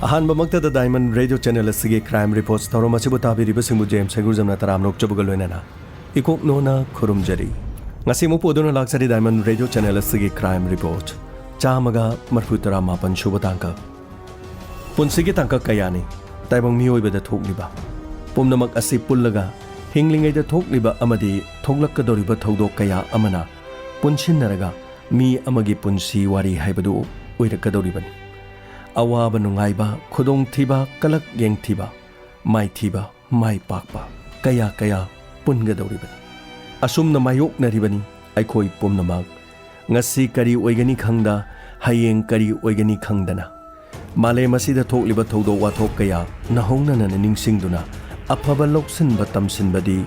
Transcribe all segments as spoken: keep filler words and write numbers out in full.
ꯑꯍꯥꯟꯕꯃꯛꯇꯗ Diamond Radio Channel ꯑꯁꯤꯒꯤ Crime Reports ꯊꯧꯔꯝ ꯑꯁꯤꯕꯨ ꯇꯥꯕꯤꯔꯤꯕꯁꯤꯡꯕꯨ ꯖꯦꯝꯁ ꯍꯩꯒ꯭ꯔꯨꯖꯝꯅ ꯇꯔꯥꯝꯅ ꯑꯣꯛꯆꯕꯒ ꯂꯣꯏꯅꯅ ꯏꯀꯣꯛ ꯅꯣꯟꯅ ꯈꯨꯔꯨꯝꯖꯔꯤ꯫ ꯉꯁꯤ ꯑꯃꯨꯛ ꯄꯨꯗꯨꯅ ꯂꯥꯛꯆꯔꯤ Diamond Radio Channel ꯑꯁꯤꯒꯤ Crime Report ꯆꯥꯝꯃꯒ ꯃꯔꯤꯐꯨ ꯇꯔꯥ ꯃꯥꯄꯟ ꯁꯨꯕ ꯇꯥꯡꯀꯛ꯫ ꯄꯨꯟꯁꯤꯒꯤ ꯇꯥꯡꯀꯛ ꯀꯌꯥꯅꯤ ꯇꯥꯏꯕꯪ ꯃꯤꯑꯣꯏꯕꯗ ꯊꯣꯛꯂꯤꯕ꯫ ꯄꯨꯝꯅꯃꯛ ꯑꯁꯤ ꯄꯨꯜꯂꯒ ꯍꯤꯡꯂꯤꯉꯩꯗ ꯊꯣꯛꯂꯤꯕ ꯑꯃꯗꯤ ꯊꯣꯛꯂꯛꯀꯗꯧꯔꯤꯕ ꯊꯧꯗꯣꯛ ꯀꯌꯥ ꯑꯃꯅ ꯄꯨꯟꯁꯤꯟꯅꯔꯒ ꯃꯤ ꯑꯃꯒꯤ ꯄꯨꯟꯁꯤ ꯋꯥꯔꯤ ꯍꯥꯏꯕꯗꯨ ꯑꯣꯏꯔꯛꯀꯗꯧꯔꯤꯕꯅꯤ꯫ ꯑꯋꯥꯕ ꯅꯨꯡꯉꯥꯏꯕ, ꯈꯨꯗꯣꯡꯊꯤꯕ, ꯀꯂꯛ ꯌꯦꯡꯊꯤꯕ, ꯃꯥꯏꯊꯤꯕ, ꯃꯥꯏ ꯄꯥꯛꯄ ꯀꯌꯥ ꯀꯌꯥ ꯄꯨꯟꯒꯗꯧꯔꯤꯕꯅꯤ꯫ ꯑꯁꯨꯝꯅ ꯃꯥꯌꯣꯛꯅꯔꯤꯕꯅꯤ ꯑꯩꯈꯣꯏ ꯄꯨꯝꯅꯃꯛ꯫ ꯉꯁꯤ ꯀꯔꯤ ꯑꯣꯏꯒꯅꯤ ꯈꯪꯗ, ꯍꯌꯦꯡ ꯀꯔꯤ ꯑꯣꯏꯒꯅꯤ ꯈꯪꯗꯅ꯫ ꯃꯥꯂꯦꯝ ꯑꯁꯤꯗ ꯊꯣꯛꯂꯤꯕ ꯊꯧꯗꯣꯛ ꯋꯥꯊꯣꯛ ꯀꯌꯥ ꯅꯧꯍꯧꯅꯅ ꯅꯤꯡꯁꯤꯡꯗꯨꯅ ꯑꯐꯕ ꯂꯧꯁꯤꯟꯕ ꯇꯝꯁꯤꯟꯕꯗꯤ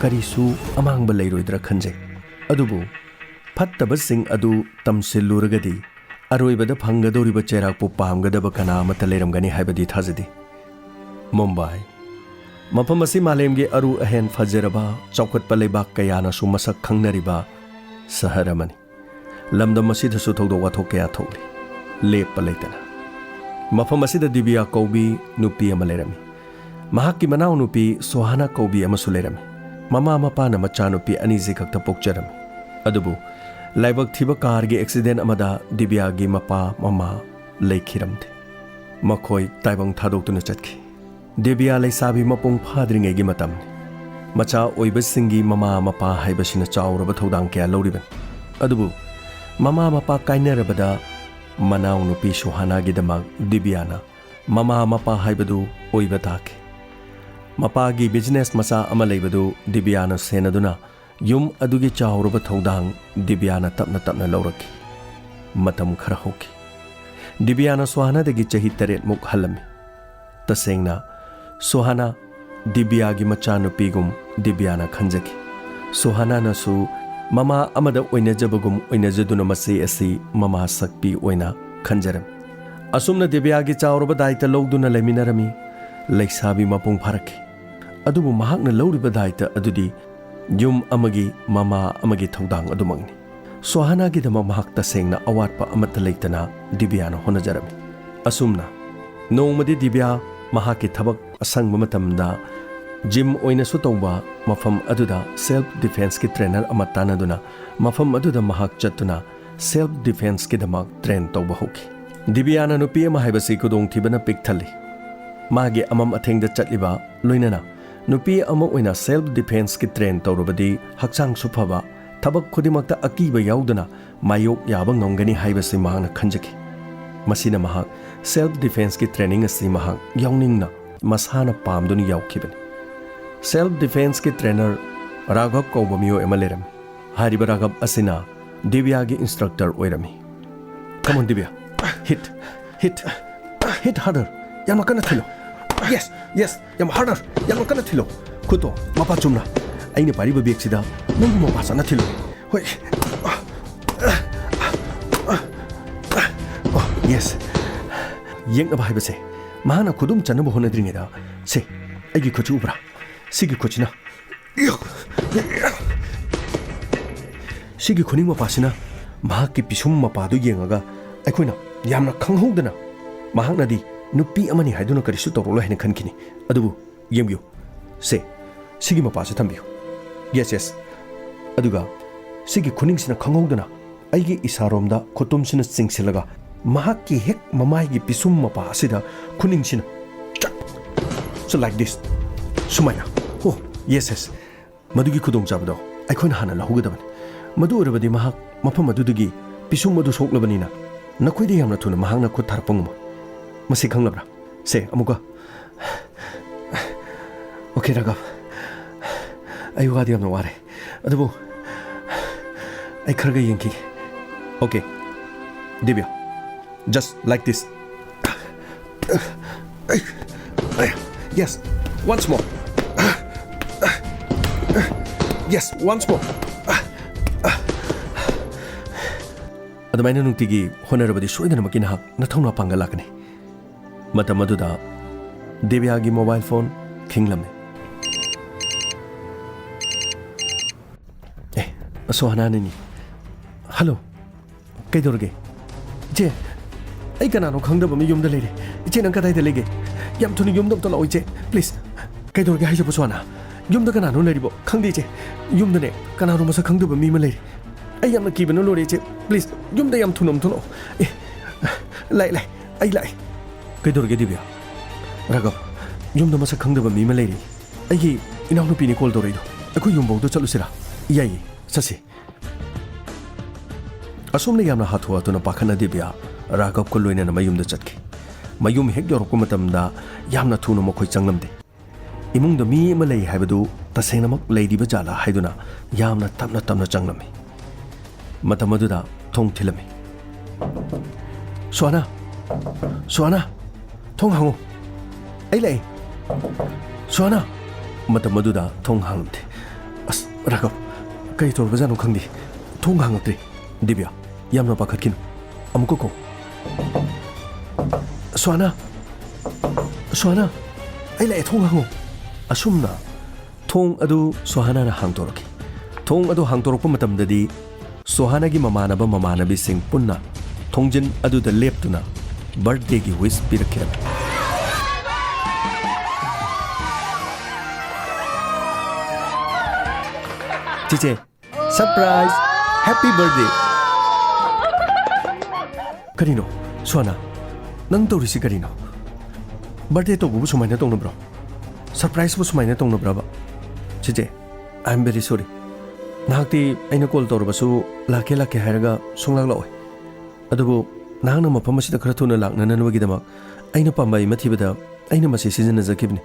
ꯀꯔꯤꯁꯨ ꯑꯃꯥꯡꯕ ꯂꯩꯔꯣꯏꯗ꯭ꯔꯥ ꯈꯟꯖꯩ꯫ ꯑꯗꯨꯕꯨ ꯐꯠꯇꯕꯁꯤꯡ ꯑꯗꯨ ꯇꯝꯁꯤꯜꯂꯨꯔꯒꯗꯤ ꯑꯔꯣꯏꯕꯗ ꯐꯪꯒꯗꯧꯔꯤꯕ ꯆꯩꯔꯥꯛꯄꯨ ꯄꯥꯝꯒꯗꯕ ꯀꯅꯥ ꯑꯃꯠꯇ ꯂꯩꯔꯝꯒꯅꯤ ꯍꯥꯏꯕꯗꯤ ꯊꯥꯖꯗꯦ꯫ ꯃꯨꯝꯕꯥꯏ꯫ ꯃꯐꯝ ꯑꯁꯤ ꯃꯥꯂꯦꯝꯒꯤ ꯑꯔꯨ ꯑꯍꯦꯟ ꯐꯖꯔꯕ, ꯆꯥꯎꯈꯠꯄ ꯂꯩꯕꯥꯛ ꯀꯌꯥꯅꯁꯨ ꯃꯁꯛ ꯈꯪꯅꯔꯤꯕ ꯁꯍꯔ ꯑꯃꯅꯤ꯫ ꯂꯝꯗꯝ ꯑꯁꯤꯗꯁꯨ ꯊꯧꯗꯣꯛ ꯋꯥꯊꯣꯛ ꯀꯌꯥ ꯊꯣꯛꯂꯤ, ꯂꯦꯞꯄ ꯂꯩꯇꯅ꯫ ꯃꯐꯝ ꯑꯁꯤꯗ ꯗꯤꯕꯤꯌꯥ ꯀꯧꯕꯤ ꯅꯨꯄꯤ ꯑꯃ ꯂꯩꯔꯝꯃꯤ꯫ ꯃꯍꯥꯛꯀꯤ ꯃꯅꯥꯎꯅꯨꯄꯤ ꯁꯣꯍꯥꯅꯥ ꯀꯧꯕꯤ ꯑꯃꯁꯨ ꯂꯩꯔꯝꯃꯤ꯫ ꯃꯃꯥ ꯃꯄꯥꯅ ꯃꯆꯥꯅꯨꯄꯤ ꯑꯅꯤꯁꯤ ꯈꯛꯇ ꯄꯣꯛꯆꯔꯝꯃꯤ꯫ ꯑꯗꯨꯕꯨ ꯂꯥꯏꯕꯛ ꯊꯤꯕ ꯀꯥꯔꯒꯤ ꯑꯦꯛꯁꯤꯗꯦꯟ ꯑꯃꯗ ꯗꯤꯕꯤꯌꯥꯒꯤ ꯃꯄꯥ ꯃꯃꯥ ꯂꯩꯈꯤꯔꯝꯗꯦ꯫ ꯃꯈꯣꯏ ꯇꯥꯏꯕꯪ ꯊꯥꯗꯣꯛꯇꯨꯅ ꯆꯠꯈꯤ꯫ ꯗꯤꯕꯤꯌꯥ ꯂꯩꯁꯥꯕꯤ ꯃꯄꯨꯡ ꯐꯥꯗ꯭ꯔꯤꯉꯩꯒꯤ ꯃꯇꯝꯅꯤ꯫ ꯃꯆꯥ ꯑꯣꯏꯕꯁꯤꯡꯒꯤ ꯃꯃꯥ ꯃꯄꯥ ꯍꯥꯏꯕꯁꯤꯅ ꯆꯥꯎꯔꯕ ꯊꯧꯗꯥꯡ ꯀꯌꯥ ꯂꯧꯔꯤꯕꯅꯤ꯫ ꯑꯗꯨꯕꯨ ꯃꯃꯥ ꯃꯄꯥ ꯀꯥꯏꯅꯔꯕꯗ ꯃꯅꯥꯎꯅꯨꯄꯤ ꯁꯨꯍꯥꯅꯥꯒꯤꯗꯃꯛ ꯗꯤꯕꯤꯌꯥꯅ ꯃꯃꯥ ꯃꯄꯥ ꯍꯥꯏꯕꯗꯨ ꯑꯣꯏꯕ ꯇꯥꯈꯤ꯫ ꯃꯄꯥꯒꯤ ꯕꯤꯖꯤꯅꯦꯁ ꯃꯆꯥ ꯑꯃ ꯂꯩꯕꯗꯨ ꯗꯤꯕꯤꯌꯥꯅ ꯁꯦꯟꯅꯗꯨꯅ ꯌꯨꯝ ꯑꯗꯨꯒꯤ ꯆꯥꯎꯔꯕ ꯊꯧꯗꯥꯡ ꯗꯤꯕꯤꯌꯥꯅ ꯇꯞꯅ ꯇꯞꯅ ꯂꯧꯔꯛꯈꯤ꯫ ꯃꯇꯝ ꯈꯔ ꯍꯧꯈꯤ꯫ ꯗꯤꯕꯤꯌꯥꯅ ꯁꯣꯍꯥꯅꯥꯗꯒꯤ ꯆꯍꯤ ꯇꯔꯦꯠꯃꯨꯛ ꯍꯜꯂꯝꯃꯤ꯫ ꯇꯁꯦꯡꯅ, ꯁꯣꯍꯥꯅꯥ ꯗꯤꯕꯤꯌꯥꯒꯤ ꯃꯆꯥꯅꯨꯄꯤꯒꯨꯝ ꯗꯤꯕꯤꯌꯥꯅ ꯈꯟꯖꯈꯤ꯫ ꯁꯣꯍꯥꯅꯥꯅꯁꯨ ꯃꯃꯥ ꯑꯃꯗ ꯑꯣꯏꯅꯖꯕꯒꯨꯝ ꯑꯣꯏꯅꯖꯗꯨꯅ ꯃꯆꯦ ꯑꯁꯤ ꯃꯃꯥ ꯁꯛꯄꯤ ꯑꯣꯏꯅ ꯈꯟꯖꯔꯝꯃꯤ꯫ ꯑꯁꯨꯝꯅ ꯗꯤꯕꯤꯌꯥꯒꯤ ꯆꯥꯎꯔꯕ ꯗꯥꯏꯇ ꯂꯧꯗꯨꯅ ꯂꯩꯃꯤꯟꯅꯔꯝꯃꯤ꯫ ꯂꯩꯁꯥꯕꯤ ꯃꯄꯨꯡ ꯐꯥꯔꯛꯈꯤ꯫ ꯑꯗꯨꯕꯨ ꯃꯍꯥꯛꯅ ꯂꯧꯔꯤꯕ ꯗꯥꯏꯇ ꯑꯗꯨꯗꯤ ꯌꯨꯝ ꯑꯃꯒꯤ ꯃꯃꯥ ꯑꯃꯒꯤ ꯊꯧꯗꯥꯡ ꯑꯗꯨꯃꯛꯅꯤ꯫ ꯁꯣꯍꯥꯅꯥꯒꯤꯗꯃꯛ ꯃꯍꯥꯛ ꯇꯁꯦꯡꯅ ꯑꯋꯥꯠꯄ ꯑꯃꯠꯇ ꯂꯩꯇꯅ ꯗꯤꯕꯤꯌꯥꯅ ꯍꯣꯠꯅꯖꯔꯝꯃꯤ꯫ ꯑꯁꯨꯝꯅ ꯅꯣꯡꯃꯗꯤ ꯗꯤꯕ꯭ꯌꯥ ꯃꯍꯥꯛꯀꯤ ꯊꯕꯛ ꯑꯁꯪꯕ ꯃꯇꯝꯗ ꯖꯤꯝ ꯑꯣꯏꯅꯁꯨ ꯇꯧꯕ ꯃꯐꯝ ꯑꯗꯨꯗ ꯁꯦꯜꯐ ꯗꯤꯐꯦꯟꯁꯀꯤ ꯇ꯭ꯔꯦꯅꯔ ꯑꯃ ꯇꯥꯟꯅꯗꯨꯅ ꯃꯐꯝ ꯑꯗꯨꯗ ꯃꯍꯥꯛ ꯆꯠꯇꯨꯅ ꯁꯦꯜꯐ ꯗꯤꯐꯦꯟꯁꯀꯤꯗꯃꯛ ꯇ꯭ꯔꯦꯟ ꯇꯧꯕ ꯍꯧꯈꯤ꯫ ꯗꯤꯕ꯭ꯌꯥꯅ ꯅꯨꯄꯤ ꯑꯃ ꯍꯥꯏꯕꯁꯤ ꯈꯨꯗꯣꯡꯊꯤꯕꯅ ꯄꯤꯛ ꯊꯜꯂꯤ꯫ ꯃꯥꯒꯤ ꯑꯃꯝ ꯑꯊꯦꯡꯗ ꯆꯠꯂꯤꯕ ꯂꯣꯏꯅꯅ ꯅꯨꯄꯤ ꯑꯃ ꯑꯣꯏꯅ ꯁꯦꯜꯐ ꯗꯤꯐꯦꯟꯁꯀꯤ ꯇ꯭ꯔꯦꯟ ꯇꯧꯔꯕꯗꯤ ꯍꯛꯆꯥꯡꯁꯨ ꯐꯕ, ꯊꯕꯛ ꯈꯨꯗꯤꯡꯃꯛꯇ ꯑꯀꯤꯕ ꯌꯥꯎꯗꯅ ꯃꯥꯌꯣꯛ ꯌꯥꯕ ꯉꯝꯒꯅꯤ ꯍꯥꯏꯕꯁꯤ ꯃꯍꯥꯛꯅ ꯈꯟꯖꯈꯤ꯫ ꯃꯁꯤꯅ ꯃꯍꯥꯛ ꯁꯦꯜꯐ ꯗꯤꯐꯦꯟꯁꯀꯤ ꯇ꯭ꯔꯦꯅꯤꯡ ꯑꯁꯤ ꯃꯍꯥꯛ ꯌꯥꯎꯅꯤꯡꯅ ꯃꯁꯥꯅ ꯄꯥꯝꯗꯨꯅ ꯌꯥꯎꯈꯤꯕꯅꯤ꯫ ꯁꯦꯜꯐ ꯗꯤꯐꯦꯟꯁꯀꯤ ꯇ꯭ꯔꯦꯅꯔ ꯔꯥꯘꯕ ꯀꯧꯕ ꯃꯤꯑꯣꯏ ꯑꯃ ꯂꯩꯔꯝꯃꯤ꯫ ꯍꯥꯏꯔꯤꯕ ꯔꯥꯘꯕ ꯑꯁꯤꯅ ꯗꯤꯕ꯭ꯌꯥꯒꯤ ꯏꯟꯁꯇ꯭ꯔꯛꯇꯔ ꯑꯣꯏꯔꯝꯃꯤ꯫ Come on, ꯗꯤꯕ꯭ꯌꯥ꯫ Hit, hit, hit harder. ꯌꯥꯝꯅ ꯀꯟꯅ ꯊꯤꯜꯂꯣ꯫ Yes, yes, ꯌꯥꯝ harder, ꯌꯥꯝꯅ ꯀꯟꯅ ꯊꯤꯜꯂꯣ꯫ ꯈꯨꯠꯇꯣ ꯃꯄꯥ ꯆꯨꯝꯅ ꯑꯩꯅ ꯄꯥꯏꯔꯤꯕ ꯕꯦꯒꯁꯤꯗ ꯅꯪꯒꯤ ꯃꯄꯥ ꯆꯥꯅ ꯊꯤꯜꯂꯣ꯫ ꯍꯣꯏ꯫ Oh, yes. ꯌꯦꯛꯅꯕ ꯍꯥꯏꯕꯁꯦ ꯃꯍꯥꯛꯅ ꯈꯨꯗꯨꯝ ꯆꯟꯅꯕ ꯍꯣꯠꯅꯗ꯭ꯔꯤꯉꯩꯗ, ꯁꯦ, ꯑꯩꯒꯤ ꯈꯨꯠꯁꯤ ꯎꯕ꯭ꯔꯥ? ꯁꯤꯒꯤ ꯈꯨꯠꯁꯤꯅ, ꯁꯤꯒꯤ ꯈꯨꯅꯤꯡ ꯃꯄꯥꯁꯤꯅ ꯃꯍꯥꯛꯀꯤ ꯄꯤꯁꯨꯝ ꯃꯄꯥꯗꯨ ꯌꯦꯡꯉꯒ ꯑꯩꯈꯣꯏꯅ ꯌꯥꯝꯅ ꯈꯪꯍꯧꯗꯅ, ꯃꯍꯥꯛꯅꯗꯤ ꯅꯨꯄꯤ ꯑꯃꯅꯤ ꯍꯥꯏꯗꯨꯅ ꯀꯔꯤꯁꯨ ꯇꯧꯔꯛꯂꯣꯏ ꯍꯥꯏꯅ ꯈꯟꯈꯤꯅꯤ꯫ ꯑꯗꯨꯕꯨ ꯌꯦꯡꯕꯤꯌꯨ, ꯁꯦ, ꯁꯤꯒꯤ ꯃꯄꯥꯁꯦ ꯊꯝꯕꯤꯌꯨ꯫ Yes, yes. ꯑꯗꯨꯒ ꯁꯤꯒꯤ ꯈꯨꯅꯤꯡꯁꯤꯅ ꯈꯪꯍꯧꯗꯅ ꯑꯩꯒꯤ ꯏꯁꯥꯔꯣꯝꯗ ꯈꯨꯇꯨꯝꯁꯤꯅ ꯆꯤꯡꯁꯤꯜꯂꯒ ꯃꯍꯥꯛꯀꯤ ꯍꯦꯛ ꯃꯃꯥꯏꯒꯤ ꯄꯤꯁꯨꯝ ꯃꯄꯥ ꯑꯁꯤꯗ ꯈꯨꯅꯤꯡꯁꯤꯅ ꯆꯛ! So like this. ꯁꯨꯃꯥꯏꯅ꯫ Oh, yes, yes. ꯃꯗꯨꯒꯤ ꯈꯨꯗꯣꯡꯆꯥꯕꯗꯣ ꯑꯩꯈꯣꯏꯅ ꯍꯥꯟꯅ ꯂꯧꯍꯧꯒꯗꯕꯅꯤ꯫ ꯃꯗꯨ ꯑꯣꯏꯔꯕꯗꯤ ꯃꯍꯥꯛ ꯃꯐꯝ ꯑꯗꯨꯗꯒꯤ ꯄꯤꯁꯨꯝ ꯑꯗꯨ ꯁꯣꯛꯂꯕꯅꯤꯅ ꯅꯈꯣꯏꯗ ꯌꯥꯝꯅ ꯊꯨꯅ ꯃꯍꯥꯛꯅ ꯈꯨꯠ ꯊꯥꯔꯛꯄ ꯉꯝꯃꯣꯏ꯫ ꯃꯁꯤ ꯈꯪꯂꯕ꯭ꯔꯥ? ꯁꯦ, ꯑꯃꯨꯛꯀ꯫ Okay, ꯔꯥꯘꯕ꯫ ꯑꯩ ꯋꯥꯗꯤ ꯌꯥꯝꯅ ꯋꯥꯔꯦ꯫ ꯑꯗꯨꯕꯨ ꯑꯩ ꯈꯔꯒ ꯌꯦꯡꯈꯤꯒꯦ꯫ Okay, ꯗꯤꯕ꯭ꯌꯥ, just like this. Yes, once more. Yes, once more. ꯑꯗꯨꯃꯥꯏꯅ ꯅꯨꯡꯇꯤꯒꯤ ꯍꯣꯠꯅꯔꯕꯗꯤ ꯁꯣꯏꯗꯅꯃꯛꯀꯤ ꯅꯍꯥꯛ ꯅꯊꯧꯅ ꯄꯥꯡꯒꯜ ꯂꯥꯛꯀꯅꯤ꯫ ꯃꯇꯝ ꯑꯗꯨꯗ ꯗꯤꯕ꯭ꯌꯥꯒꯤ ꯃꯣꯕꯥꯏꯜ ꯐꯣꯟ ꯈꯤꯡꯂꯝꯃꯤ꯫ ꯑꯦ, ꯁꯣꯍꯅꯥꯅꯤꯅꯤ꯫ ꯍꯜꯂꯣ, ꯀꯩꯗꯧꯔꯒꯦ? ꯏꯆꯦ, ꯑꯩ ꯀꯅꯥꯅꯣ ꯈꯪꯗꯕ ꯃꯤ ꯌꯨꯝꯗ ꯂꯩꯔꯦ꯫ ꯏꯆꯦ, ꯅꯪ ꯀꯗꯥꯏꯗ ꯂꯩꯒꯦ? ꯌꯥꯝ ꯊꯨꯅ ꯌꯨꯝꯗ ꯑꯝꯇ ꯂꯥꯛꯑꯣ, ꯏꯆꯦ, please꯫ ꯀꯩꯗꯧꯔꯒꯦ ꯍꯥꯏꯁꯤꯕꯣ, ꯁꯣꯍꯥꯅꯥ? ꯌꯨꯝꯗ ꯀꯅꯥꯅꯣ ꯂꯩꯔꯤꯕꯣ? ꯈꯪꯗꯦ, ꯏꯆꯦ꯫ ꯌꯨꯝꯗꯅꯦ, ꯀꯅꯥꯅꯣ ꯃꯁꯛ ꯈꯪꯗꯕ ꯃꯤ ꯑꯃ ꯂꯩꯔꯦ꯫ ꯑꯩ ꯌꯥꯝꯅ ꯀꯤꯕꯅ ꯂꯣꯏꯔꯦ, ꯏꯆꯦ꯫ Please, ꯌꯨꯝꯗ ꯌꯥꯝ ꯊꯨꯅ ꯑꯃꯨꯛ ꯊꯣꯛꯂꯛꯑꯣ꯫ ꯑꯦ, ꯂꯥꯛꯑꯦ, ꯂꯥꯛꯑꯦ꯫ ꯑꯩ ꯂꯥꯛꯑꯦ꯫ ꯀꯩꯗꯧꯔꯒꯦ, ꯗꯤꯕ꯭ꯌꯥ? ꯔꯥꯘꯕ, ꯌꯨꯝꯗ ꯃꯁꯛ ꯈꯪꯗꯕ ꯃꯤ ꯑꯃ ꯂꯩꯔꯦ꯫ ꯑꯩꯒꯤ ꯏꯅꯥꯎꯅꯨꯄꯤꯅꯤ call ꯇꯧꯔꯛꯏꯗꯣ꯫ ꯑꯩꯈꯣꯏ ꯌꯨꯝꯐꯥꯎꯗ ꯆꯠꯂꯨꯁꯤꯔꯥ? ꯌꯥꯏꯌꯦ, ꯆꯠꯁꯤ꯫ ꯑꯁꯨꯝꯅ ꯌꯥꯝꯅ ꯍꯥꯊꯨ ꯍꯥꯊꯨꯅ ꯄꯥꯈꯠꯅ ꯗꯤꯕ꯭ꯌꯥ ꯔꯥꯘꯕꯀ ꯂꯣꯏꯅꯅ ꯃꯌꯨꯝꯗ ꯆꯠꯈꯤ꯫ ꯃꯌꯨꯝ ꯍꯦꯛ ꯌꯧꯔꯛꯄ ꯃꯇꯝꯗ ꯌꯥꯝꯅ ꯊꯨꯅ ꯃꯈꯣꯏ ꯆꯪꯂꯝꯗꯦ꯫ ꯏꯃꯨꯡꯗ ꯃꯤ ꯑꯃ ꯂꯩ ꯍꯥꯏꯕꯗꯨ ꯇꯁꯦꯡꯅꯃꯛ ꯂꯩꯔꯤꯕ ꯖꯥꯠꯂꯥ ꯍꯥꯏꯗꯨꯅ ꯌꯥꯝꯅ ꯇꯞꯅ ꯇꯞꯅ ꯆꯪꯂꯝꯃꯤ꯫ ꯃꯇꯝ ꯑꯗꯨꯗ ꯊꯣꯡ ꯊꯤꯜꯂꯝꯃꯤ꯫ "ꯁꯣꯍꯥꯅꯥ! ꯁꯣꯍꯥꯅꯥ! ꯊꯣꯡ ꯍꯥꯡꯉꯨ! ꯑꯩ ꯂꯥꯛꯑꯦ! ꯁꯣꯍꯥꯅꯥ!" ꯃꯇꯝ ꯑꯗꯨꯗ ꯊꯣꯡ ꯍꯥꯡꯂꯝꯗꯦ꯫ ꯑꯁ, ꯔꯥꯘꯕ, ꯀꯔꯤ ꯇꯧꯔꯕꯖꯥꯠꯅꯣ ꯈꯪꯗꯦ꯫ ꯊꯣꯡ ꯍꯥꯡꯉꯛꯇ꯭ꯔꯦ꯫ ꯗꯤꯕ꯭ꯌꯥ, ꯌꯥꯝꯅ ꯄꯥꯈꯠꯈꯤꯅꯨ꯫ ꯑꯃꯨꯛꯀ ꯀꯧ꯫ "ꯁꯣꯍꯥꯅꯥ! ꯁꯣꯍꯥꯅꯥ! ꯑꯩ ꯂꯥꯛꯑꯦ, ꯊꯣꯡ ꯍꯥꯡꯉꯣ!" ꯑꯁꯨꯝꯅ ꯊꯣꯡ ꯑꯗꯨ ꯁꯣꯍꯥꯅꯥꯅ ꯍꯥꯡꯗꯣꯔꯛꯈꯤ꯫ ꯊꯣꯡ ꯑꯗꯨ ꯍꯥꯡꯗꯣꯔꯛꯄ ꯃꯇꯝꯗꯗꯤ ꯁꯣꯍꯥꯅꯥꯒꯤ ꯃꯃꯥꯟꯅꯕ ꯃꯃꯥꯟꯅꯕꯤꯁꯤꯡ ꯄꯨꯟꯅ ꯊꯣꯡꯖꯤꯟ ꯑꯗꯨꯗ ꯂꯦꯞꯇꯨꯅ birthdayꯒꯤ wish ꯄꯤꯔꯛꯈꯤꯔꯝꯃꯤ꯫ "ꯆꯦꯆꯦ, surprise! Happy birthday!" "ꯀꯔꯤꯅꯣ, ꯁꯣꯍꯥꯅꯥ? ꯅꯪ ꯇꯧꯔꯤꯁꯤ ꯀꯔꯤꯅꯣ? Birthday ꯇꯧꯕꯕꯨ ꯁꯨꯃꯥꯏꯅ ꯇꯧꯅꯕ꯭ꯔꯣ? Surpriseꯕꯨ ꯁꯨꯃꯥꯏꯅ ꯇꯧꯅꯕ꯭ꯔꯕ?" "ꯆꯦꯆꯦ, I am very sorry꯫ ꯅꯍꯥꯛꯇꯤ ꯑꯩꯅ call ꯇꯧꯔꯕꯁꯨ ꯂꯥꯛꯀꯦ ꯂꯥꯛꯀꯦ ꯍꯥꯏꯔꯒ ꯁꯨꯡꯂꯥꯛ ꯂꯥꯛꯑꯣꯏ꯫ ꯑꯗꯨꯕꯨ ꯅꯍꯥꯛꯅ ꯃꯐꯝ ꯑꯁꯤꯗ ꯈꯔ ꯊꯨꯅ ꯂꯥꯛꯅꯅꯕꯒꯤꯗꯃꯛ ꯑꯩꯅ ꯄꯥꯝꯕꯩ ꯑꯃ ꯊꯤꯕꯗ ꯑꯩꯅ ꯃꯁꯤ ꯁꯤꯖꯤꯟꯅꯖꯈꯤꯕꯅꯤ꯫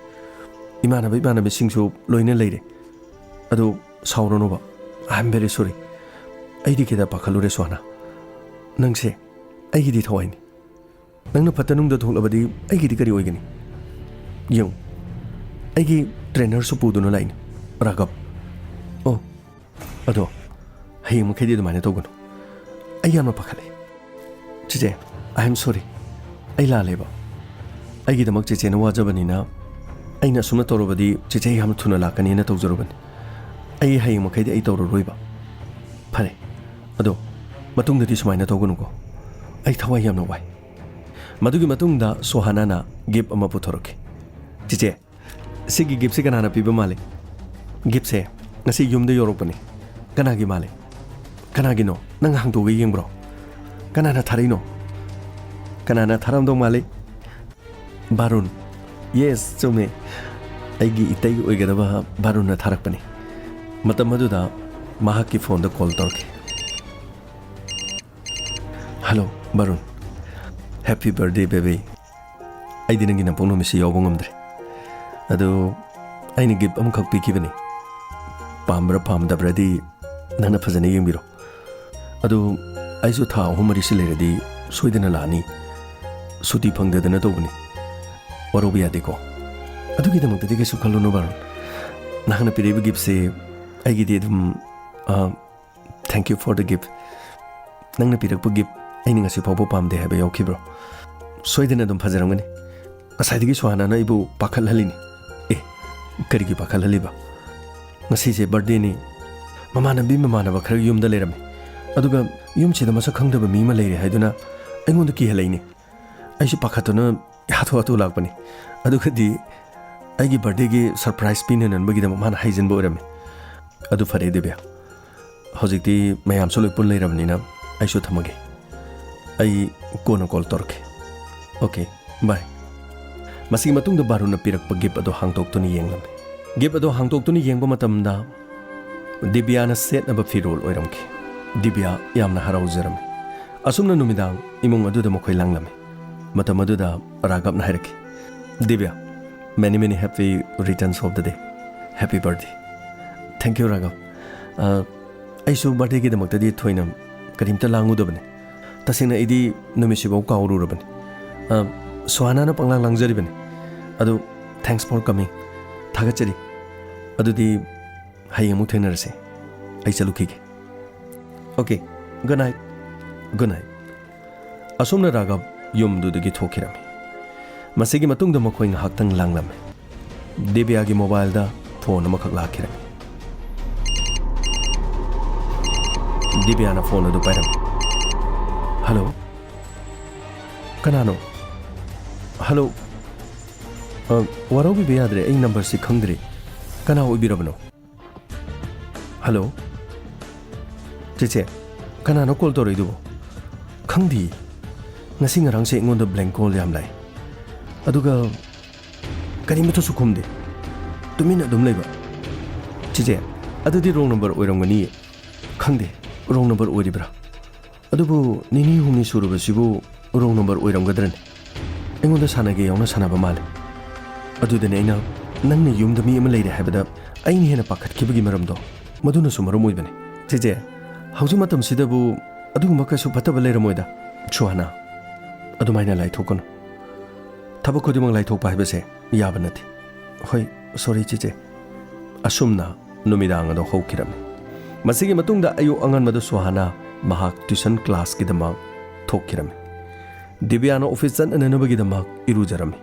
ꯏꯃꯥꯟꯅꯕ ꯏꯃꯥꯟꯅꯕꯤꯁꯤꯡꯁꯨ ꯂꯣꯏꯅ ꯂꯩꯔꯦ꯫ ꯑꯗꯨ ꯁꯥꯎꯔꯅꯨꯕ꯫ I am very sorry꯫ ꯑꯩꯗꯤ ꯈꯤꯇ ꯄꯥꯈꯠꯂꯨꯔꯦ, ꯁꯣꯍꯥꯅꯥ꯫ ꯅꯪꯁꯦ ꯑꯩꯒꯤꯗꯤ ꯊꯋꯥꯏꯅꯤ꯫ ꯅꯪꯅ ꯐꯠꯇ ꯅꯨꯡꯗ ꯊꯣꯛꯂꯕꯗꯤ ꯑꯩꯒꯤꯗꯤ ꯀꯔꯤ ꯑꯣꯏꯒꯅꯤ? ꯌꯦꯡꯉꯨ, ꯑꯩꯒꯤ trainerꯁꯨ ꯄꯨꯗꯨꯅ ꯂꯥꯛꯏꯅꯤ, ꯔꯥꯘꯕ꯫ ꯑꯣ, ꯑꯗꯣ ꯍꯌꯦꯡ ꯃꯈꯩꯗꯤ ꯑꯗꯨꯃꯥꯏꯅ ꯇꯧꯒꯅꯨ꯫ ꯑꯩ ꯌꯥꯝꯅ ꯄꯥꯈꯠꯂꯦ꯫ ꯆꯦꯆꯦ, I am sorry꯫ ꯑꯩ ꯂꯥꯜꯂꯦꯕ꯫ ꯑꯩꯒꯤꯗꯃꯛ ꯆꯦꯆꯦꯅ ꯋꯥꯖꯕꯅꯤꯅ ꯑꯩꯅ ꯑꯁꯨꯝꯅ ꯇꯧꯔꯕꯗꯤ ꯆꯦꯆꯦ ꯌꯥꯝꯅ ꯊꯨꯅ ꯂꯥꯛꯀꯅꯤꯅ ꯇꯧꯖꯔꯨꯕꯅꯤ꯫ ꯑꯩ ꯍꯌꯦꯡ ꯃꯈꯩꯗꯤ ꯑꯩ ꯇꯧꯔꯔꯣꯏꯕ꯫ ꯐꯔꯦ꯫ ꯑꯗꯣ ꯃꯇꯨꯡꯗꯗꯤ ꯁꯨꯃꯥꯏꯅ ꯇꯧꯒꯅꯨꯀꯣ꯫ ꯑꯩ ꯊꯋꯥꯏ ꯌꯥꯝꯅ ꯋꯥꯏ꯫ ꯃꯗꯨꯒꯤ ꯃꯇꯨꯡꯗ ꯁꯣꯍꯥꯅꯥꯅ ꯒꯤꯐ ꯑꯃ ꯄꯨꯊꯣꯔꯛꯈꯤ꯫ "ꯆꯤꯆꯦ, ꯁꯤꯒꯤ ꯒꯤꯐꯁꯤ ꯀꯅꯥꯅ ꯄꯤꯕ ꯃꯥꯜꯂꯤ? ꯒꯤꯐꯁꯦ ꯉꯁꯤ ꯌꯨꯝꯗ ꯌꯧꯔꯛꯄꯅꯤ꯫ ꯀꯅꯥꯒꯤ ꯃꯥꯜꯂꯤ? ꯀꯅꯥꯒꯤꯅꯣ? ꯅꯪ ꯍꯥꯡꯗꯣꯛꯑꯒ ꯌꯦꯡꯕ꯭ꯔꯣ? ꯀꯅꯥꯅ ꯊꯥꯔꯛꯏꯅꯣ? ꯀꯅꯥꯅ ꯊꯥꯔꯝꯗꯧ ꯃꯥꯜꯂꯤ?" "ꯕꯥꯔꯨꯟ꯫ Yes, ꯆꯨꯝꯃꯦ꯫ ꯑꯩꯒꯤ ꯏꯇꯩ ꯑꯣꯏꯒꯗꯕ ꯕꯥꯔꯨꯟꯅ ꯊꯥꯔꯛꯄꯅꯤ꯫" ꯃꯇꯝ ꯑꯗꯨꯗ ꯃꯍꯥꯛꯀꯤ ꯐꯣꯟꯗ ꯀꯣꯜ ꯇꯧꯔꯛꯈꯤ꯫ "ꯍꯜꯂꯣ, ꯕꯥꯔꯨꯟ꯫ Happy birthday, baby꯫ ꯑꯩꯗꯤ ꯅꯪꯒꯤ ꯅꯄꯣꯛ ꯅꯨꯃꯤꯠꯁꯤ ꯌꯥꯎꯕ ꯉꯝꯗ꯭ꯔꯦ꯫ ꯑꯗꯨ ꯑꯩꯅ ꯒꯤꯐ ꯑꯃꯈꯛ ꯄꯤꯈꯤꯕꯅꯤ꯫ ꯄꯥꯝꯕ꯭ꯔꯥ ꯄꯥꯝꯗꯕ꯭ꯔꯥꯗꯤ ꯅꯪꯅ ꯐꯖꯅ ꯌꯦꯡꯕꯤꯔꯣ꯫ ꯑꯗꯨ ꯑꯩꯁꯨ ꯊꯥ ꯑꯍꯨꯝ ꯃꯔꯤꯁꯤ ꯂꯩꯔꯗꯤ ꯁꯣꯏꯗꯅ ꯂꯥꯛꯑꯅꯤ꯫ ꯁꯨꯇꯤ ꯐꯪꯗꯗꯅ ꯇꯧꯕꯅꯤ꯫ ꯋꯥꯔꯧꯕ ꯌꯥꯗꯦꯀꯣ꯫ ꯑꯗꯨꯒꯤꯗꯃꯛꯇꯗꯤ ꯀꯩꯁꯨ ꯈꯜꯂꯨꯅꯨ, ꯕꯥꯔꯨꯟ꯫ ꯅꯍꯥꯛꯅ ꯄꯤꯔꯛꯏꯕ ꯒꯤꯐꯁꯦ ꯑꯩꯒꯤꯗꯤ ꯑꯗꯨꯝ, ꯑ, thank you for the gift꯫ ꯅꯪꯅ ꯄꯤꯔꯛꯄ ꯒꯤꯐ ꯑꯩꯅ ꯉꯁꯤ ꯐꯥꯎꯕ ꯄꯥꯝꯗꯦ ꯍꯥꯏꯕ ꯌꯥꯎꯈꯤꯕ꯭ꯔꯣ? ꯁꯣꯏꯗꯅ ꯑꯗꯨꯝ ꯐꯖꯔꯝꯒꯅꯤ꯫ ꯉꯁꯥꯏꯗꯒꯤ ꯁꯣꯍꯥꯅꯥꯅ ꯑꯩꯕꯨ ꯄꯥꯈꯠꯍꯜꯂꯤꯅꯤ꯫" "ꯑꯦ, ꯀꯔꯤꯒꯤ ꯄꯥꯈꯠꯍꯜꯂꯤꯕ?" "ꯉꯁꯤꯁꯦ ꯕꯥꯔꯗꯦꯅꯤ꯫ ꯃꯃꯥꯟꯅꯕꯤ ꯃꯃꯥꯟꯅꯕ ꯈꯔ ꯌꯨꯝꯗ ꯂꯩꯔꯝꯃꯤ꯫ ꯑꯗꯨꯒ ꯌꯨꯝꯁꯤꯗ ꯃꯁꯛ ꯈꯪꯗꯕ ꯃꯤ ꯑꯃ ꯂꯩꯔꯦ ꯍꯥꯏꯗꯨꯅ ꯑꯩꯉꯣꯟꯗ ꯀꯤꯍꯜꯂꯛꯏꯅꯤ꯫ ꯑꯩꯁꯨ ꯄꯥꯈꯠꯇꯨꯅ ꯍꯥꯊꯨ ꯍꯥꯊꯨ ꯂꯥꯛꯄꯅꯤ꯫ ꯑꯗꯨꯒꯗꯤ ꯑꯩꯒꯤ ꯕꯥꯔꯗꯦꯒꯤ ꯁꯔꯄ꯭ꯔꯥꯏꯖ ꯄꯤꯅꯅꯕꯒꯤꯗꯃꯛ ꯃꯥꯅ ꯍꯥꯏꯖꯤꯟꯕ ꯑꯣꯏꯔꯝꯃꯤ꯫ ꯑꯗꯨ ꯐꯔꯦ, ꯗꯤꯕ꯭ꯌꯥ꯫ ꯍꯧꯖꯤꯛꯇꯤ ꯃꯌꯥꯝꯁꯨ ꯂꯣꯏ ꯄꯨꯟ ꯂꯩꯔꯕꯅꯤꯅ ꯑꯩꯁꯨ ꯊꯝꯃꯒꯦ꯫ ꯑꯩ ꯀꯣꯟꯅ ꯀꯣꯜ ꯇꯧꯔꯛꯀꯦ꯫ ꯑꯣꯀꯦ, ꯕꯥꯏ꯫" ꯃꯁꯤꯒꯤ ꯃꯇꯨꯡꯗ ꯕꯥꯔꯨꯟꯅ ꯄꯤꯔꯛꯄ ꯒꯤꯐ ꯑꯗꯨ ꯍꯥꯡꯗꯣꯛꯇꯨꯅ ꯌꯦꯡꯂꯝꯃꯤ꯫ ꯒꯤꯐ ꯑꯗꯨ ꯍꯥꯡꯗꯣꯛꯇꯨꯅ ꯌꯦꯡꯕ ꯃꯇꯝꯗ ꯗꯤꯕ꯭ꯌꯥꯅ ꯁꯦꯠꯅꯕ ꯐꯤꯔꯣꯜ ꯑꯣꯏꯔꯝꯈꯤ꯫ ꯗꯤꯕ꯭ꯌꯥ ꯌꯥꯝꯅ ꯍꯔꯥꯎꯖꯔꯝꯃꯤ꯫ ꯑꯁꯨꯝꯅ ꯅꯨꯃꯤꯗꯥꯡ ꯏꯃꯨꯡ ꯑꯗꯨꯗ ꯃꯈꯣꯏ ꯂꯥꯡꯂꯝꯃꯤ꯫ ꯃꯇꯝ ꯑꯗꯨꯗ ꯔꯥꯘꯕꯅ ꯍꯥꯏꯔꯛꯈꯤ, "ꯗꯤꯕ꯭ꯌꯥ, many many happy returns of the day꯫ Happy birthday꯫" "Thank you, ꯔꯥꯘꯕ꯫ ꯑ, ꯑꯩꯁꯨ ꯕꯥꯔꯗꯦꯒꯤꯗꯃꯛꯇꯗꯤ ꯊꯣꯏꯅ ꯀꯔꯤꯝꯇ ꯂꯥꯡꯉꯨꯗꯕꯅꯤ꯫ ꯇꯁꯦꯡꯅ ꯑꯩꯗꯤ ꯅꯨꯃꯤꯠꯁꯤꯐꯥꯎ ꯀꯥꯎꯔꯨꯔꯕꯅꯤ꯫ ꯑ, ꯁꯣꯍꯥꯅꯥꯅ ꯄꯪꯂꯥꯡ ꯂꯥꯡꯖꯔꯤꯕꯅꯤ꯫ ꯑꯗꯨ, thanks for coming꯫ ꯊꯥꯒꯠꯆꯔꯤ꯫ ꯑꯗꯨꯗꯤ ꯍꯌꯦꯡ ꯑꯃꯨꯛ ꯊꯦꯡꯅꯔꯁꯤ꯫ ꯑꯩ ꯆꯠꯂꯨꯈꯤꯒꯦ꯫" "Okay, good night꯫ Good night꯫" ꯑꯁꯨꯝꯅ ꯔꯥꯘꯕ ꯌꯨꯝꯗꯨꯗꯒꯤ ꯊꯣꯛꯈꯤꯔꯝꯃꯤ꯫ ꯃꯁꯤꯒꯤ ꯃꯇꯨꯡꯗ ꯃꯈꯣꯏ ꯉꯥꯏꯍꯥꯛꯇꯪ ꯂꯥꯡꯂꯝꯃꯤ꯫ ꯗꯤꯕ꯭ꯌꯥꯒꯤ ꯃꯣꯕꯥꯏꯜꯗ ꯐꯣꯟ ꯑꯃꯈꯛ ꯂꯥꯛꯈꯤꯔꯝꯃꯤ꯫ ꯗꯤꯕ꯭ꯌꯥꯅ ꯐꯣꯟ ꯑꯗꯨ ꯄꯥꯏꯔꯝꯃꯤ꯫ "ꯍꯜꯂꯣ? ꯀꯅꯥꯅꯣ?" ꯍꯜꯂꯣ꯫ ꯑ, ꯋꯥꯔꯧꯕꯤꯕ ꯌꯥꯗ꯭ꯔꯦ, ꯑꯩ ꯅꯝꯕꯔꯁꯤ ꯈꯪꯗ꯭ꯔꯦ꯫ ꯀꯅꯥ ꯑꯣꯏꯕꯤꯔꯕꯅꯣ? ꯍꯜꯂꯣ꯫ ꯆꯦꯆꯦ, ꯀꯅꯥꯅꯣ ꯀꯣꯜ ꯇꯧꯔꯛꯏꯗꯨꯕꯣ? ꯈꯪꯗꯤꯌꯦ꯫ ꯉꯁꯤ ꯉꯔꯥꯡꯁꯦ ꯑꯩꯉꯣꯟꯗ ꯕ꯭ꯂꯦꯡ ꯀꯣꯜ ꯌꯥꯝ ꯂꯥꯛꯑꯦ꯫ ꯑꯗꯨꯒ ꯀꯔꯤꯃꯠꯇꯁꯨ ꯈꯨꯝꯗꯦ꯫ ꯇꯨꯃꯤꯟꯅ ꯑꯗꯨꯝ ꯂꯩꯕ꯫ ꯆꯦꯆꯦ, ꯑꯗꯨꯗꯤ ꯔꯣꯡ ꯅꯝꯕꯔ ꯑꯣꯏꯔꯝꯒꯅꯤꯌꯦ꯫ ꯈꯪꯗꯦ, ꯔꯣꯡ ꯅꯝꯕꯔ ꯑꯣꯏꯔꯤꯕ꯭ꯔꯥ? ꯑꯗꯨꯕꯨ ꯅꯤꯅꯤ ꯍꯨꯝꯅꯤ ꯁꯨꯔꯕꯁꯤꯕꯨ ꯔꯣꯡ ꯅꯝꯕꯔ ꯑꯣꯏꯔꯝꯒꯗ꯭ꯔꯅꯦ? ꯑꯩꯉꯣꯟꯗ ꯁꯥꯟꯅꯒꯦ ꯌꯥꯎꯅ ꯁꯥꯟꯅꯕ ꯃꯥꯜꯂꯦ꯫ ꯑꯗꯨꯗꯅꯦ ꯑꯩꯅ ꯅꯪꯅ ꯌꯨꯝꯗ ꯃꯤ ꯑꯃ ꯂꯩꯔꯦ ꯍꯥꯏꯕꯗ ꯑꯩꯅ ꯍꯦꯟꯅ ꯄꯥꯈꯠꯈꯤꯕꯒꯤ ꯃꯔꯝꯗꯣ, ꯃꯗꯨꯅꯁꯨ ꯃꯔꯝ ꯑꯣꯏꯕꯅꯦ꯫ ꯆꯦꯆꯦ, ꯍꯧꯖꯤꯛ ꯃꯇꯝꯁꯤꯗꯕꯨ ꯑꯗꯨꯒꯨꯝꯕ ꯀꯩꯁꯨ ꯐꯠꯇꯕ ꯂꯩꯔꯝꯃꯣꯏꯗ꯫ ꯁꯨꯍꯥꯅꯥ, ꯑꯗꯨꯃꯥꯏꯅ ꯂꯥꯏꯊꯣꯛꯀꯅꯨ꯫ ꯊꯕꯛ ꯈꯨꯗꯤꯡꯃꯛ ꯂꯥꯏꯊꯣꯛꯄ ꯍꯥꯏꯕꯁꯦ ꯌꯥꯕ ꯅꯠꯇꯦ꯫ ꯍꯣꯏ, ꯁꯣꯔꯤ ꯆꯦꯆꯦ꯫ ꯑꯁꯨꯝꯅ ꯅꯨꯃꯤꯗꯥꯡ ꯑꯗꯨ ꯍꯧꯈꯤꯔꯝꯃꯤ꯫ ꯃꯁꯤꯒꯤ ꯃꯇꯨꯡꯗ ꯑꯌꯨꯛ ꯑꯉꯟꯕꯗ ꯁꯨꯍꯥꯅꯥ ꯃꯍꯥꯛ ꯇ꯭ꯌꯨꯁꯟ ꯀ꯭ꯂꯥꯁꯀꯤꯗꯃꯛ ꯊꯣꯛꯈꯤꯔꯝꯃꯤ꯫ ꯗꯤꯕꯤꯌꯥꯅ ꯑꯣꯐꯤꯁ ꯆꯠꯅꯅꯕꯒꯤꯗꯃꯛ ꯏꯔꯨꯖꯔꯝꯃꯤ꯫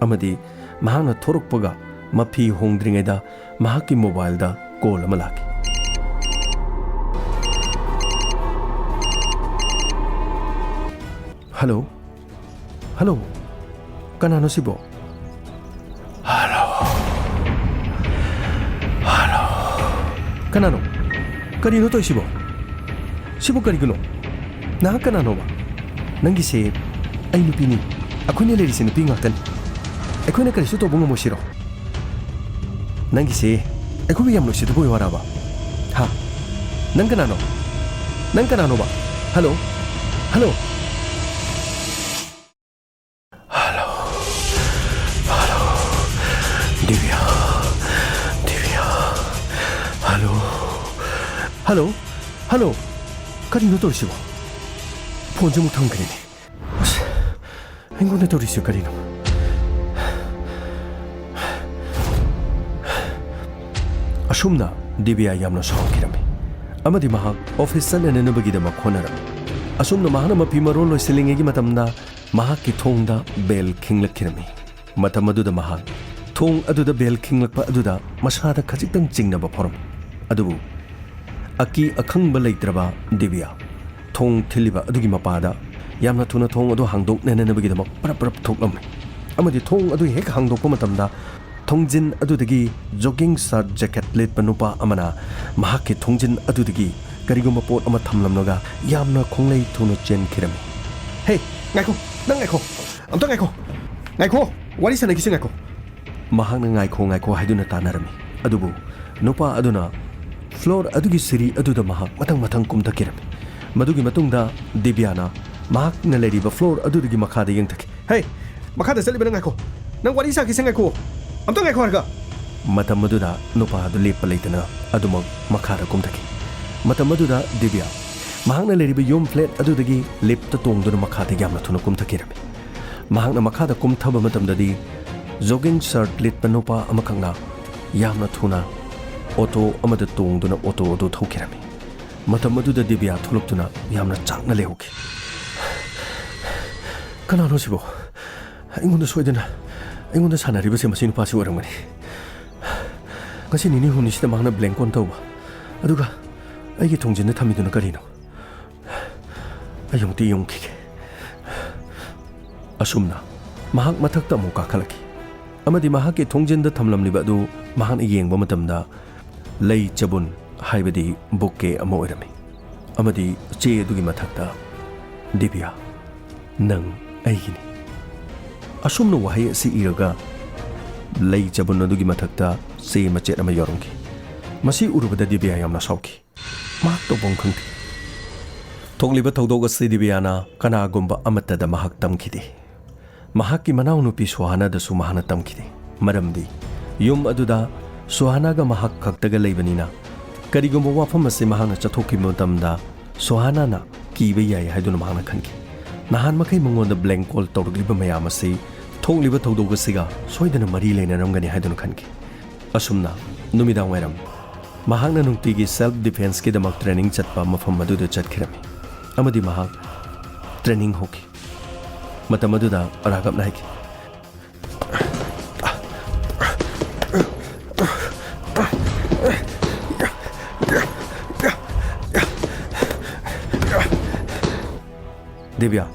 ꯑꯃꯗꯤ ꯃꯍꯥꯛꯅ ꯊꯣꯔꯛꯄꯒ ꯃꯐꯤ ꯍꯣꯡꯗ꯭ꯔꯤꯉꯩꯗ ꯃꯍꯥꯛꯀꯤ ꯃꯣꯕꯥꯏꯜꯗ ꯀꯣꯜ ꯑꯃ ꯂꯥꯛꯈꯤ꯫ ꯍꯜꯂꯣ? ꯍꯜꯂꯣ? ꯀꯅꯥꯅꯣ ꯁꯤꯕꯣ? ꯍꯜꯂꯣ? ꯍꯜꯂꯣ? ꯀꯅꯥꯅꯣ? ꯀꯔꯤꯅꯣ ꯇꯧꯔꯤꯁꯤꯕꯣ? ꯁꯤꯕꯨ ꯀꯔꯤꯒꯤꯅꯣ? ꯅꯍꯥꯛ ꯀꯅꯥꯅꯣꯕ? ꯅꯪꯒꯤꯁꯦ ꯑꯩ ꯅꯨꯄꯤꯅꯤ꯫ ꯑꯩꯈꯣꯏꯅ ꯂꯩꯔꯤꯁꯦ ꯅꯨꯄꯤ ꯉꯥꯛꯇꯅꯤ꯫ ꯑꯩꯈꯣꯏꯅ ꯀꯔꯤꯁꯨ ꯇꯧꯕ ꯉꯝꯃꯣꯏ ꯁꯤꯔꯣ? ꯅꯪꯒꯤꯁꯦ ꯑꯩꯈꯣꯏꯕꯨ ꯌꯥꯝ ꯅꯨꯡꯁꯤꯗꯕ ꯑꯣꯏ ꯋꯥꯔꯕ? ꯍꯥ? ꯅꯪ ꯀꯅꯥꯅꯣ? ꯅꯪ ꯀꯅꯥꯅꯣꯕ? Hello? Hello? Hello? Hello? Dibiya? Dibiya? Hello? Hello? Hello? ꯀꯔꯤꯅꯣ ꯇꯧꯔꯤꯁꯤꯕꯣ? ꯐꯣꯟꯁꯦ ꯑꯃꯨꯛ ꯊꯝꯈ꯭ꯔꯦꯅꯦ꯫ ꯑꯁ, ꯑꯩꯉꯣꯟꯗ ꯇꯧꯔꯤꯁꯤ ꯀꯔꯤꯅꯣ? ꯑꯁꯨꯝꯅ ꯗꯤꯕꯤꯌꯥ ꯌꯥꯝꯅ ꯁꯥꯎꯈꯤꯔꯝꯃꯤ ꯑꯃꯗꯤ ꯃꯍꯥꯛ ꯑꯣꯐꯤꯁ ꯆꯠꯅꯅꯕꯒꯤꯗꯃꯛ ꯍꯣꯠꯅꯔꯝꯃꯤ꯫ ꯑꯁꯨꯝꯅ ꯃꯍꯥꯛꯅ ꯃꯐꯤ ꯃꯔꯣꯜ ꯂꯣꯏꯁꯤꯜꯂꯤꯉꯩꯒꯤ ꯃꯇꯝꯗ ꯃꯍꯥꯛꯀꯤ ꯊꯣꯡꯗ ꯕꯦꯜ ꯈꯤꯡꯂꯛꯈꯤꯔꯝꯃꯤ꯫ ꯃꯇꯝ ꯑꯗꯨꯗ ꯃꯍꯥꯛ ꯊꯣꯡ ꯑꯗꯨꯗ ꯕꯦꯜ ꯈꯤꯡꯂꯛꯄ ꯑꯗꯨꯗ ꯃꯁꯥꯗ ꯈꯖꯤꯛꯇꯪ ꯆꯤꯡꯅꯕ ꯐꯥꯎꯔꯝꯃꯤ꯫ ꯑꯗꯨꯕꯨ ꯑꯀꯤ ꯑꯈꯪꯕ ꯂꯩꯇ꯭ꯔꯕ ꯗꯤꯕꯤꯌꯥ ꯊꯣꯡ ꯊꯤꯜꯂꯤꯕ ꯑꯗꯨꯒꯤ ꯃꯄꯥꯗ ꯌꯥꯝꯅ ꯊꯨꯅ ꯊꯣꯡ ꯑꯗꯨ ꯍꯥꯡꯗꯣꯛꯅꯅꯕꯒꯤꯗꯃꯛ ꯄꯔꯞ ꯄꯔꯞ ꯊꯣꯛꯂꯝꯃꯤ꯫ ꯑꯃꯗꯤ ꯊꯣꯡ ꯑꯗꯨ ꯍꯦꯛ ꯍꯥꯡꯗꯣꯛꯄ ꯃꯇꯝꯗ ꯊꯣꯡꯖꯤꯟ ꯑꯗꯨꯗꯒꯤ jogging shirt jacket ꯂꯤꯠꯄ ꯅꯨꯄꯥ ꯑꯃꯅ ꯃꯍꯥꯛꯀꯤ ꯊꯣꯡꯖꯤꯟ ꯑꯗꯨꯗꯒꯤ ꯀꯔꯤꯒꯨꯝꯕ ꯄꯣꯠ ꯑꯃ ꯊꯝꯂꯝꯂꯒ ꯌꯥꯝꯅ ꯈꯣꯡꯂꯩ ꯊꯨꯅ ꯆꯦꯟꯈꯤꯔꯝꯃꯤ꯫ "ꯍꯦ, ꯉꯥꯏꯈꯣ, ꯅꯪ ꯉꯥꯏꯈꯣ, ꯑꯝꯇ ꯉꯥꯏꯈꯣ, ꯉꯥꯏꯈꯣ, ꯋꯥꯔꯤ ꯁꯥꯟꯅꯈꯤꯁꯤ ꯉꯥꯏꯈꯣ꯫" ꯃꯍꯥꯛꯅ "ꯉꯥꯏꯈꯣ, ꯉꯥꯏꯈꯣ" ꯍꯥꯏꯗꯨꯅ ꯇꯥꯟꯅꯔꯝꯃꯤ꯫ ꯑꯗꯨꯕꯨ ꯅꯨꯄꯥ ꯑꯗꯨꯅ floor ꯑꯗꯨꯒꯤ ꯁꯤꯔꯤ ꯑꯗꯨꯗ ꯃꯍꯥꯛ ꯃꯊꯪ ꯃꯊꯪ ꯀꯨꯝꯊꯈꯤꯔꯝꯃꯤ꯫ ꯃꯗꯨꯒꯤ ꯃꯇꯨꯡꯗ ꯗꯤꯕ꯭ꯌꯥꯅ ꯃꯍꯥꯛꯅ ꯂꯩꯔꯤꯕ floor ꯑꯗꯨꯗꯒꯤ ꯃꯈꯥꯗ ꯌꯦꯡꯊꯈꯤ꯫ "ꯍꯦ, ꯃꯈꯥꯗ ꯆꯠꯂꯤꯕ ꯅꯪ ꯉꯥꯏꯈꯣ꯫ ꯅꯪ ꯋꯥꯔꯤ ꯁꯥꯈꯤꯁꯦ ꯉꯥꯏꯈꯣ꯫ ꯑꯝꯇ ꯉꯥꯏꯈꯣ ꯍꯥꯏꯔꯒ꯫" ꯃꯇꯝ ꯑꯗꯨꯗ ꯅꯨꯄꯥ ꯑꯗꯨ ꯂꯦꯞꯄ ꯂꯩꯇꯅ ꯑꯗꯨꯃꯛ ꯃꯈꯥꯗ ꯀꯨꯝꯊꯈꯤ꯫ ꯃꯇꯝ ꯑꯗꯨꯗ ꯗꯤꯕ꯭ꯌꯥ ꯃꯍꯥꯛꯅ ꯂꯩꯔꯤꯕ ꯌꯨꯝ flat ꯑꯗꯨꯗꯒꯤ liftꯇ ꯇꯣꯡꯗꯨꯅ ꯃꯈꯥꯗ ꯌꯥꯝꯅ ꯊꯨꯅ ꯀꯨꯝꯊꯈꯤꯔꯝꯃꯤ꯫ ꯃꯍꯥꯛꯅ ꯃꯈꯥꯗ ꯀꯨꯝꯊꯕ ꯃꯇꯝꯗꯗꯤ jogging shirt ꯂꯤꯠꯄ ꯅꯨꯄꯥ ꯑꯃꯈꯛꯅ ꯌꯥꯝꯅ ꯊꯨꯅ auto ꯑꯃꯗ ꯇꯣꯡꯗꯨꯅ auto ꯑꯗꯨ ꯊꯧꯈꯤꯔꯝꯃꯤ꯫ ꯃꯇꯝ ꯑꯗꯨꯗ ꯗꯤꯕ꯭ꯌꯥ ꯊꯣꯛꯂꯛꯇꯨꯅ ꯌꯥꯝꯅ ꯆꯥꯛꯅ ꯂꯩꯍꯧꯈꯤ꯫ "ꯀꯅꯥꯅꯣ ꯁꯤꯕꯣ? ꯑꯩꯉꯣꯟꯗ ꯁꯣꯏꯗꯅ, ꯑꯩꯉꯣꯟꯗ ꯁꯥꯟꯅꯔꯤꯕꯁꯦ ꯃꯁꯤ ꯅꯨꯄꯥꯁꯤ ꯑꯣꯏꯔꯝꯒꯅꯤ꯫ ꯉꯁꯤ ꯅꯤꯅꯤ ꯍꯨꯝꯅꯤꯁꯤꯗ ꯃꯍꯥꯛꯅ blank call ꯇꯧꯕ, ꯑꯗꯨꯒ ꯑꯩꯒꯤ ꯊꯣꯡꯖꯤꯟꯗ ꯊꯝꯃꯤꯗꯨꯅ ꯀꯔꯤꯅꯣ? ꯑꯩ ꯑꯃꯨꯛꯇ ꯌꯦꯡꯉꯨꯈꯤꯒꯦ꯫" ꯑꯁꯨꯝꯅ ꯃꯍꯥꯛ ꯃꯊꯛꯇ ꯑꯃꯨꯛ ꯀꯥꯈꯠꯂꯛꯈꯤ ꯑꯃꯗꯤ ꯃꯍꯥꯛꯀꯤ ꯊꯣꯡꯖꯤꯟꯗ ꯊꯝꯂꯝꯂꯤꯕ ꯑꯗꯨ ꯃꯍꯥꯛꯅ ꯌꯦꯡꯕ ꯃꯇꯝꯗ, ꯂꯩ ꯆꯕꯨꯟ, ꯍꯥꯏꯕꯗꯤ bouquet ꯑꯃ ꯑꯣꯏꯔꯝꯃꯤ꯫ ꯑꯃꯗꯤ ꯆꯦ ꯑꯗꯨꯒꯤ ꯃꯊꯛꯇ, "ꯗꯤꯕ꯭ꯌꯥ, ꯅꯪ ꯑꯩꯒꯤꯅꯤ꯫" ꯑꯁꯨꯝꯅ ꯋꯥꯍꯩ ꯑꯁꯤ ꯏꯔꯒ ꯂꯩ ꯆꯕꯨꯟ ꯑꯗꯨꯒꯤ ꯃꯊꯛꯇ ꯆꯦ ꯃꯆꯦꯠ ꯑꯃ ꯌꯥꯎꯔꯝꯈꯤ꯫ ꯃꯁꯤ ꯎꯔꯨꯕꯗ ꯗꯤꯕ꯭ꯌꯥ ꯌꯥꯝꯅ ꯁꯥꯎꯈꯤ꯫ ꯃꯍꯥꯛ ꯇꯧꯐꯝ ꯈꯪꯗꯦ꯫ ꯊꯣꯛꯂꯤꯕ ꯊꯧꯗꯣꯛ ꯑꯁꯤ ꯗꯤꯕ꯭ꯌꯥꯅ ꯀꯅꯥꯒꯨꯝꯕ ꯑꯃꯠꯇꯗ ꯃꯍꯥꯛ ꯇꯝꯈꯤꯗꯦ꯫ ꯃꯍꯥꯛꯀꯤ ꯃꯅꯥꯎꯅꯨꯄꯤ ꯁꯣꯍꯥꯅꯥꯗꯁꯨ ꯃꯍꯥꯛꯅ ꯇꯝꯈꯤꯗꯦ꯫ ꯃꯔꯝꯗꯤ ꯌꯨꯝ ꯑꯗꯨꯗ ꯁꯣꯍꯥꯅꯥꯒ ꯃꯍꯥꯛ ꯈꯛꯇꯒ ꯂꯩꯕꯅꯤꯅ, ꯀꯔꯤꯒꯨꯝꯕ ꯋꯥꯐꯝ ꯑꯁꯤ ꯃꯍꯥꯛꯅ ꯆꯠꯊꯣꯛꯈꯤꯕ ꯃꯇꯝꯗ ꯁꯣꯍꯥꯅꯥꯅ ꯀꯤꯕ ꯌꯥꯏ ꯍꯥꯏꯗꯨꯅ ꯃꯍꯥꯛꯅ ꯈꯟꯈꯤ꯫ ꯅꯍꯥꯟ ꯃꯈꯩ ꯃꯉꯣꯟꯗ blank call ꯇꯧꯔꯛꯂꯤꯕ ꯃꯌꯥꯝ ꯑꯁꯤ ꯊꯣꯛꯂꯤꯕ ꯊꯧꯗꯣꯛ ꯑꯁꯤꯒ ꯁꯣꯏꯗꯅ ꯃꯔꯤ ꯂꯩꯅꯔꯝꯒꯅꯤ ꯍꯥꯏꯗꯨꯅ ꯈꯟꯈꯤ꯫ ꯑꯁꯨꯝꯅ ꯅꯨꯃꯤꯗꯥꯡ ꯋꯥꯏꯔꯝ ꯃꯍꯥꯛꯅ ꯅꯨꯡꯇꯤꯒꯤ self defenceꯀꯤꯗꯃꯛ training ꯆꯠꯄ ꯃꯐꯝ ꯑꯗꯨꯗ ꯆꯠꯈꯤꯔꯝꯃꯤ ꯑꯃꯗꯤ ꯃꯍꯥꯛ training ꯍꯧꯈꯤ꯫ ꯃꯇꯝ ꯑꯗꯨꯗ ꯔꯥꯘꯕꯅ ꯍꯥꯏꯈꯤ, ꯗꯤꯕ꯭ꯌꯥ,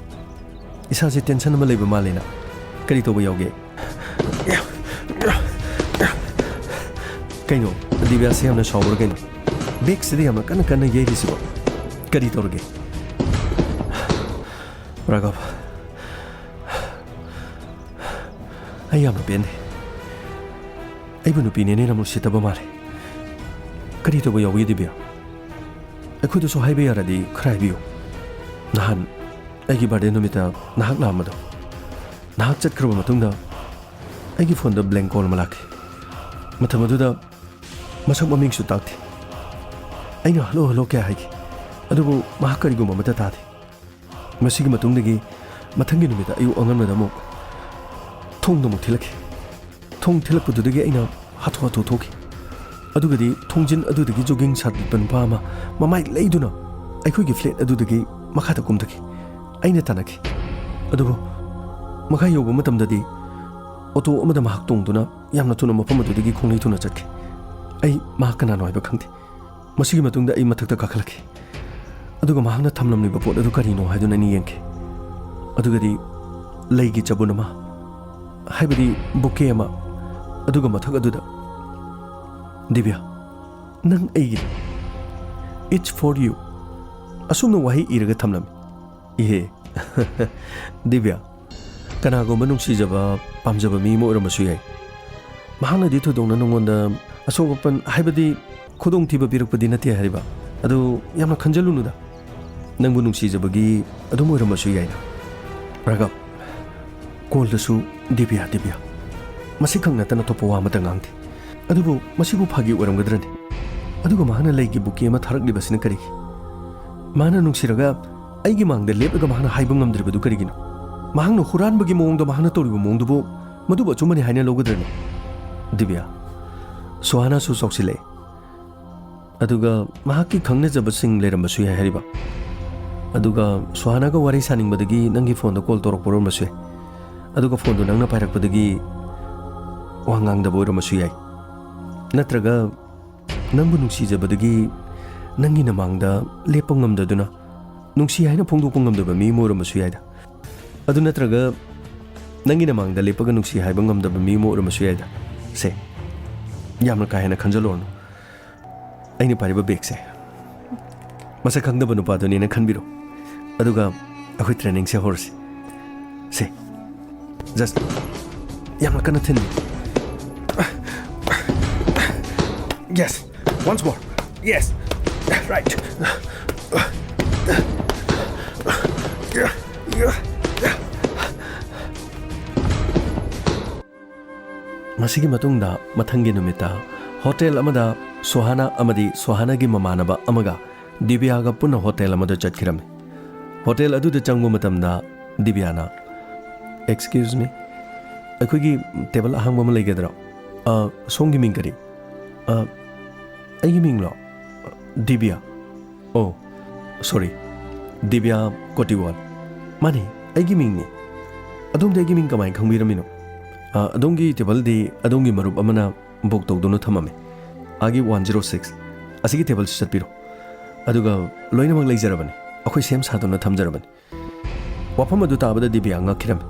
ꯏꯁꯥꯁꯦ ꯇꯦꯟꯁꯟ ꯑꯃ ꯂꯩꯕ ꯃꯥꯜꯂꯦꯅ꯫ ꯀꯔꯤ ꯇꯧꯕ ꯌꯥꯎꯒꯦ? ꯀꯩꯅꯣ? ꯗꯤꯕ꯭ꯌꯥꯁꯦ ꯌꯥꯝꯅ ꯁꯥꯎꯕ꯭ꯔꯥ ꯀꯩꯅꯣ? ꯕꯦꯛꯁꯤꯗ ꯌꯥꯝꯅ ꯀꯟꯅ ꯀꯟꯅ ꯌꯩꯔꯤꯁꯤꯕꯣ? ꯀꯔꯤ ꯇꯧꯔꯒꯦ? ꯔꯥꯘꯕ, ꯑꯩ ꯌꯥꯝꯅ ꯄꯦꯟꯗꯦ꯫ ꯑꯩꯕꯨ ꯅꯨꯄꯤꯅꯦꯅ ꯌꯥꯝ ꯎꯁꯤꯠꯇꯕ ꯃꯥꯜꯂꯦ꯫ ꯀꯔꯤ ꯇꯧꯕ ꯌꯥꯎꯒꯦ ꯗꯤꯕ꯭ꯌꯥ? ꯑꯩꯈꯣꯏꯗꯁꯨ ꯍꯥꯏꯕ ꯌꯥꯔꯗꯤ ꯈꯔ ꯍꯥꯏꯕꯤꯌꯨ꯫ ꯅꯍꯥꯟ ꯑꯩꯒꯤ ꯕꯥꯔꯗꯦ ꯅꯨꯃꯤꯠꯇ ꯅꯍꯥꯛ ꯂꯥꯛꯑꯝꯕꯗꯣ, ꯅꯍꯥꯛ ꯆꯠꯈ꯭ꯔꯕ ꯃꯇꯨꯡꯗ ꯑꯩꯒꯤ ꯐꯣꯟꯗ ꯕ꯭ꯂꯦꯡ ꯀꯣꯜ ꯑꯃ ꯂꯥꯛꯈꯤ꯫ ꯃꯇꯝ ꯑꯗꯨꯗ ꯃꯁꯛ ꯃꯃꯤꯡꯁꯨ ꯇꯥꯛꯇꯦ꯫ ꯑꯩꯅ "ꯍꯜꯂꯣ, ꯍꯜꯂꯣ" ꯀꯌꯥ ꯍꯥꯏꯈꯤ, ꯑꯗꯨꯕꯨ ꯃꯍꯥꯛ ꯀꯔꯤꯒꯨꯝꯕ ꯑꯃꯠꯇ ꯇꯥꯗꯦ꯫ ꯃꯁꯤꯒꯤ ꯃꯇꯨꯡꯗꯒꯤ ꯃꯊꯪꯒꯤ ꯅꯨꯃꯤꯠꯇ ꯑꯌꯨꯛ ꯑꯉꯟꯕꯗ ꯑꯃꯨꯛ ꯊꯣꯡꯗ ꯑꯃꯨꯛ ꯊꯤꯜꯂꯛꯈꯤ꯫ ꯊꯣꯡ ꯊꯤꯜꯂꯛꯄꯗꯨꯗꯒꯤ ꯑꯩꯅ ꯍꯥꯊꯨ ꯍꯥꯊꯨ ꯊꯣꯛꯈꯤ꯫ ꯑꯗꯨꯒꯗꯤ ꯊꯣꯡꯖꯤꯟ ꯑꯗꯨꯗꯒꯤ ꯖꯣꯒꯤꯡ ꯁꯥꯔꯠ ꯂꯤꯠꯄ ꯅꯨꯄꯥ ꯑꯃ ꯃꯃꯥꯏ ꯂꯩꯗꯨꯅ ꯑꯩꯈꯣꯏꯒꯤ ꯐ꯭ꯂꯦꯠ ꯑꯗꯨꯗꯒꯤ ꯃꯈꯥꯗ ꯀꯨꯝꯊꯈꯤ꯫ ꯑꯩꯅ ꯇꯥꯟꯅꯈꯤ꯫ ꯑꯗꯨꯕꯨ ꯃꯈꯥ ꯌꯧꯕ ꯃꯇꯝꯗꯗꯤ ꯑꯣꯇꯣ ꯑꯃꯗ ꯃꯍꯥꯛ ꯇꯣꯡꯗꯨꯅ ꯌꯥꯝꯅ ꯊꯨꯅ ꯃꯐꯝ ꯑꯗꯨꯗꯒꯤ ꯈꯣꯡꯂꯩ ꯊꯨꯅ ꯆꯠꯈꯤ꯫ ꯑꯩ ꯃꯍꯥꯛ ꯀꯅꯥꯅꯣ ꯍꯥꯏꯕ ꯈꯪꯗꯦ꯫ ꯃꯁꯤꯒꯤ ꯃꯇꯨꯡꯗ ꯑꯩ ꯃꯊꯛꯇ ꯀꯥꯈꯠꯂꯛꯈꯤ꯫ ꯑꯗꯨꯒ ꯃꯍꯥꯛꯅ ꯊꯝꯂꯝꯂꯤꯕ ꯄꯣꯠ ꯑꯗꯨ ꯀꯔꯤꯅꯣ ꯍꯥꯏꯗꯨꯅ ꯑꯩꯅ ꯌꯦꯡꯈꯤ꯫ ꯑꯗꯨꯒꯗꯤ ꯂꯩꯒꯤ ꯆꯕꯨꯟ ꯑꯃ, ꯍꯥꯏꯕꯗꯤ ꯕꯨꯀꯦ ꯑꯃ, ꯑꯗꯨꯒ ꯃꯊꯛ ꯑꯗꯨꯗ, "ꯗꯤꯕ꯭ꯌꯥ, ꯅꯪ ꯑꯩꯒꯤꯅꯤ꯫ It's for you" ꯑꯁꯨꯝꯅ ꯋꯥꯍꯩ ꯏꯔꯒ ꯊꯝꯂꯝꯃꯤ꯫ ꯏꯍꯦ꯫ ꯗꯤꯕ꯭ꯌꯥ, ꯀꯅꯥꯒꯨꯝꯕ ꯅꯨꯡꯁꯤꯖꯕ, ꯄꯥꯝꯖꯕ ꯃꯤ ꯑꯃ ꯑꯣꯏꯔꯝꯕꯁꯨ ꯌꯥꯏ꯫ ꯃꯍꯥꯛꯅꯗꯤ ꯊꯣꯏꯗꯣꯛꯅ ꯅꯉꯣꯟꯗ ꯑꯁꯣꯛ ꯑꯄꯟ, ꯍꯥꯏꯕꯗꯤ ꯈꯨꯗꯣꯡꯊꯤꯕ ꯄꯤꯔꯛꯄꯗꯤ ꯅꯠꯇꯦ ꯍꯥꯏꯔꯤꯕ꯫ ꯑꯗꯨ ꯌꯥꯝꯅ ꯈꯟꯖꯜꯂꯨꯅꯨꯗ꯫ ꯅꯪꯕꯨ ꯅꯨꯡꯁꯤꯖꯕꯒꯤ ꯑꯗꯨꯝ ꯑꯣꯏꯔꯝꯕꯁꯨ ꯌꯥꯏꯅ꯫ ꯔꯥꯘꯕ, ꯀꯣꯜꯗꯁꯨ "ꯗꯤꯕ꯭ꯌꯥ, ꯗꯤꯕ꯭ꯌꯥ"꯫ ꯃꯁꯤꯈꯛ ꯅꯠꯇꯅ ꯑꯇꯣꯞꯄ ꯋꯥ ꯑꯃꯠꯇ ꯉꯥꯡꯗꯦ꯫ ꯑꯗꯨꯕꯨ ꯃꯁꯤꯕꯨ ꯐꯥꯒꯤ ꯑꯣꯏꯔꯝꯒꯗ꯭ꯔꯅꯤ? ꯑꯗꯨꯒ ꯃꯍꯥꯛꯅ ꯂꯩꯒꯤ ꯕꯨꯀꯦ ꯑꯃ ꯊꯥꯔꯛꯂꯤꯕꯁꯤꯅ ꯀꯔꯤꯒꯤ? ꯃꯍꯥꯛꯅ ꯅꯨꯡꯁꯤꯔꯒ ꯑꯩꯒꯤ ꯃꯥꯡꯗ ꯂꯦꯞꯂꯒ ꯃꯍꯥꯛꯅ ꯍꯥꯏꯕ ꯉꯝꯗ꯭ꯔꯤꯕꯗꯨ ꯀꯔꯤꯒꯤꯅꯣ? ꯃꯍꯥꯛꯅ ꯍꯨꯔꯥꯟꯕꯒꯤ ꯃꯑꯣꯡꯗ ꯃꯍꯥꯛꯅ ꯇꯧꯔꯤꯕ ꯃꯑꯣꯡꯗꯨꯕꯨ ꯃꯗꯨꯕꯨ ꯑꯆꯨꯝꯕꯅꯤ ꯍꯥꯏꯅ ꯂꯧꯒꯗ꯭ꯔꯅꯤ? ꯗꯤꯕ꯭ꯌꯥ, ꯁꯨꯍꯥꯅꯥꯁꯨ ꯆꯥꯎꯁꯤꯜꯂꯛꯑꯦ꯫ ꯑꯗꯨꯒ ꯃꯍꯥꯛꯀꯤ ꯈꯪꯅꯖꯕꯁꯤꯡ ꯂꯩꯔꯝꯕꯁꯨ ꯌꯥꯏ ꯍꯥꯏꯔꯤꯕ꯫ ꯑꯗꯨꯒ ꯁꯨꯍꯥꯅꯥꯒ ꯋꯥꯔꯤ ꯁꯥꯅꯤꯡꯕꯗꯒꯤ ꯅꯪꯒꯤ ꯐꯣꯟꯗ ꯀꯣꯜ ꯇꯧꯔꯛꯄ ꯑꯣꯏꯔꯝꯕꯁꯨ ꯌꯥꯏ꯫ ꯑꯗꯨꯒ ꯐꯣꯟꯗꯨ ꯅꯪꯅ ꯄꯥꯏꯔꯛꯄꯗꯒꯤ ꯋꯥ ꯉꯥꯡꯗꯕ ꯑꯣꯏꯔꯝꯕꯁꯨ ꯌꯥꯏ꯫ ꯅꯠꯇ꯭ꯔꯒ ꯅꯪꯕꯨ ꯅꯨꯡꯁꯤꯖꯕꯗꯒꯤ ꯅꯪꯒꯤ ꯅꯃꯥꯡꯗ ꯂꯦꯞꯄ ꯉꯝꯗꯗꯨꯅ ꯅꯨꯡꯁꯤ ꯍꯥꯏꯅ ꯐꯣꯡꯗꯣꯛꯄ ꯉꯝꯗꯕ ꯃꯤ ꯑꯃ ꯑꯣꯏꯔꯝꯕꯁꯨ ꯌꯥꯏꯗ꯫ ꯑꯗꯨ ꯅꯠꯇ꯭ꯔꯒ ꯅꯪꯒꯤ ꯅꯃꯥꯡꯗ ꯂꯦꯞꯄꯒ ꯅꯨꯡꯁꯤ ꯍꯥꯏꯕ ꯉꯝꯗꯕ ꯃꯤ ꯑꯃ ꯑꯣꯏꯔꯝꯕꯁꯨ ꯌꯥꯏꯗ꯫ ꯁꯦ, ꯌꯥꯝꯅ ꯀꯥ ꯍꯦꯟꯅ ꯈꯟꯖꯜꯂꯨꯔꯅꯨ꯫ ꯑꯩꯅ ꯄꯥꯏꯔꯤꯕ ꯕꯦꯒꯁꯦ ꯃꯁꯛ ꯈꯪꯗꯕ ꯅꯨꯄꯥꯗꯨꯅꯦꯅ ꯈꯟꯕꯤꯔꯣ, ꯑꯗꯨꯒ ꯑꯩꯈꯣꯏ ꯇ꯭ꯔꯦꯅꯤꯡꯁꯦ ꯍꯧꯔꯁꯤ꯫ ꯁꯦ, just ꯌꯥꯝꯅ ꯀꯟꯅ ꯊꯤꯟꯕꯤ꯫ Yes, once more. Yes, right. ꯃꯁꯤꯒꯤ ꯃꯇꯨꯡꯗ ꯃꯊꯪꯒꯤ ꯅꯨꯃꯤꯠꯇ ꯍꯣꯇꯦꯜ ꯑꯃꯗ ꯁꯨꯍꯥꯅꯥ ꯑꯃꯗꯤ ꯁꯨꯍꯥꯅꯥꯒꯤ ꯃꯃꯥꯟꯅꯕ ꯑꯃꯒ ꯗꯤꯕꯤꯌꯥꯒ ꯄꯨꯟꯅ ꯍꯣꯇꯦꯜ ꯑꯃꯗ ꯆꯠꯈꯤꯔꯝꯃꯤ꯫ ꯍꯣꯇꯦꯜ ꯑꯗꯨꯗ ꯆꯪꯕ ꯃꯇꯝꯗ ꯗꯤꯕꯤꯌꯥꯅ, "Excuse me, ꯑꯩꯈꯣꯏꯒꯤ ꯇꯦꯕꯜ ꯑꯍꯥꯡꯕ ꯑꯃ ꯂꯩꯒꯗ꯭ꯔꯣ? ꯑ, ꯁꯣꯝꯒꯤ ꯃꯤꯡ ꯀꯔꯤ?" "ꯑ, ꯑꯩꯒꯤ ꯃꯤꯡꯂꯣ? ꯗꯤꯕꯤꯌꯥ꯫ ꯑꯣ, sorry, ꯗꯤꯕꯤꯌꯥ ꯀꯣꯇꯤꯋꯥꯜ꯫ ꯃꯥꯅꯤ, ꯑꯩꯒꯤ ꯃꯤꯡꯅꯤ꯫ ꯑꯗꯣꯝꯗꯤ ꯑꯩꯒꯤ ꯃꯤꯡ ꯀꯃꯥꯏꯅ ꯈꯪꯕꯤꯔꯝꯃꯤꯅꯣ?" "ꯑ, ꯑꯗꯣꯝꯒꯤ ꯇꯦꯕꯜꯗꯤ ꯑꯗꯣꯝꯒꯤ ꯃꯔꯨꯞ ꯑꯃꯅ ꯕꯨꯛ ꯇꯧꯗꯨꯅ ꯊꯝꯃꯝꯃꯦ꯫ ꯑꯥꯒꯤ one zero six꯫ ꯑꯁꯤꯒꯤ ꯇꯦꯕꯜꯁꯤ ꯆꯠꯄꯤꯔꯣ꯫ ꯑꯗꯨꯒ ꯂꯣꯏꯅꯃꯛ ꯂꯩꯖꯔꯕꯅꯤ꯫ ꯑꯩꯈꯣꯏ ꯁꯦꯝ ꯁꯥꯗꯨꯅ ꯊꯝꯖꯔꯕꯅꯤ꯫" ꯋꯥꯐꯝ ꯑꯗꯨ ꯇꯥꯕꯗ ꯗꯤꯕꯤꯌꯥ ꯉꯛꯈꯤꯔꯝꯃꯤ꯫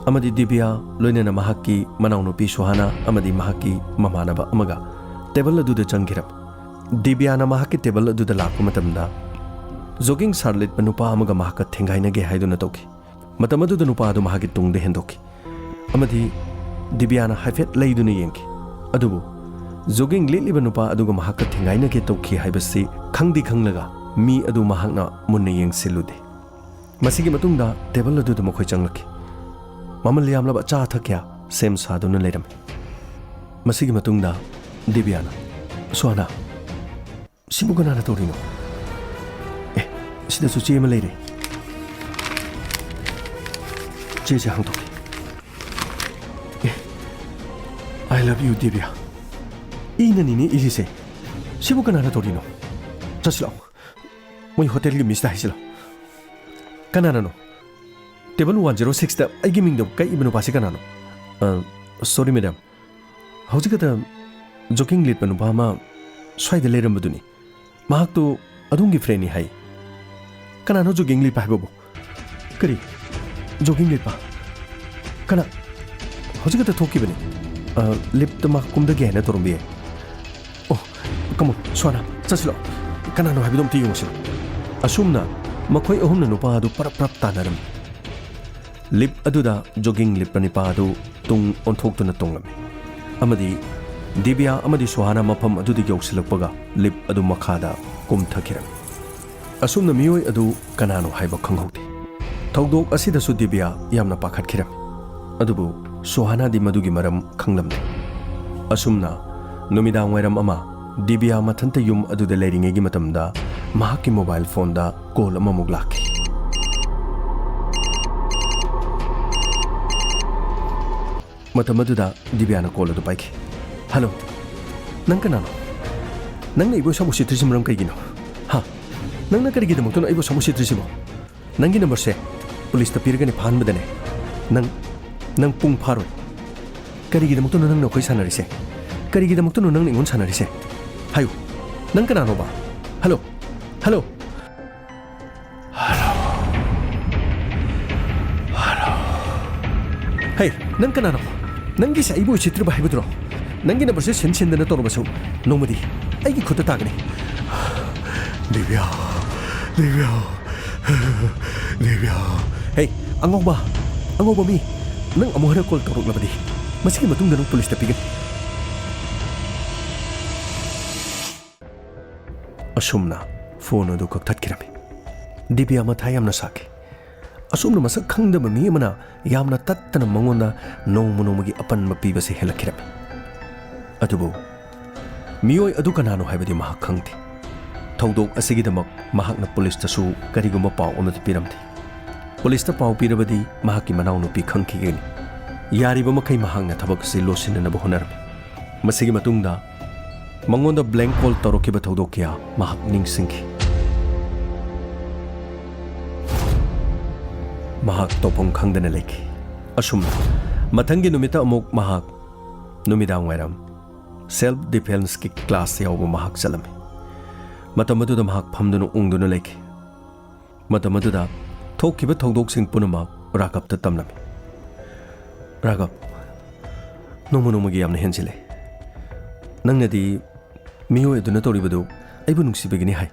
ꯑꯃꯗꯤ ꯗꯤꯕꯤꯌꯥ, ꯂꯣꯏꯅꯅ ꯃꯍꯥꯛꯀꯤ ꯃꯅꯥꯎꯅꯨꯄꯤ ꯁꯨꯍꯥꯅꯥ ꯑꯃꯗꯤ ꯃꯍꯥꯛꯀꯤ ꯃꯃꯥꯟꯅꯕ ꯑꯃꯒ ꯇꯦꯕꯜ ꯑꯗꯨꯗ ꯆꯪꯈꯤꯔꯝꯃꯤ꯫ ꯗꯤꯕꯤꯌꯥꯅ ꯃꯍꯥꯛꯀꯤ ꯇꯦꯕꯜ ꯑꯗꯨꯗ ꯂꯥꯛꯄ ꯃꯇꯝꯗ, ꯖꯣꯒꯤꯡ ꯁꯥꯔ ꯂꯤꯠꯄ ꯅꯨꯄꯥ ꯑꯃꯒ ꯃꯍꯥꯛꯀ ꯊꯦꯡꯒꯥꯏꯅꯒꯦ ꯍꯥꯏꯗꯨꯅ ꯇꯧꯈꯤ꯫ ꯃꯇꯝ ꯑꯗꯨꯗ ꯅꯨꯄꯥ ꯑꯗꯨ ꯃꯍꯥꯛꯀꯤ ꯇꯨꯡꯗ ꯍꯦꯟꯗꯣꯛꯈꯤ ꯑꯃꯗꯤ ꯗꯤꯕꯤꯌꯥꯅ ꯍꯥꯏꯐꯦꯠ ꯂꯩꯗꯨꯅ ꯌꯦꯡꯈꯤ꯫ ꯑꯗꯨꯕꯨ ꯖꯣꯒꯤꯡ ꯂꯤꯠꯂꯤꯕ ꯅꯨꯄꯥ ꯑꯗꯨꯒ ꯃꯍꯥꯛꯀ ꯊꯦꯡꯒꯥꯏꯅꯒꯦ ꯇꯧꯈꯤ ꯍꯥꯏꯕꯁꯤ ꯈꯪꯗꯤ ꯈꯪꯂꯒ ꯃꯤ ꯑꯗꯨ ꯃꯍꯥꯛꯅ ꯃꯨꯟꯅ ꯌꯦꯡꯁꯤꯜꯂꯨꯗꯦ꯫ ꯃꯁꯤꯒꯤ ꯃꯇꯨꯡꯗ ꯇꯦꯕꯜ ꯑꯗꯨꯗ ꯃꯈꯣꯏ ꯆꯪꯂꯛꯈꯤ꯫ ꯃꯃꯜ ꯌꯥꯝꯂꯕ ꯑꯆꯥ ꯑꯊꯛ ꯀꯌꯥ ꯁꯦꯝ ꯁꯥꯗꯨꯅ ꯂꯩꯔꯝꯃꯤ꯫ ꯃꯁꯤꯒꯤ ꯃꯇꯨꯡꯗ ꯗꯤꯕꯤꯌꯥꯅ, "ꯁꯨꯍꯥꯅꯥ, ꯁꯤꯕꯨ ꯀꯅꯥꯅ ꯇꯧꯔꯤꯅꯣ? ꯑꯦ, ꯁꯤꯗꯁꯨ ꯆꯦ ꯑꯃ ꯂꯩꯔꯦ꯫ ꯆꯦꯁꯦ ꯍꯥꯡꯗꯣꯛꯀꯦ꯫ ꯑꯦ, I love you, ꯗꯤꯕꯤꯌꯥ꯫ ꯏꯅꯅꯤꯅꯦ ꯏꯔꯤꯁꯦ꯫ ꯁꯤꯕꯨ ꯀꯅꯥꯅ ꯇꯧꯔꯤꯅꯣ? ꯆꯠꯁꯤ ꯂꯥꯛꯑꯣ꯫ ꯃꯣꯏ ꯍꯣꯇꯦꯜꯒꯤ ꯃꯤꯁꯇ ꯍꯥꯏꯁꯤ ꯂꯥꯛꯑꯣ꯫ ꯀꯅꯥꯅꯅꯣ? ꯇꯦꯕꯜ one zero six ꯇ ꯑꯩꯒꯤ ꯃꯤꯡꯗ ꯀꯛꯏꯕ ꯅꯨꯄꯥꯁꯤ ꯀꯅꯥꯅꯣ?" "ꯑ, sorry, madam꯫ ꯍꯧꯖꯤꯛ ꯈꯛꯇ ꯖꯣꯒꯤꯡ ꯂꯤꯠꯄ ꯅꯨꯄꯥ ꯑꯃ ꯁ꯭ꯋꯥꯏꯗ ꯂꯩꯔꯝꯕꯗꯨꯅꯤ꯫ ꯃꯍꯥꯛꯇꯨ ꯑꯗꯣꯝꯒꯤ friend ꯅꯤ ꯍꯥꯏ꯫" ꯀꯅꯥꯅꯣ ꯖꯣꯒꯤꯡ ꯂꯤꯞꯄ ꯍꯥꯏꯕꯕꯨ? ꯀꯔꯤ? ꯖꯣꯒꯤꯡ ꯂꯤꯞꯄ? ꯀꯅꯥ? ꯍꯧꯖꯤꯛ ꯈꯛꯇ ꯊꯣꯛꯈꯤꯕꯅꯤ꯫ ꯑ, ꯂꯤꯞꯇ ꯃꯥ ꯀꯨꯝꯗꯒꯦ ꯍꯥꯏꯅ ꯇꯧꯔꯝꯕ ꯌꯥꯏ꯫ ꯑꯣ, come on, ꯁꯣꯍꯥꯅꯥ, ꯆꯠꯁꯤꯂꯣ꯫ ꯀꯅꯥꯅꯣ ꯍꯥꯏꯕꯗꯣ ꯑꯝꯇ ꯌꯦꯡꯉꯨꯁꯤ꯫ ꯑꯁꯨꯝꯅ ꯃꯈꯣꯏ ꯑꯍꯨꯝꯅ ꯅꯨꯄꯥ ꯑꯗꯨ ꯄꯔꯞ ꯄꯔꯞ ꯇꯥꯟꯅꯔꯝꯃꯤ꯫ ꯂꯤꯞ ꯑꯗꯨꯗ ꯖꯣꯒꯤꯡ ꯂꯤꯞꯄ ꯅꯤꯄꯥ ꯑꯗꯨ ꯇꯨꯡ ꯑꯣꯟꯊꯣꯛꯇꯨꯅ ꯇꯣꯡꯂꯝꯃꯤ꯫ ꯑꯃꯗꯤ ꯗꯤꯕꯤꯌꯥ ꯑꯃꯗꯤ ꯁꯣꯍꯥꯅꯥ ꯃꯐꯝ ꯑꯗꯨꯗ ꯌꯧꯁꯤꯜꯂꯛꯄꯒ ꯂꯤꯞ ꯑꯗꯨ ꯃꯈꯥꯗ ꯀꯨꯝꯊꯈꯤꯔꯝꯃꯤ꯫ ꯑꯁꯨꯝꯅ ꯃꯤꯑꯣꯏ ꯑꯗꯨ ꯀꯅꯥꯅꯣ ꯍꯥꯏꯕ ꯈꯪꯍꯧꯗꯦ꯫ ꯊꯧꯗꯣꯛ ꯑꯁꯤꯗꯁꯨ ꯗꯤꯕꯤꯌꯥ ꯌꯥꯝꯅ ꯄꯥꯈꯠꯈꯤꯔꯝꯃꯤ꯫ ꯑꯗꯨꯕꯨ ꯁꯣꯍꯥꯅꯥꯗꯤ ꯃꯗꯨꯒꯤ ꯃꯔꯝ ꯈꯪꯂꯝꯗꯦ꯫ ꯑꯁꯨꯝꯅ ꯅꯨꯃꯤꯗꯥꯡ ꯋꯥꯏꯔꯝ ꯑꯃ ꯗꯤꯕꯤꯌꯥ ꯃꯊꯟꯇ ꯌꯨꯝ ꯑꯗꯨꯗ ꯂꯩꯔꯤꯉꯩꯒꯤ ꯃꯇꯝꯗ ꯃꯍꯥꯛꯀꯤ ꯃꯣꯕꯥꯏꯜ ꯐꯣꯟꯗ ꯀꯣꯜ ꯑꯃꯃꯨꯛ ꯂꯥꯛꯈꯤ꯫ ꯃꯇꯝ ꯑꯗꯨꯗ ꯗꯤꯕꯤꯌꯥꯅ ꯀꯣꯜ ꯑꯗꯨ ꯄꯥꯏꯈꯤ꯫ "ꯍꯜꯂꯣ, ꯅꯪ ꯀꯅꯥꯅꯣ? ꯅꯪꯅ ꯑꯩꯕꯨ ꯑꯁꯨꯛ ꯎꯁꯤꯠꯇ꯭ꯔꯤꯁꯤ ꯃꯔꯝ ꯀꯩꯒꯤꯅꯣ? ꯍꯥ? ꯅꯪꯅ ꯀꯔꯤꯒꯤꯗꯃꯛꯇꯅꯣ ꯑꯩꯕꯨ ꯑꯁꯨꯛ ꯎꯁꯤꯠꯇ꯭ꯔꯤꯁꯤꯕꯣ? ꯅꯪꯒꯤ ꯅꯝꯕꯔꯁꯦ ꯄꯨꯂꯤꯁꯇ ꯄꯤꯔꯒꯅꯤ ꯐꯥꯍꯟꯕꯗꯅꯦ꯫ ꯅꯪ, ꯅꯪ ꯄꯨꯡ ꯐꯥꯔꯣꯏ꯫ ꯀꯔꯤꯒꯤꯗꯃꯛꯇꯅꯣ ꯅꯪꯅ ꯑꯩꯈꯣꯏ ꯁꯥꯟꯅꯔꯤꯁꯦ? ꯀꯔꯤꯒꯤꯗꯃꯛꯇꯅꯣ ꯅꯪꯅ ꯑꯩꯉꯣꯟꯗ ꯁꯥꯟꯅꯔꯤꯁꯦ? ꯍꯥꯏꯌꯨ, ꯅꯪ ꯀꯅꯥꯅꯣꯕ? Hello, hello, hello, hello. ꯍꯦ, ꯅꯪ ꯀꯅꯥꯅꯣ? ꯅꯪꯒꯤꯁꯦ ꯑꯩꯕꯨ ꯎꯁꯤꯠꯇ꯭ꯔꯤꯕ ꯍꯥꯏꯕꯗꯨꯔꯣ? ꯅꯪꯒꯤ ꯅꯝꯕꯔꯁꯦ ꯁꯤꯟ ꯁꯤꯟꯗꯅ ꯇꯧꯔꯕꯁꯨ ꯅꯣꯡꯃꯗꯤ ꯑꯩꯒꯤ ꯈꯨꯠꯇ ꯇꯥꯒꯅꯤ꯫ ꯗꯤꯕꯤꯌꯥ, ꯗꯤꯕꯤꯌꯥ, ꯗꯤꯕꯤꯌꯥ꯫ ꯍꯦ, ꯑꯉꯧꯕ, ꯑꯉꯧꯕ ꯃꯤ, ꯅꯪ ꯑꯃꯨꯛ ꯍꯟꯅ ꯀꯣꯜ ꯇꯧꯔꯛꯂꯕꯗꯤ ꯃꯁꯤꯒꯤ ꯃꯇꯨꯡꯗ ꯅꯪ ꯄꯨꯂꯤꯁꯇ ꯄꯤꯒꯅꯤ꯫ ꯑꯁꯨꯝꯅ ꯐꯣꯟ ꯑꯗꯨ ꯀꯛꯊꯠꯈꯤꯔꯝꯃꯤ꯫ ꯗꯤꯕꯤꯌꯥ ꯃꯊꯥ ꯌꯥꯝꯅ ꯁꯥꯈꯤ꯫ ꯑꯁꯨꯝꯅ ꯃꯁꯛ ꯈꯪꯗꯕ ꯃꯤ ꯑꯃꯅ ꯌꯥꯝꯅ ꯇꯠꯇꯅ ꯃꯉꯣꯟꯗ ꯅꯣꯡꯃ ꯅꯣꯡꯃꯒꯤ ꯑꯄꯟꯕ ꯄꯤꯕꯁꯦ ꯍꯦꯜꯂꯛꯈꯤꯔꯝꯃꯤ꯫ ꯑꯗꯨꯕꯨ ꯃꯤꯑꯣꯏ ꯑꯗꯨ ꯀꯅꯥꯅꯣ ꯍꯥꯏꯕꯗꯤ ꯃꯍꯥꯛ ꯈꯪꯗꯦ꯫ ꯊꯧꯗꯣꯛ ꯑꯁꯤꯒꯤꯗꯃꯛ ꯃꯍꯥꯛꯅ ꯄꯨꯂꯤꯁꯇꯁꯨ ꯀꯔꯤꯒꯨꯝꯕ ꯄꯥꯎ ꯑꯃꯠꯇ ꯄꯤꯔꯝꯗꯦ꯫ ꯄꯨꯂꯤꯁꯇ ꯄꯥꯎ ꯄꯤꯔꯕꯗꯤ ꯃꯍꯥꯛꯀꯤ ꯃꯅꯥꯎꯅꯨꯄꯤ ꯈꯪꯈꯤꯒꯅꯤ꯫ ꯌꯥꯔꯤꯕ ꯃꯈꯩ ꯃꯍꯥꯛꯅ ꯊꯕꯛ ꯑꯁꯤ ꯂꯣꯠꯁꯤꯟꯅꯅꯕ ꯍꯣꯠꯅꯔꯝꯃꯤ꯫ ꯃꯁꯤꯒꯤ ꯃꯇꯨꯡꯗ ꯃꯉꯣꯟꯗ ꯕ꯭ꯂꯦꯡ ꯀꯣꯜ ꯇꯧꯔꯛꯈꯤꯕ ꯊꯧꯗꯣꯛ ꯀꯌꯥ ꯃꯍꯥꯛ ꯅꯤꯡꯁꯤꯡꯈꯤ꯫ ꯃꯍꯥꯛ ꯇꯧꯐꯝ ꯈꯪꯗꯅ ꯂꯩꯈꯤ꯫ ꯑꯁꯨꯝꯅ ꯃꯊꯪꯒꯤ ꯅꯨꯃꯤꯠꯇ ꯑꯃꯨꯛ ꯃꯍꯥꯛ ꯅꯨꯃꯤꯗꯥꯡ ꯋꯥꯏꯔꯝ ꯁꯦꯜꯐ ꯗꯤꯐꯦꯟꯁꯀꯤ ꯀ꯭ꯂꯥꯁ ꯌꯥꯎꯕ ꯃꯍꯥꯛ ꯆꯠꯂꯝꯃꯤ꯫ ꯃꯇꯝ ꯑꯗꯨꯗ ꯃꯍꯥꯛ ꯐꯝꯗꯨꯅ ꯎꯪꯗꯨꯅ ꯂꯩꯈꯤ꯫ ꯃꯇꯝ ꯑꯗꯨꯗ ꯊꯣꯛꯈꯤꯕ ꯊꯧꯗꯣꯛꯁꯤꯡ ꯄꯨꯝꯅꯃꯛ ꯔꯥꯘꯕꯇ ꯇꯝꯂꯝꯃꯤ꯫ "ꯔꯥꯘꯕ, ꯅꯣꯡꯃ ꯅꯣꯡꯃꯒꯤ ꯌꯥꯝꯅ ꯍꯦꯟꯖꯤꯜꯂꯦ꯫ ꯅꯪꯅꯗꯤ ꯃꯤꯑꯣꯏ ꯑꯗꯨꯅ ꯇꯧꯔꯤꯕꯗꯨ ꯑꯩꯕꯨ ꯅꯨꯡꯁꯤꯕꯒꯤꯅꯤ ꯍꯥꯏ꯫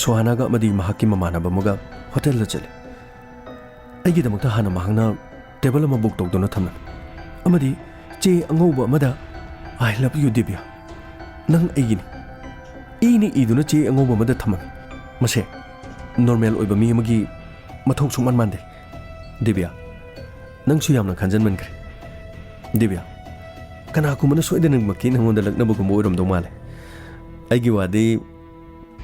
ꯁꯨꯍꯥꯅꯥꯒ ꯑꯃꯗꯤ ꯃꯍꯥꯛꯀꯤ ꯃꯃꯥꯟꯅꯕ ꯑꯃꯒ ꯍꯣꯇꯦꯜꯗ ꯆꯠꯂꯤ꯫ ꯑꯩꯒꯤꯗꯃꯛꯇ ꯍꯥꯟꯅ ꯃꯍꯥꯛꯅ ꯇꯦꯕꯜ ꯑꯃ ꯕꯨꯛ ꯇꯧꯗꯨꯅ ꯊꯝꯂꯝꯃꯤ ꯑꯃꯗꯤ ꯆꯦ ꯑꯉꯧꯕ ꯑꯃꯗ "I love you, ꯗꯤꯕ꯭ꯌꯥ, ꯅꯪ ꯑꯩꯒꯤꯅꯤ" ꯏꯅ ꯏꯗꯨꯅ ꯆꯦ ꯑꯉꯧꯕ ꯑꯃꯗ ꯊꯝꯃꯝꯃꯤ꯫ ꯃꯁꯦ ꯅꯣꯔꯃꯦꯜ ꯑꯣꯏꯕ ꯃꯤ ꯑꯃꯒꯤ ꯃꯊꯧ ꯁꯨꯡꯃꯥꯟ ꯃꯥꯟꯗꯦ꯫ ꯗꯤꯕ꯭ꯌꯥ, ꯅꯪꯁꯨ ꯌꯥꯝꯅ ꯈꯟꯖꯟꯃꯟꯈ꯭ꯔꯦ꯫ ꯗꯤꯕ꯭ꯌꯥ, ꯀꯅꯥꯒꯨꯝꯕꯅ ꯁꯣꯏꯗꯅꯃꯛꯀꯤ ꯅꯉꯣꯟꯗ ꯂꯛꯅꯕꯒꯨꯝꯕ ꯑꯣꯏꯔꯝꯗꯧ ꯃꯥꯜꯂꯦ꯫ ꯑꯩꯒꯤ ꯋꯥꯗꯤ,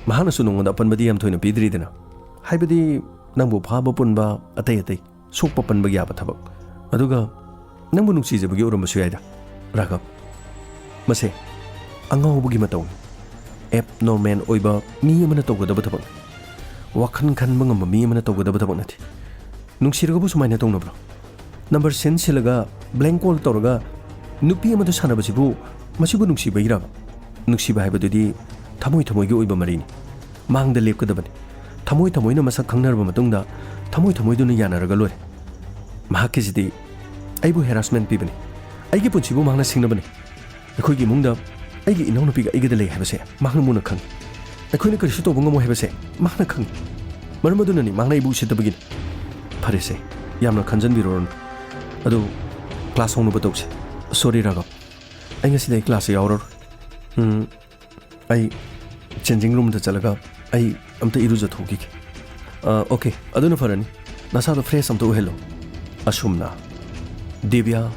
ꯃꯍꯥꯛꯅꯁꯨ ꯅꯉꯣꯟꯗ ꯑꯄꯟꯕꯗꯤ ꯌꯥꯝ ꯊꯣꯏꯅ ꯄꯤꯗ꯭ꯔꯤꯗꯅ꯫ ꯍꯥꯏꯕꯗꯤ, ꯅꯪꯕꯨ ꯐꯥꯕ ꯄꯨꯟꯕ, ꯑꯇꯩ ꯑꯇꯩ ꯁꯣꯛꯄ ꯄꯟꯕ ꯌꯥꯕ ꯊꯕꯛ꯫ ꯑꯗꯨꯒ ꯅꯪꯕꯨ ꯅꯨꯡꯁꯤꯖꯕꯒꯤ ꯑꯣꯏꯔꯝꯕꯁꯨ ꯌꯥꯏꯗ, ꯔꯥꯘꯕ꯫ ꯃꯁꯦ ꯑꯉꯥꯎꯕꯒꯤ ꯃꯇꯧꯅꯤ꯫ ꯑꯦꯕꯅꯣꯔꯃꯦꯜ ꯑꯣꯏꯕ ꯃꯤ ꯑꯃꯅ ꯇꯧꯒꯗꯕ ꯊꯕꯛꯅꯤ꯫ ꯋꯥꯈꯜ ꯈꯟꯕ ꯉꯝꯕ ꯃꯤ ꯑꯃꯅ ꯇꯧꯒꯗꯕ ꯊꯕꯛ ꯅꯠꯇꯦ꯫ ꯅꯨꯡꯁꯤꯔꯒꯕꯨ ꯁꯨꯃꯥꯏꯅ ꯇꯧꯅꯕ꯭ꯔꯣ? ꯅꯝꯕꯔ ꯁꯤꯟ ꯁꯤꯜꯂꯒ ꯕ꯭ꯂꯦꯡ ꯀꯣꯜ ꯇꯧꯔꯒ ꯅꯨꯄꯤ ꯑꯃꯗ ꯁꯥꯟꯅꯕꯁꯤꯕꯨ, ꯃꯁꯤꯕꯨ ꯅꯨꯡꯁꯤꯕꯒꯤꯔꯕ? ꯅꯨꯡꯁꯤꯕ ꯍꯥꯏꯕꯗꯨꯗꯤ ꯊꯃꯣꯏ ꯊꯃꯣꯏꯒꯤ ꯑꯣꯏꯕ ꯃꯔꯤꯅꯤ꯫ ꯃꯥꯡꯗ ꯂꯦꯞꯀꯗꯕꯅꯤ꯫ ꯊꯃꯣꯏ ꯊꯃꯣꯏꯅ ꯃꯁꯛ ꯈꯪꯅꯔꯕ ꯃꯇꯨꯡꯗ ꯊꯃꯣꯏ ꯊꯃꯣꯏꯗꯨꯅ ꯌꯥꯅꯔꯒ ꯂꯣꯏꯔꯦ꯫ ꯃꯍꯥꯛꯀꯤꯁꯤꯗꯤ ꯑꯩꯕꯨ ꯍꯦꯔꯥꯁꯃꯦꯟ ꯄꯤꯕꯅꯤ꯫ ꯑꯩꯒꯤ ꯄꯨꯟꯁꯤꯕꯨ ꯃꯍꯥꯛꯅ ꯁꯤꯡꯅꯕꯅꯤ꯫ ꯑꯩꯈꯣꯏꯒꯤ ꯏꯃꯨꯡꯗ ꯑꯩꯒꯤ ꯏꯅꯥꯎꯅꯨꯄꯤꯒ ꯑꯩꯒꯗ ꯂꯩ ꯍꯥꯏꯕꯁꯦ ꯃꯍꯥꯛꯅ ꯃꯨꯟꯅ ꯈꯪꯏ꯫ ꯑꯩꯈꯣꯏꯅ ꯀꯔꯤꯁꯨ ꯇꯧꯕ ꯉꯝꯃꯣꯏ ꯍꯥꯏꯕꯁꯦ ꯃꯍꯥꯛꯅ ꯈꯪꯏ꯫ ꯃꯔꯝ ꯑꯗꯨꯅꯅꯤ ꯃꯍꯥꯛꯅ ꯑꯩꯕꯨ ꯎꯁꯤꯠꯇꯕꯒꯤꯅꯤ꯫ ꯐꯔꯦꯁꯦ, ꯌꯥꯝꯅ ꯈꯟꯖꯟꯕꯤꯔꯨꯔꯅꯨ꯫ ꯑꯗꯨ ꯀ꯭ꯂꯥꯁ ꯍꯧꯅꯕ ꯇꯧꯁꯦ꯫ ꯁꯣꯔꯤ ꯔꯥꯘꯕ, ꯑꯩ ꯉꯁꯤꯗꯤ ꯑꯩ ꯀ꯭ꯂꯥꯁꯁꯦ ꯌꯥꯎꯔꯔꯣꯏ꯫ ꯎꯝ, ꯑꯩ ꯆꯦꯟꯖꯤꯡ ꯔꯨꯝꯗ ꯆꯠꯂꯒ ꯑꯩ ꯑꯝꯇ ꯏꯔꯨꯖꯊꯣꯛꯈꯤꯒꯦ꯫ ꯑ, ꯑꯣꯀꯦ, ꯑꯗꯨꯅ ꯐꯔꯅꯤ꯫ ꯅꯁꯥꯗꯣ ꯐ꯭ꯔꯦꯁ ꯑꯝꯇ ꯑꯣꯏꯍꯜꯂꯣ꯫ ꯑꯁꯨꯝꯅ ꯗꯤꯕ꯭ꯌꯥ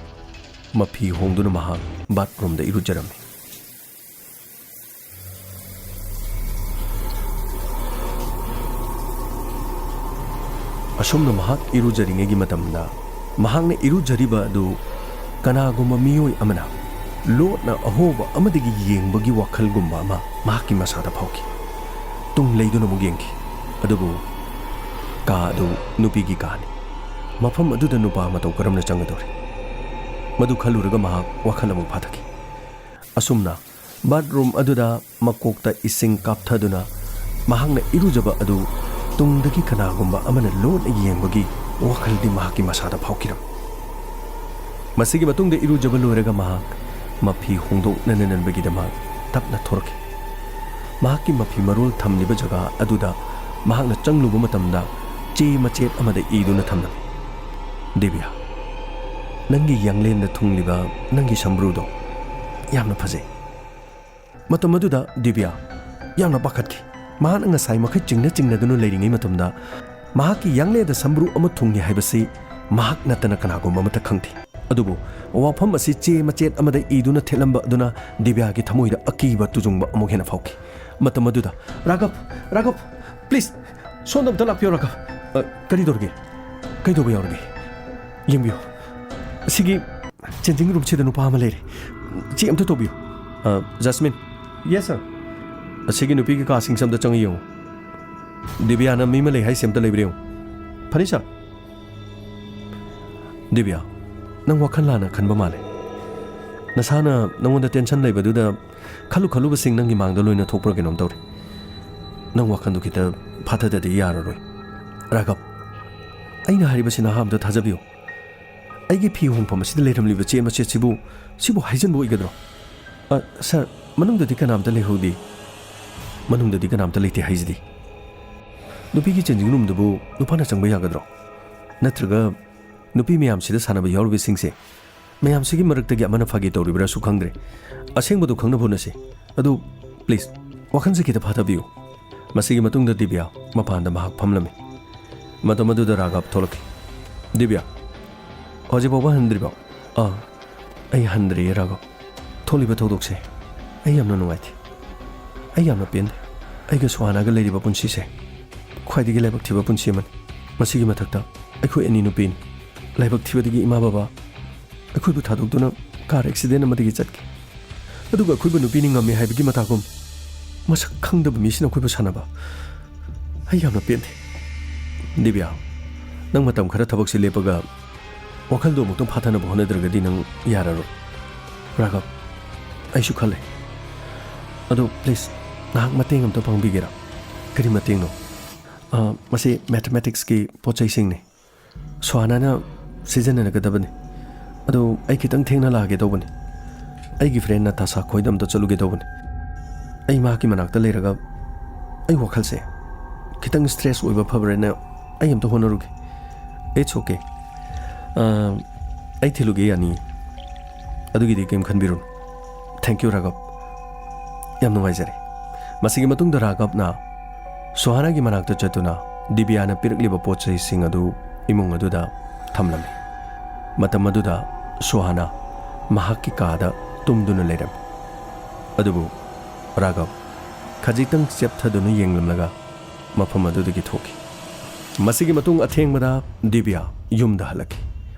ꯃꯐꯤ ꯍꯣꯡꯗꯨꯅ ꯃꯍꯥꯛ ꯕꯥꯊꯔꯨꯝꯗ ꯏꯔꯨꯖꯔꯝꯃꯤ꯫ ꯑꯁꯨꯝꯅ ꯃꯍꯥꯛ ꯏꯔꯨꯖꯔꯤꯉꯩꯒꯤ ꯃꯇꯝꯗ ꯃꯍꯥꯛꯅ ꯏꯔꯨꯖꯔꯤꯕ ꯑꯗꯨ ꯀꯅꯥꯒꯨꯝꯕ ꯃꯤꯑꯣꯏ ꯑꯃꯅ ꯂꯣꯠꯅ ꯑꯍꯣꯕ ꯑꯃꯗꯒꯤ ꯌꯦꯡꯕꯒꯤ ꯋꯥꯈꯜꯒꯨꯝꯕ ꯑꯃ ꯃꯍꯥꯛꯀꯤ ꯃꯁꯥꯗ ꯐꯥꯎꯈꯤ꯫ ꯇꯨꯡ ꯂꯩꯗꯨꯅ ꯑꯃꯨꯛ ꯌꯦꯡꯈꯤ, ꯑꯗꯨꯕꯨ ꯀꯥ ꯑꯗꯨ ꯅꯨꯄꯤꯒꯤ ꯀꯥꯅꯤ꯫ ꯃꯐꯝ ꯑꯗꯨꯗ ꯅꯨꯄꯥ ꯃꯇꯧ ꯀꯔꯝꯅ ꯆꯪꯒꯗꯧꯔꯤ? ꯃꯗꯨ ꯈꯜꯂꯨꯔꯒ ꯃꯍꯥꯛ ꯋꯥꯈꯜ ꯑꯃꯨꯛ ꯐꯥꯊꯈꯤ꯫ ꯑꯁꯨꯝꯅ ꯕꯥꯊꯔꯨꯝ ꯑꯗꯨꯗ ꯃꯀꯣꯛꯇ ꯏꯁꯤꯡ ꯀꯥꯞꯊꯗꯨꯅ ꯃꯍꯥꯛꯅ ꯏꯔꯨꯖꯕ ꯑꯗꯨ ꯇꯨꯡꯗꯒꯤ ꯀꯅꯥꯒꯨꯝꯕ ꯑꯃꯅ ꯂꯣꯠꯅ ꯌꯦꯡꯕꯒꯤ ꯋꯥꯈꯜꯗꯤ ꯃꯍꯥꯛꯀꯤ ꯃꯁꯥꯗ ꯐꯥꯎꯈꯤꯔꯝꯃꯤ꯫ ꯃꯁꯤꯒꯤ ꯃꯇꯨꯡꯗ ꯏꯔꯨꯖꯕ ꯂꯣꯏꯔꯒ ꯃꯍꯥꯛ ꯃꯐꯤ ꯍꯣꯡꯗꯣꯛꯅꯅ ꯅꯟꯕꯒꯤꯗꯃꯛ ꯇꯞꯅ ꯊꯣꯔꯛꯈꯤ꯫ ꯃꯍꯥꯛꯀꯤ ꯃꯐꯤ ꯃꯔꯣꯜ ꯊꯝꯂꯤꯕ ꯖꯒꯥ ꯑꯗꯨꯗ ꯃꯍꯥꯛꯅ ꯆꯪꯂꯨꯕ ꯃꯇꯝꯗ ꯆꯦ ꯃꯆꯦꯠ ꯑꯃꯗ ꯏꯗꯨꯅ ꯊꯝꯂꯝꯃꯤ꯫ "ꯗꯤꯕ꯭ꯌꯥ, ꯅꯪꯒꯤ ꯌꯥꯡꯂꯦꯟꯗ ꯊꯨꯡꯂꯤꯕ ꯅꯪꯒꯤ ꯁꯝꯕ꯭ꯔꯨꯗꯣ ꯌꯥꯝꯅ ꯐꯖꯩ꯫" ꯃꯇꯝ ꯑꯗꯨꯗ ꯗꯤꯕ꯭ꯌꯥ ꯌꯥꯝꯅ ꯄꯥꯈꯠꯈꯤ꯫ ꯃꯍꯥꯛꯅ ꯉꯁꯥꯏ ꯃꯈꯩ ꯆꯤꯡꯅ ꯆꯤꯡꯅꯗꯨꯅ ꯂꯩꯔꯤꯉꯩ ꯃꯇꯝꯗ ꯃꯍꯥꯛꯀꯤ ꯌꯥꯡꯂꯦꯟꯗ ꯁꯝꯕ꯭ꯔꯨ ꯑꯃ ꯊꯨꯡꯉꯤ ꯍꯥꯏꯕꯁꯤ ꯃꯍꯥꯛ ꯅꯠꯇꯅ ꯀꯅꯥꯒꯨꯝꯕ ꯑꯃꯠꯇ ꯈꯪꯗꯦ꯫ ꯑꯗꯨꯕꯨ ꯋꯥꯐꯝ ꯑꯁꯤ ꯆꯦ ꯃꯆꯦꯠ ꯑꯃꯗ ꯏꯗꯨꯅ ꯊꯦꯠꯂꯝꯕ ꯑꯗꯨꯅ ꯗꯤꯕ꯭ꯌꯥꯒꯤ ꯊꯃꯣꯏꯗ ꯑꯀꯤꯕ ꯇꯨꯖꯨꯡꯕ ꯑꯃꯨꯛ ꯍꯦꯟꯅ ꯐꯥꯎꯈꯤ꯫ ꯃꯇꯝ ꯑꯗꯨꯗ, "ꯔꯥꯘꯕ, ꯔꯥꯘꯕ, please, ꯁꯣꯝꯗ ꯑꯝꯇ ꯂꯥꯛꯄꯤꯌꯣ ꯔꯥꯘꯕ꯫ ꯑ, ꯀꯔꯤ ꯇꯧꯔꯒꯦ? ꯀꯩꯗꯧꯕ ꯌꯥꯎꯔꯒꯦ? ꯌꯦꯡꯕꯤꯌꯨ, ꯑꯁꯤꯒꯤ ꯆꯦꯟꯖꯤꯡ ꯔꯨꯝꯁꯤꯗ ꯅꯨꯄꯥ ꯑꯃ ꯂꯩꯔꯦ꯫ ꯆꯦꯛ ꯑꯝꯇ ꯇꯧꯕꯤꯌꯨ꯫" "ꯑ, ꯖꯁꯃꯤꯟ꯫" "Yes, sir." "ꯑꯁꯤꯒꯤ ꯅꯨꯄꯤꯒꯤ ꯀꯥꯁꯤꯡꯁꯦ ꯑꯝꯇ ꯆꯪꯉ ꯌꯦꯡꯉꯨ꯫ ꯗꯤꯕ꯭ꯌꯥꯅ ꯃꯤ ꯑꯃ ꯂꯩ ꯍꯥꯏꯁꯦ ꯑꯝꯇ ꯂꯩꯕ꯭ꯔꯥ ꯌꯦꯡꯉꯨ꯫" "ꯐꯅꯤ, sir꯫" "ꯗꯤꯕ꯭ꯌꯥ, ꯅꯪ ꯋꯥꯈꯜ ꯂꯥꯟꯅ ꯈꯟꯕ ꯃꯥꯜꯂꯦ꯫ ꯅꯁꯥꯅ ꯅꯪꯉꯣꯟꯗ tension ꯂꯩꯕꯗꯨꯗ ꯈꯜꯂꯨ ꯈꯜꯂꯨꯕꯁꯤꯡ ꯅꯪꯒꯤ ꯃꯥꯡꯗ ꯂꯣꯏꯅ ꯊꯣꯛꯄ꯭ꯔꯥ ꯀꯩꯅꯣꯝ ꯇꯧꯔꯦ꯫ ꯅꯪ ꯋꯥꯈꯜꯗꯨ ꯈꯤꯇ ꯐꯥꯊꯗꯗꯤ ꯌꯥꯔꯔꯣꯏ꯫ ꯔꯥꯘꯕ, ꯑꯩꯅ ꯍꯥꯏꯔꯤꯕꯁꯤ ꯅꯍꯥ ꯑꯝꯇ ꯊꯥꯖꯕꯤꯌꯨ꯫ ꯑꯩꯒꯤ ꯐꯤ ꯍꯣꯡꯐꯝ ꯑꯁꯤꯗ ꯂꯩꯔꯝꯂꯤꯕ ꯆꯦ ꯃꯆꯦꯠꯁꯤꯕꯨ, ꯁꯤꯕꯨ ꯍꯥꯏꯖꯤꯟꯕ ꯑꯣꯏꯒꯗ꯭ꯔꯣ?" "ꯑ, sir, ꯃꯅꯨꯡꯗꯗꯤ ꯀꯅꯥꯝꯇ ꯂꯩꯍꯧꯗꯦ꯫" "ꯃꯅꯨꯡꯗꯗꯤ ꯀꯅꯥꯝꯇ ꯂꯩꯇꯦ ꯍꯥꯏꯁꯤꯗꯤ?" "ꯅꯨꯄꯤꯒꯤ changing roomꯗꯨꯕꯨ ꯅꯨꯄꯥꯅ ꯆꯪꯕ ꯌꯥꯒꯗ꯭ꯔꯣ? ꯅꯠꯇ꯭ꯔꯒ ꯅꯨꯄꯤ ꯃꯌꯥꯝꯁꯤꯗ ꯁꯥꯟꯅꯕ ꯌꯥꯎꯔꯤꯕꯁꯤꯡꯁꯦ, ꯃꯌꯥꯝꯁꯤꯒꯤ ꯃꯔꯛꯇꯒꯤ ꯑꯃꯅ ꯐꯥꯒꯤ ꯇꯧꯔꯤꯕ꯭ꯔꯥꯁꯨ ꯈꯪꯗ꯭ꯔꯦ꯫ ꯑꯁꯦꯡꯕꯗꯨ ꯈꯪꯅꯕ ꯍꯣꯠꯅꯁꯤ꯫ ꯑꯗꯨ, please, ꯋꯥꯈꯜꯁꯦ ꯈꯤꯇ ꯐꯥꯊꯕꯤꯌꯨ꯫" ꯃꯁꯤꯒꯤ ꯃꯇꯨꯡꯗ ꯗꯤꯕ꯭ꯌꯥ ꯃꯄꯥꯟꯗ ꯃꯍꯥꯛ ꯐꯝꯂꯝꯃꯤ꯫ ꯃꯇꯝ ꯑꯗꯨꯗ ꯔꯥꯘꯕ ꯊꯣꯛꯂꯛꯈꯤ꯫ "ꯗꯤꯕ꯭ꯌꯥ, ꯍꯧꯖꯤꯛ ꯐꯥꯎꯕ ꯍꯟꯗ꯭ꯔꯤꯕꯣ?" "ꯑꯥ, ꯑꯩ ꯍꯟꯗ꯭ꯔꯤꯌꯦ ꯔꯥꯘꯕ꯫ ꯊꯣꯛꯂꯤꯕ ꯊꯧꯗꯣꯛꯁꯦ ꯑꯩ ꯌꯥꯝꯅ ꯅꯨꯡꯉꯥꯏꯇꯦ꯫ ꯑꯩ ꯌꯥꯝꯅ ꯄꯦꯟꯗꯦ꯫ ꯑꯩꯒ ꯁꯨꯍꯥꯅꯥꯒ ꯂꯩꯔꯤꯕ ꯄꯨꯟꯁꯤꯁꯦ ꯈ꯭ꯋꯥꯏꯗꯒꯤ ꯂꯥꯏꯕꯛ ꯊꯤꯕ ꯄꯨꯟꯁꯤ ꯑꯃꯅꯤ꯫ ꯃꯁꯤꯒꯤ ꯃꯊꯛꯇ ꯑꯩꯈꯣꯏ ꯑꯅꯤ ꯅꯨꯄꯤꯅꯤ꯫ ꯂꯥꯏꯕꯛ ꯊꯤꯕꯗꯒꯤ ꯏꯃꯥ ꯕꯕꯥ ꯑꯩꯈꯣꯏꯕꯨ ꯊꯥꯗꯣꯛꯇꯨꯅ car accident ꯑꯃꯗꯒꯤ ꯆꯠꯈꯤ꯫ ꯑꯗꯨꯒ ꯑꯩꯈꯣꯏꯕꯨ ꯅꯨꯄꯤꯅꯤ ꯉꯝꯃꯤ ꯍꯥꯏꯕꯒꯤ ꯃꯇꯥꯒꯨꯝ ꯃꯁꯛ ꯈꯪꯗꯕ ꯃꯤꯁꯤꯅ ꯑꯩꯈꯣꯏꯕꯨ ꯁꯥꯟꯅꯕ꯫ ꯑꯩ ꯌꯥꯝꯅ ꯄꯦꯟꯗꯦ꯫" "ꯗꯤꯕ꯭ꯌꯥ, ꯅꯪ ꯃꯇꯝ ꯈꯔ ꯊꯕꯛꯁꯤ ꯂꯦꯞꯄꯒ ꯋꯥꯈꯜꯗꯣ ꯑꯃꯨꯛꯇꯪ ꯐꯥꯊꯅꯕ ꯍꯣꯠꯅꯗ꯭ꯔꯒꯗꯤ ꯅꯪ ꯌꯥꯔꯔꯣꯏ꯫" "ꯔꯥꯘꯕ, ꯑꯩꯁꯨ ꯈꯜꯂꯦ꯫ ꯑꯗꯣ please, ꯉꯥꯏꯍꯥꯛ ꯃꯇꯦꯡ ꯑꯝꯇ ꯄꯥꯡꯕꯤꯒꯦꯔꯥ?" "ꯀꯔꯤ ꯃꯇꯦꯡꯅꯣ?" ꯑ, ꯃꯁꯤ ꯃꯦꯊꯃꯦꯇꯤꯛꯁꯀꯤ ꯄꯣꯠ ꯆꯩꯁꯤꯡꯅꯤ꯫ ꯁꯣꯍꯥꯅꯥꯅ ꯁꯤꯖꯤꯟꯅꯒꯗꯕꯅꯤ꯫ ꯑꯗꯨ ꯑꯩ ꯈꯤꯇꯪ ꯊꯦꯡꯅ ꯂꯥꯛꯑꯒꯦ ꯇꯧꯕꯅꯤ꯫ ꯑꯩꯒꯤ ꯐ꯭ꯔꯦꯟ ꯅꯇꯥꯁꯥ ꯈꯣꯏꯗ ꯑꯝꯇ ꯆꯠꯂꯨꯒꯦ ꯇꯧꯕꯅꯤ꯫ ꯑꯩ ꯃꯍꯥꯛꯀꯤ ꯃꯅꯥꯛꯇ ꯂꯩꯔꯒ ꯑꯩ ꯋꯥꯈꯜꯁꯦ ꯈꯤꯇꯪ ꯁ꯭ꯇ꯭ꯔꯦꯁ ꯑꯣꯏꯕ ꯐꯕ꯭ꯔꯦꯅ ꯑꯩ ꯑꯝꯇ ꯍꯣꯠꯅꯔꯨꯒꯦ꯫ It's okay. ꯑ, ꯑꯩ ꯊꯤꯜꯂꯨꯒꯦ ꯌꯥꯅꯤꯌꯦ꯫ ꯑꯗꯨꯒꯤꯗꯤ ꯀꯩꯝ ꯈꯟꯕꯤꯔꯨꯅꯨ꯫ Thank you, ꯔꯥꯘꯕ꯫ ꯌꯥꯝ ꯅꯨꯡꯉꯥꯏꯖꯔꯦ꯫ ꯃꯁꯤꯒꯤ ꯃꯇꯨꯡꯗ ꯔꯥꯘꯕꯅ ꯁꯣꯍꯥꯅꯥꯒꯤ ꯃꯅꯥꯛꯇ ꯆꯠꯇꯨꯅ ꯗꯤꯕꯤꯌꯥꯅ ꯄꯤꯔꯛꯂꯤꯕ ꯄꯣꯠ ꯆꯩꯁꯤꯡ ꯑꯗꯨ ꯏꯃꯨꯡ ꯑꯗꯨꯗ ꯊꯝꯂꯝꯃꯤ꯫ ꯃꯇꯝ ꯑꯗꯨꯗ ꯁꯣꯍꯥꯅꯥ ꯃꯍꯥꯛꯀꯤ ꯀꯥꯗ ꯇꯨꯝꯗꯨꯅ ꯂꯩꯔꯝꯃꯤ꯫ ꯑꯗꯨꯕꯨ ꯔꯥꯘꯕ ꯈꯖꯤꯛꯇꯪ ꯆꯦꯞꯊꯗꯨꯅ ꯌꯦꯡꯂꯝꯂꯒ ꯃꯐꯝ ꯑꯗꯨꯗꯒꯤ ꯊꯣꯛꯈꯤ꯫ ꯃꯁꯤꯒꯤ ꯃꯇꯨꯡ ꯑꯊꯦꯡꯕꯗ ꯗꯤꯕꯤꯌꯥ ꯌꯨꯝꯗ ꯍꯜꯂꯛꯈꯤ꯫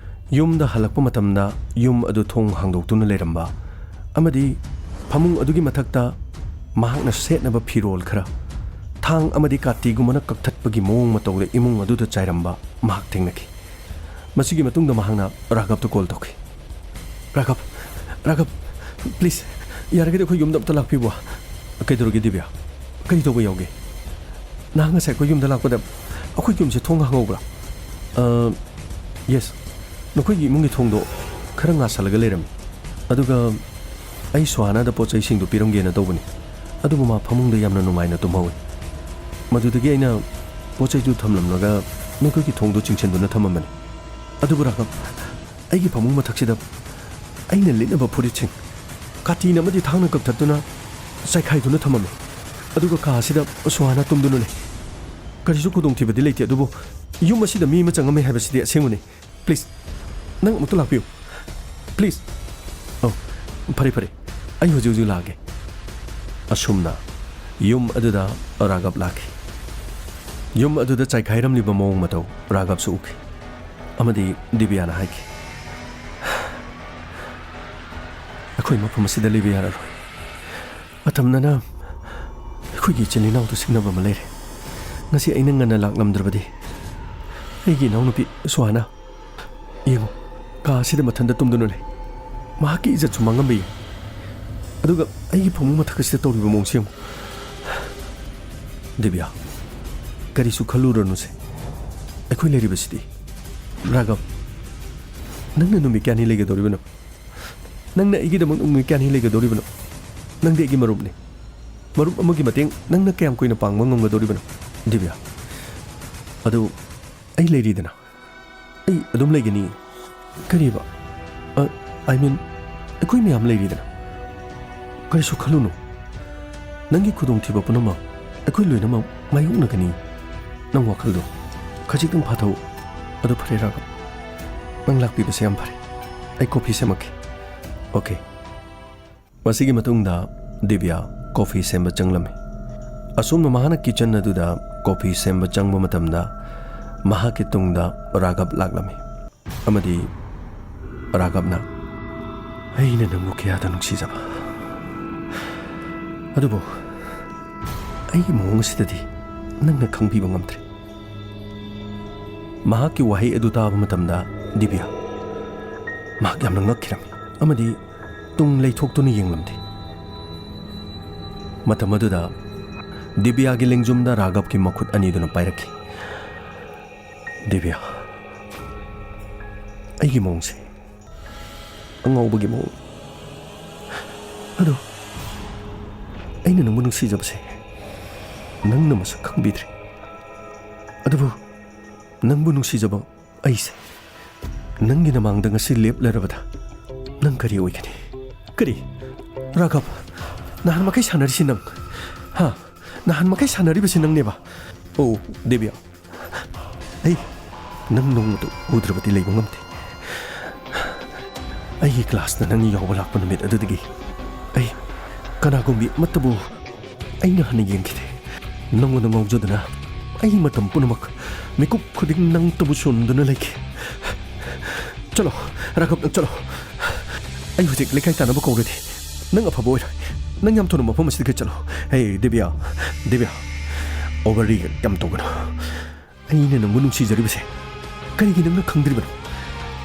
ꯌꯨꯝꯗ ꯍꯜꯂꯛꯄ ꯃꯇꯝꯗ ꯌꯨꯝ ꯑꯗꯨ ꯊꯣꯡ ꯍꯥꯡꯗꯣꯛꯇꯨꯅ ꯂꯩꯔꯝꯕ ꯑꯃꯗꯤ ꯐꯃꯨꯡ ꯑꯗꯨꯒꯤ ꯃꯊꯛꯇ ꯃꯍꯥꯛꯅ ꯁꯦꯠꯅꯕ ꯐꯤꯔꯣꯜ ꯈꯔ, ꯊꯥꯡ ꯑꯃꯗꯤ ꯀꯥꯇꯤꯒꯨꯝꯕꯅ ꯀꯛꯊꯠꯄꯒꯤ ꯃꯑꯣꯡ ꯃꯇꯧꯗ ꯏꯃꯨꯡ ꯑꯗꯨꯗ ꯆꯥꯏꯔꯝꯕ ꯃꯍꯥꯛ ꯊꯦꯡꯅꯈꯤ꯫ ꯃꯁꯤꯒꯤ ꯃꯇꯨꯡꯗ ꯃꯍꯥꯛꯅ ꯔꯥꯘꯕꯇ ꯀꯣꯜ ꯇꯧꯈꯤ꯫ "ꯔꯥꯘꯕ, ꯔꯥꯘꯕ, ꯄ꯭ꯂꯤꯖ, ꯌꯥꯔꯒꯗꯤ ꯑꯩꯈꯣꯏ ꯌꯨꯝꯗ ꯑꯝꯇ ꯂꯥꯛꯄꯤꯕ꯫" "ꯀꯩꯗꯧꯔꯒꯦ ꯗꯤꯕꯤꯌꯥ? ꯀꯔꯤ ꯇꯧꯕ ꯌꯥꯎꯒꯦ? ꯅꯍꯥꯛ ꯉꯁꯥꯏ ꯑꯩꯈꯣꯏ ꯌꯨꯝꯗ ꯂꯥꯛꯄꯗ ꯑꯩꯈꯣꯏ ꯌꯨꯝꯁꯦ ꯊꯣꯡ ꯍꯥꯡꯍꯧꯕ꯭ꯔꯥ?" "ꯑ, ꯌꯦꯁ, ꯅꯈꯣꯏꯒꯤ ꯏꯃꯨꯡꯒꯤ ꯊꯣꯡꯗꯣ ꯈꯔ ꯉꯥꯁꯜꯂꯒ ꯂꯩꯔꯝꯃꯤ꯫ ꯑꯗꯨꯒ ꯑꯩ ꯁꯣꯍꯥꯅꯥꯗ ꯄꯣꯠ ꯆꯩꯁꯤꯡꯗꯣ ꯄꯤꯔꯝꯒꯦꯅ ꯇꯧꯕꯅꯤ, ꯑꯗꯨꯕꯨ ꯃꯥ ꯐꯃꯨꯡꯗ ꯌꯥꯝꯅ ꯅꯨꯡꯉꯥꯏꯅ ꯇꯨꯝꯍꯧꯏ꯫ ꯃꯗꯨꯗꯒꯤ ꯑꯩꯅ ꯄꯣꯠ ꯆꯩꯗꯨ ꯊꯝꯂꯝꯂꯒ ꯅꯈꯣꯏꯒꯤ ꯊꯣꯡꯗꯣ ꯆꯤꯡꯁꯤꯟꯗꯨꯅ ꯊꯝꯃꯝꯕꯅꯤ꯫ ꯑꯗꯨꯕꯨ ꯔꯥꯘꯕ, ꯑꯩꯒꯤ ꯐꯃꯨꯡ ꯃꯊꯛꯁꯤꯗ ꯑꯩꯅ ꯂꯤꯠꯅꯕ ꯐꯨꯔꯤꯠꯁꯤꯡ ꯀꯥꯇꯤꯅ ꯑꯃꯗꯤ ꯊꯥꯡꯅ ꯀꯛꯊꯠꯇꯨꯅ ꯆꯥꯏꯈꯥꯏꯗꯨꯅ ꯊꯝꯃꯝꯃꯤ꯫ ꯑꯗꯨꯒ ꯀꯥ ꯑꯁꯤꯗ ꯁꯣꯍꯥꯅꯥ ꯇꯨꯝꯗꯨꯅ ꯂꯩ꯫ ꯀꯔꯤꯁꯨ ꯈꯨꯗꯣꯡꯊꯤꯕꯗꯤ ꯂꯩꯇꯦ, ꯑꯗꯨꯕꯨ ꯌꯨꯝ ꯑꯁꯤꯗ ꯃꯤ ꯑꯃ ꯆꯪꯉꯝꯃꯦ ꯍꯥꯏꯕꯁꯤꯗꯤ ꯑꯁꯦꯡꯕꯅꯤ꯫ ꯄ꯭ꯂꯤꯖ, ꯅꯪ ꯑꯃꯨꯛꯇ ꯂꯥꯛꯄꯤꯌꯨ꯫ ꯄ꯭ꯂꯤꯖ꯫" "ꯑꯧ, ꯐꯔꯦ, ꯐꯔꯦ꯫ ꯑꯩ ꯍꯧꯖꯤꯛ ꯍꯧꯖꯤꯛ ꯂꯥꯛꯑꯒꯦ꯫" ꯑꯁꯨꯝꯅ ꯌꯨꯝ ꯑꯗꯨꯗ ꯔꯥꯘꯕ ꯂꯥꯛꯈꯤ꯫ ꯌꯨꯝ ꯑꯗꯨꯗ ꯆꯥꯏꯈꯥꯏꯔꯝꯂꯤꯕ ꯃꯑꯣꯡ ꯃꯇꯧ ꯔꯥꯘꯕꯁꯨ ꯎꯈꯤ꯫ ꯑꯃꯗꯤ ꯗꯤꯕꯤꯌꯥꯅ ꯍꯥꯏꯈꯤ, "ꯑꯩꯈꯣꯏ ꯃꯐꯝ ꯑꯁꯤꯗ ꯂꯩꯕ ꯌꯥꯔꯔꯣꯏ꯫ ꯃꯇꯝꯅꯅ ꯑꯩꯈꯣꯏꯒꯤ ꯏꯆꯤꯜ ꯏꯅꯥꯎꯗ ꯁꯤꯡꯅꯕ ꯑꯃ ꯂꯩꯔꯦ꯫ ꯉꯁꯤ ꯑꯩꯅ ꯉꯟꯅ ꯂꯥꯛꯂꯝꯗ꯭ꯔꯕꯗꯤ ꯑꯩꯒꯤ ꯏꯅꯥꯎꯅꯨꯄꯤ ꯁꯣꯍꯥꯅꯥ, ꯌꯦꯡꯉꯨ, ꯀꯥ ꯑꯁꯤꯗ ꯃꯊꯟꯇ ꯇꯨꯝꯗꯨꯅ ꯂꯩ꯫ ꯃꯍꯥꯛꯀꯤ ꯏꯖꯠꯁꯨ ꯃꯥꯡꯉꯝꯕ ꯌꯥꯏ꯫ ꯑꯗꯨꯒ ꯑꯩꯒꯤ ꯐꯃꯨꯡ ꯃꯊꯛ ꯑꯁꯤꯗ ꯇꯧꯔꯤꯕ ꯃꯑꯣꯡꯁꯤ ꯌꯦꯡꯉꯨ꯫" "ꯗꯤꯕꯤꯌꯥ, ꯀꯔꯤꯁꯨ ꯈꯜꯂꯨꯔꯅꯨꯁꯦ꯫ ꯑꯩꯈꯣꯏ ꯂꯩꯔꯤꯕꯁꯤꯗꯤ꯫ ꯔꯥꯘꯕ, ꯅꯪꯅ ꯅꯨꯃꯤꯠ ꯀꯌꯥꯅꯤ ꯂꯩꯒꯗꯧꯔꯤꯕꯅꯣ? ꯅꯪꯅ ꯑꯩꯒꯤꯗꯃꯛ ꯅꯨꯃꯤꯠ ꯀꯌꯥꯅꯤ ꯂꯩꯒꯗꯧꯔꯤꯕꯅꯣ? ꯅꯪꯗꯤ ꯑꯩꯒꯤ ꯃꯔꯨꯞꯅꯤ꯫ ꯃꯔꯨꯞ ꯑꯃꯒꯤ ꯃꯇꯦꯡ ꯅꯪꯅ ꯀꯌꯥꯝ ꯀꯨꯏꯅ ꯄꯥꯡꯕ ꯉꯝꯒꯗꯧꯔꯤꯕꯅꯣ? ꯗꯤꯕ꯭ꯌꯥ, ꯑꯗꯨ ꯑꯩ ꯂꯩꯔꯤꯗꯅ꯫ ꯑꯩ ꯑꯗꯨꯝ ꯂꯩꯒꯅꯤ꯫ ꯀꯔꯤꯕ? ꯑ, I mean, ꯑꯩꯈꯣꯏ ꯃꯌꯥꯝ ꯂꯩꯔꯤꯗꯅ꯫ ꯀꯔꯤꯁꯨ ꯈꯜꯂꯨꯅꯨ꯫ ꯅꯪꯒꯤ ꯈꯨꯗꯣꯡꯊꯤꯕ ꯄꯨꯝꯅꯃꯛ ꯑꯩꯈꯣꯏ ꯂꯣꯏꯅꯃꯛ ꯃꯥꯌꯣꯛꯅꯒꯅꯤ꯫ ꯅꯪ ꯋꯥꯈꯜꯗꯣ ꯈꯖꯤꯛꯇꯪ ꯐꯥꯊꯧ꯫ ꯑꯗꯨ ꯐꯔꯦ ꯔꯥꯘꯕ, ꯅꯪ ꯂꯥꯛꯄꯤꯕꯁꯦ ꯌꯥꯝ ꯐꯔꯦ꯫ ꯑꯩ ꯀꯣꯐꯤ ꯁꯦꯝꯃꯛꯀꯦ꯫ ꯑꯣꯀꯦ꯫ ꯃꯁꯤꯒꯤ ꯃꯇꯨꯡꯗ ꯗꯤꯕ꯭ꯌꯥ ꯀꯣꯐꯤ ꯁꯦꯝꯕ ꯆꯪꯂꯝꯃꯤ꯫ ꯑꯁꯣꯝꯅ ꯃꯍꯥꯛꯅ ꯀꯤꯆꯟ ꯑꯗꯨꯗ ꯀꯣꯐꯤ ꯁꯦꯝꯕ ꯆꯪꯕ ꯃꯇꯝꯗ ꯃꯍꯥꯛꯀꯤ ꯇꯨꯡꯗ ꯔꯥꯘꯕ ꯂꯥꯛꯂꯝꯃꯤ꯫ ꯑꯃꯗꯤ ꯔꯥꯘꯕꯅ, "ꯑꯩꯅ ꯅꯪꯕꯨ ꯀꯌꯥꯗ ꯅꯨꯡꯁꯤꯖꯕ, ꯑꯗꯨꯕꯨ ꯑꯩꯒꯤ ꯃꯑꯣꯡ ꯑꯁꯤꯗꯗꯤ ꯅꯪꯅ ꯈꯪꯕꯤꯕ ꯉꯝꯗ꯭ꯔꯦ꯫" ꯃꯍꯥꯛꯀꯤ ꯋꯥꯍꯩ ꯑꯗꯨ ꯇꯥꯕ ꯃꯇꯝꯗ ꯗꯤꯕ꯭ꯌꯥ ꯃꯍꯥꯛ ꯌꯥꯝꯅ ꯉꯛꯈꯤꯔꯝꯃꯤ ꯑꯃꯗꯤ ꯇꯨꯡ ꯂꯩꯊꯣꯛꯇꯨꯅ ꯌꯦꯡꯂꯝꯗꯦ꯫ ꯃꯇꯝ ꯑꯗꯨꯗ ꯗꯤꯕ꯭ꯌꯥꯒꯤ ꯂꯦꯡꯖꯨꯝꯗ ꯔꯥꯘꯕꯀꯤ ꯃꯈꯨꯠ ꯑꯅꯤꯗꯨꯅ ꯄꯥꯏꯔꯛꯈꯤ꯫ "ꯗꯤꯕ꯭ꯌꯥ, ꯑꯩꯒꯤ ꯃꯑꯣꯡꯁꯦ ꯑꯉꯥꯎꯕꯒꯤ ꯃꯑꯣꯡ꯫ ꯑꯗꯣ ꯑꯩꯅ ꯅꯪꯕꯨ ꯅꯨꯡꯁꯤꯖꯕꯁꯦ ꯅꯪꯅ ꯃꯁꯛ ꯈꯪꯕꯤꯗ꯭ꯔꯦ꯫ ꯑꯗꯨꯕꯨ ꯅꯪꯕꯨ ꯅꯨꯡꯁꯤꯖꯕ ꯑꯩꯁꯦ ꯅꯪꯒꯤ ꯅꯃꯥꯡꯗ ꯉꯁꯤ ꯂꯦꯞꯂꯔꯕꯗ ꯅꯪ ꯀꯔꯤ ꯑꯣꯏꯒꯅꯤ?" "ꯀꯔꯤ? ꯔꯥꯘꯕ, ꯅꯍꯥꯟ ꯃꯈꯩ ꯁꯥꯟꯅꯔꯤꯁꯤ ꯅꯪ? ꯍꯥ? ꯅꯍꯥꯟ ꯃꯈꯩ ꯁꯥꯟꯅꯔꯤꯕꯁꯤ ꯅꯪꯅꯦꯕ?" "ꯑꯣ, ꯗꯤꯕ꯭ꯌꯥ, ꯑꯩ ꯅꯪ ꯅꯣꯡꯃꯇ ꯎꯗ꯭ꯔꯕꯗꯤ ꯂꯩꯕ ꯉꯝꯗꯦ꯫ ꯑꯩꯒꯤ ꯀ꯭ꯂꯥꯁꯇ ꯅꯪ ꯌꯥꯎꯕ ꯂꯥꯛꯄ ꯅꯨꯃꯤꯠ ꯑꯗꯨꯗꯒꯤ ꯑꯩ ꯀꯅꯥꯒꯨꯝꯕꯤ ꯑꯃꯠꯇꯕꯨ ꯑꯩꯅ ꯍꯟꯅ ꯌꯦꯡꯈꯤꯗꯦ꯫ ꯅꯪꯉꯣꯟꯗ ꯉꯥꯎꯖꯗꯨꯅ ꯑꯩ ꯃꯇꯝ ꯄꯨꯝꯅꯃꯛ ꯃꯤꯀꯨꯞ ꯈꯨꯗꯤꯡ ꯅꯪꯇꯕꯨ ꯁꯨꯝꯗꯨꯅ ꯂꯩꯈꯤ꯫ ꯆꯠꯂꯣ, ꯔꯥꯘꯕ, ꯅꯪ ꯆꯠꯂꯣ꯫ ꯑꯩ ꯍꯧꯖꯤꯛ ꯂꯩꯀꯥꯏ ꯇꯥꯅꯕ ꯀꯧꯔꯗꯤ ꯅꯪ ꯑꯐꯕ ꯑꯣꯏꯔꯣꯏ꯫ ꯅꯪ ꯌꯥꯝ ꯊꯨꯅ ꯃꯐꯝ ꯑꯁꯤꯗꯒꯤ ꯆꯠꯂꯣ꯫" "ꯍꯦ, ꯗꯤꯕ꯭ꯌꯥ, ꯗꯤꯕ꯭ꯌꯥ, ꯑꯣꯚꯔ ꯔꯤꯌꯦꯛ ꯌꯥꯝ ꯇꯧꯒꯅꯨ꯫ ꯑꯩꯅ ꯅꯪꯕꯨ ꯅꯨꯡꯁꯤꯖꯔꯤꯕꯁꯦ ꯀꯔꯤꯒꯤ ꯅꯪꯅ ꯈꯪꯗ꯭ꯔꯤꯕꯅꯣ?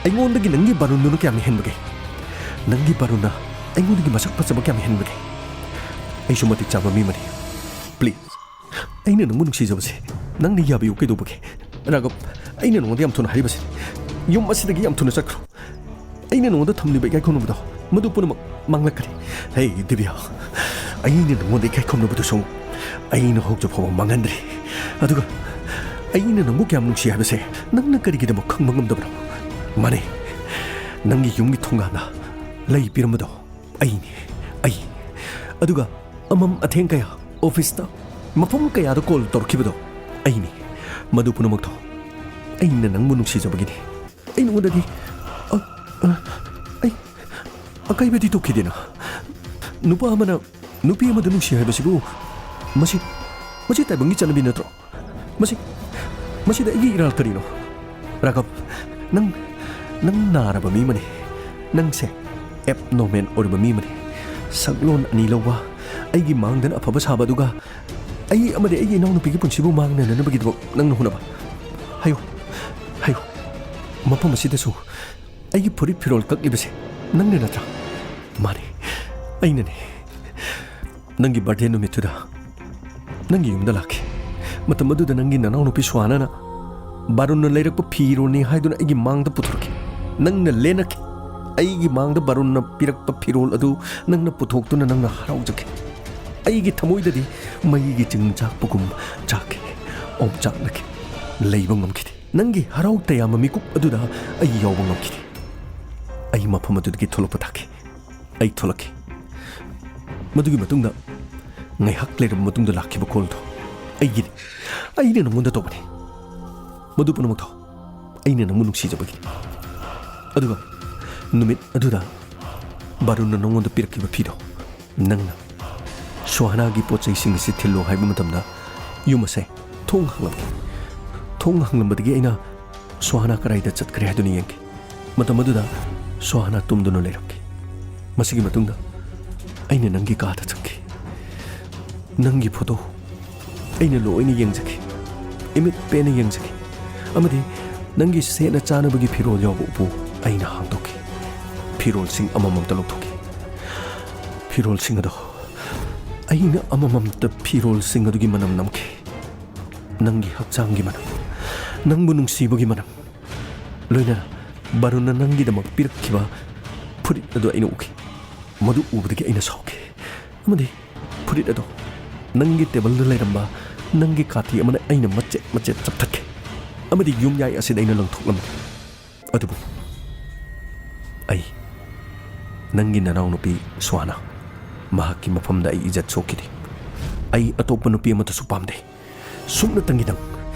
ꯑꯩꯉꯣꯟꯗꯒꯤ ꯅꯪꯒꯤ ꯕꯥꯔꯨꯟꯗꯨꯅ ꯀꯌꯥꯝ ꯍꯦꯟꯕꯒꯦ? ꯅꯪꯒꯤ ꯕꯥꯔꯨꯟꯅ ꯑꯩꯉꯣꯟꯗꯒꯤ ꯃꯁꯛ ꯐꯖꯕ ꯀꯌꯥꯝ ꯍꯦꯟꯕꯒꯦ? ꯑꯩꯁꯨ ꯃꯇꯤꯛ ꯆꯥꯕ ꯃꯤ ꯑꯃꯅꯤ꯫ ꯄ꯭ꯂꯤꯖ, ꯑꯩꯅ ꯅꯪꯕꯨ ꯅꯨꯡꯁꯤꯖꯕꯁꯦ ꯅꯪꯅ ꯌꯥꯕꯤꯌꯨ ꯀꯩꯗꯧꯕꯒꯦ? ꯔꯥꯘꯕ, ꯑꯩꯅ ꯅꯉꯣꯟꯗ ꯌꯥꯝ ꯊꯨꯅ ꯍꯥꯏꯔꯤꯕꯁꯤꯅꯤ, ꯌꯨꯝ ꯑꯁꯤꯗꯒꯤ ꯌꯥꯝ ꯊꯨꯅ ꯆꯠꯈ꯭ꯔꯣ꯫ ꯑꯩꯅ ꯅꯉꯣꯟꯗ ꯊꯝꯂꯤꯕ ꯏꯀꯥꯏ ꯈꯨꯝꯅꯕꯗꯣ, ꯃꯗꯨ ꯄꯨꯝꯅꯃꯛ ꯃꯥꯡꯂꯛꯀꯅꯤ꯫ ꯍꯦ ꯗꯤꯕ꯭ꯌꯥ, ꯑꯩꯅ ꯅꯉꯣꯟꯗ ꯏꯀꯥꯏ ꯈꯨꯝꯅꯕꯗꯨꯁꯨ ꯑꯩꯅ ꯍꯧꯖꯤꯛ ꯐꯥꯎꯕ ꯃꯥꯡꯍꯟꯗ꯭ꯔꯤ꯫ ꯑꯗꯨꯒ ꯑꯩꯅ ꯅꯪꯕꯨ ꯀꯌꯥꯝ ꯅꯨꯡꯁꯤ ꯍꯥꯏꯕꯁꯦ ꯅꯪꯅ ꯀꯔꯤꯒꯤꯗꯃꯛ ꯈꯪꯕ ꯉꯝꯗꯕꯅꯣ? ꯃꯥꯅꯦ, ꯅꯪꯒꯤ ꯌꯨꯝꯒꯤ ꯊꯣꯡꯒꯥꯟꯗ ꯂꯩ ꯄꯤꯔꯝꯕꯗꯣ ꯑꯩꯅꯤ, ꯑꯩ꯫ ꯑꯗꯨꯒ ꯑꯃꯝ ꯑꯊꯦꯡ ꯀꯌꯥ ꯑꯣꯐꯤꯁꯇ, ꯃꯐꯝ ꯀꯌꯥꯗ ꯀꯣꯜ ꯇꯧꯔꯛꯈꯤꯕꯗꯣ ꯑꯩꯅꯤ꯫ ꯃꯗꯨ ꯄꯨꯝꯅꯃꯛꯇꯣ ꯑꯩꯅ ꯅꯪꯕꯨ ꯅꯨꯡꯁꯤꯖꯕꯒꯤꯅꯤ꯫ ꯑꯩ ꯅꯉꯣꯟꯗꯗꯤ, ꯑ, ꯑ, ꯑꯩ ꯑꯀꯥꯏꯕꯗꯤ ꯊꯣꯛꯈꯤꯗꯦꯅ꯫ ꯅꯨꯄꯥ ꯑꯃꯅ ꯅꯨꯄꯤ ꯑꯃꯗ ꯅꯨꯡꯁꯤ ꯍꯥꯏꯕꯁꯤꯕꯨ ꯃꯁꯤ, ꯃꯁꯤ ꯇꯥꯏꯕꯪꯒꯤ ꯆꯠꯅꯕꯤ ꯅꯠꯇ꯭ꯔꯣ? ꯃꯁꯤ, ꯃꯁꯤꯗ ꯑꯩꯒꯤ ꯏꯔꯥꯜ ꯀꯔꯤꯅꯣ? ꯔꯥꯘꯕ, ꯅꯪ, ꯅꯪ ꯅꯥꯔꯕ ꯃꯤ ꯑꯃꯅꯤ꯫ ꯅꯪꯁꯦ ꯑꯦꯕꯅꯣꯔꯃꯦꯜ ꯑꯣꯏꯔꯕ ꯃꯤ ꯑꯃꯅꯤ꯫ ꯁꯛꯂꯣꯟ ꯑꯅꯤ ꯂꯧꯕ, ꯑꯩꯒꯤ ꯃꯥꯡꯗꯅ ꯑꯐꯕ ꯁꯥꯕ, ꯑꯗꯨꯒ ꯑꯩ ꯑꯃꯗꯤ ꯑꯩꯒꯤ ꯏꯅꯥꯎꯅꯨꯄꯤꯒꯤ ꯄꯨꯟꯁꯤꯕꯨ ꯃꯥꯡꯅꯅꯕꯒꯤꯗꯃꯛ ꯅꯪꯅ ꯍꯣꯠꯅꯕ꯫ ꯍꯥꯏꯌꯨ, ꯍꯥꯏꯌꯨ, ꯃꯐꯝ ꯑꯁꯤꯗꯁꯨ ꯑꯩꯒꯤ ꯐꯨꯔꯤꯠ ꯐꯤꯔꯣꯜ ꯀꯛꯂꯤꯕꯁꯦ ꯅꯪꯅ ꯅꯠꯇ꯭ꯔꯥ? ꯃꯥꯅꯤ, ꯑꯩꯅꯅꯤ꯫ ꯅꯪꯒꯤ ꯕꯥꯔꯗꯦ ꯅꯨꯃꯤꯠꯇꯨꯗ ꯅꯪꯒꯤ ꯌꯨꯝꯗ ꯂꯥꯛꯈꯤ꯫ ꯃꯇꯝ ꯑꯗꯨꯗ ꯅꯪꯒꯤ ꯅꯅꯥꯎꯅꯨꯄꯤ ꯁꯨꯍꯥꯅꯥꯅ ꯕꯥꯔꯨꯟꯅ ꯂꯩꯔꯛꯄ ꯐꯤꯔꯣꯜꯅꯤ ꯍꯥꯏꯗꯨꯅ ꯑꯩꯒꯤ ꯃꯥꯡꯗ ꯄꯨꯊꯣꯔꯛꯈꯤ꯫ ꯅꯪꯅ ꯂꯦꯟꯅꯈꯤ꯫ ꯑꯩꯒꯤ ꯃꯥꯡꯗ ꯕꯥꯔꯨꯟꯅ ꯄꯤꯔꯛꯄ ꯐꯤꯔꯣꯜ ꯑꯗꯨ ꯅꯪꯅ ꯄꯨꯊꯣꯛꯇꯨꯅ ꯅꯪꯅ ꯍꯔꯥꯎꯖꯈꯤ꯫ ꯑꯩꯒꯤ ꯊꯃꯣꯏꯗꯗꯤ ꯃꯩꯒꯤ ꯆꯤꯡ ꯆꯥꯛꯄꯒꯨꯝ ꯆꯥꯛꯈꯤ, ꯑꯣꯝꯆꯥꯛꯅꯈꯤ꯫ ꯂꯩꯕ ꯉꯝꯈꯤꯗꯦ꯫ ꯅꯪꯒꯤ ꯍꯔꯥꯎ ꯇꯌꯥꯝꯕ ꯃꯤꯀꯨꯞ ꯑꯗꯨꯗ ꯑꯩ ꯌꯥꯎꯕ ꯉꯝꯈꯤꯗꯦ꯫ ꯑꯩ ꯃꯐꯝ ꯑꯗꯨꯗꯒꯤ ꯊꯣꯛꯂꯛꯄ ꯇꯥꯈꯤ꯫ ꯑꯩ ꯊꯣꯛꯂꯛꯈꯤ꯫ ꯃꯗꯨꯒꯤ ꯃꯇꯨꯡꯗ ꯉꯥꯏꯍꯥꯛ ꯂꯩꯔꯕ ꯃꯇꯨꯡꯗ ꯂꯥꯛꯈꯤꯕ ꯀꯣꯜꯗꯣ ꯑꯩꯒꯤꯅꯤ꯫ ꯑꯩꯅ ꯅꯉꯣꯟꯗ ꯇꯧꯕꯅꯤ꯫ ꯃꯗꯨ ꯄꯨꯝꯅꯃꯛꯇꯣ ꯑꯩꯅ ꯅꯪꯕꯨ ꯅꯨꯡꯁꯤꯖꯕꯒꯤꯅꯤ꯫ ꯑꯗꯨꯒ ꯅꯨꯃꯤꯠ ꯑꯗꯨꯗ ꯕꯥꯔꯨꯟꯅ ꯅꯉꯣꯟꯗ ꯄꯤꯔꯛꯈꯤꯕ ꯐꯤꯗꯣ ꯅꯪꯅ ꯁꯨꯍꯥꯅꯥꯒꯤ ꯄꯣꯠ ꯆꯩꯁꯤꯡ ꯑꯁꯤ ꯊꯤꯜꯂꯣ ꯍꯥꯏꯕ ꯃꯇꯝꯗ ꯌꯨꯝ ꯑꯁꯦ ꯊꯣꯡ ꯍꯥꯡꯂꯝꯃꯤ꯫ ꯊꯣꯡ ꯍꯥꯡꯂꯝꯕꯗꯒꯤ ꯑꯩꯅ ꯁꯨꯍꯥꯅꯥ ꯀꯗꯥꯏꯗ ꯆꯠꯈ꯭ꯔꯦ ꯍꯥꯏꯗꯨꯅ ꯌꯦꯡꯈꯤ꯫ ꯃꯇꯝ ꯑꯗꯨꯗ ꯁꯨꯍꯥꯅꯥ ꯇꯨꯝꯗꯨꯅ ꯂꯩꯔꯝꯈꯤ꯫ ꯃꯁꯤꯒꯤ ꯃꯇꯨꯡꯗ ꯑꯩꯅ ꯅꯪꯒꯤ ꯀꯥꯗ ꯆꯪꯈꯤ꯫ ꯅꯪꯒꯤ ꯐꯣꯇꯣ ꯑꯩꯅ ꯂꯣꯏꯅ ꯌꯦꯡꯖꯈꯤ꯫ ꯏꯃꯤꯠ ꯄꯦꯟꯅ ꯌꯦꯡꯖꯈꯤ꯫ ꯑꯃꯗꯤ ꯅꯪꯒꯤ ꯁꯦꯠꯅ ꯆꯥꯅꯕꯒꯤ ꯐꯤꯔꯣꯜ ꯌꯥꯎꯕ ꯎꯄꯨ ꯑꯩꯅ ꯍꯥꯡꯗꯣꯛꯈꯤ꯫ ꯐꯤꯔꯣꯜꯁꯤꯡ ꯑꯃꯃꯝꯇ ꯂꯧꯊꯣꯛꯈꯤ꯫ ꯐꯤꯔꯣꯜꯁꯤꯡ ꯑꯗꯣ ꯑꯩꯅ ꯑꯃꯃꯝꯇ ꯐꯤꯔꯣꯜꯁꯤꯡ ꯑꯗꯨꯒꯤ ꯃꯅꯝ ꯅꯝꯈꯤ꯫ ꯅꯪꯒꯤ ꯍꯛꯆꯥꯡꯒꯤ ꯃꯅꯝ, ꯅꯪꯕꯨ ꯅꯨꯡꯁꯤꯕꯒꯤ ꯃꯅꯝ, ꯂꯣꯏꯅꯅ ꯕꯥꯔꯨꯟꯅ ꯅꯪꯒꯤꯗꯃꯛ ꯄꯤꯔꯛꯈꯤꯕ ꯐꯨꯔꯤꯠ ꯑꯗꯨ ꯑꯩꯅ ꯎꯈꯤ꯫ ꯃꯗꯨ ꯎꯕꯗꯒꯤ ꯑꯩꯅ ꯁꯥꯎꯈꯤ ꯑꯃꯗꯤ ꯐꯨꯔꯤꯠ ꯑꯗꯨ ꯅꯪꯒꯤ ꯇꯦꯕꯜꯗ ꯂꯩꯔꯝꯕ ꯅꯪꯒꯤ ꯀꯥꯇꯤ ꯑꯃꯅ ꯑꯩꯅ ꯃꯆꯦꯠ ꯃꯆꯦꯠ ꯆꯞꯊꯠꯈꯤ ꯑꯃꯗꯤ ꯌꯨꯝꯌꯥꯏ ꯑꯁꯤꯗ ꯑꯩꯅ ꯂꯪꯊꯣꯛꯂꯝꯃꯤ꯫ ꯑꯗꯨꯕꯨ ꯑꯩ, ꯅꯪꯒꯤ ꯅꯅꯥꯎꯅꯨꯄꯤ ꯁ꯭ꯋꯥꯅ, ꯃꯍꯥꯛꯀꯤ ꯃꯐꯝꯗ ꯑꯩ ꯏꯖꯠ ꯁꯣꯛꯈꯤꯗꯦ꯫ ꯑꯩ ꯑꯇꯣꯞꯄ ꯅꯨꯄꯤ ꯑꯃꯠꯇꯁꯨ ꯄꯥꯝꯗꯦ꯫ ꯁꯨꯞꯅꯇꯪꯒꯤꯗꯪ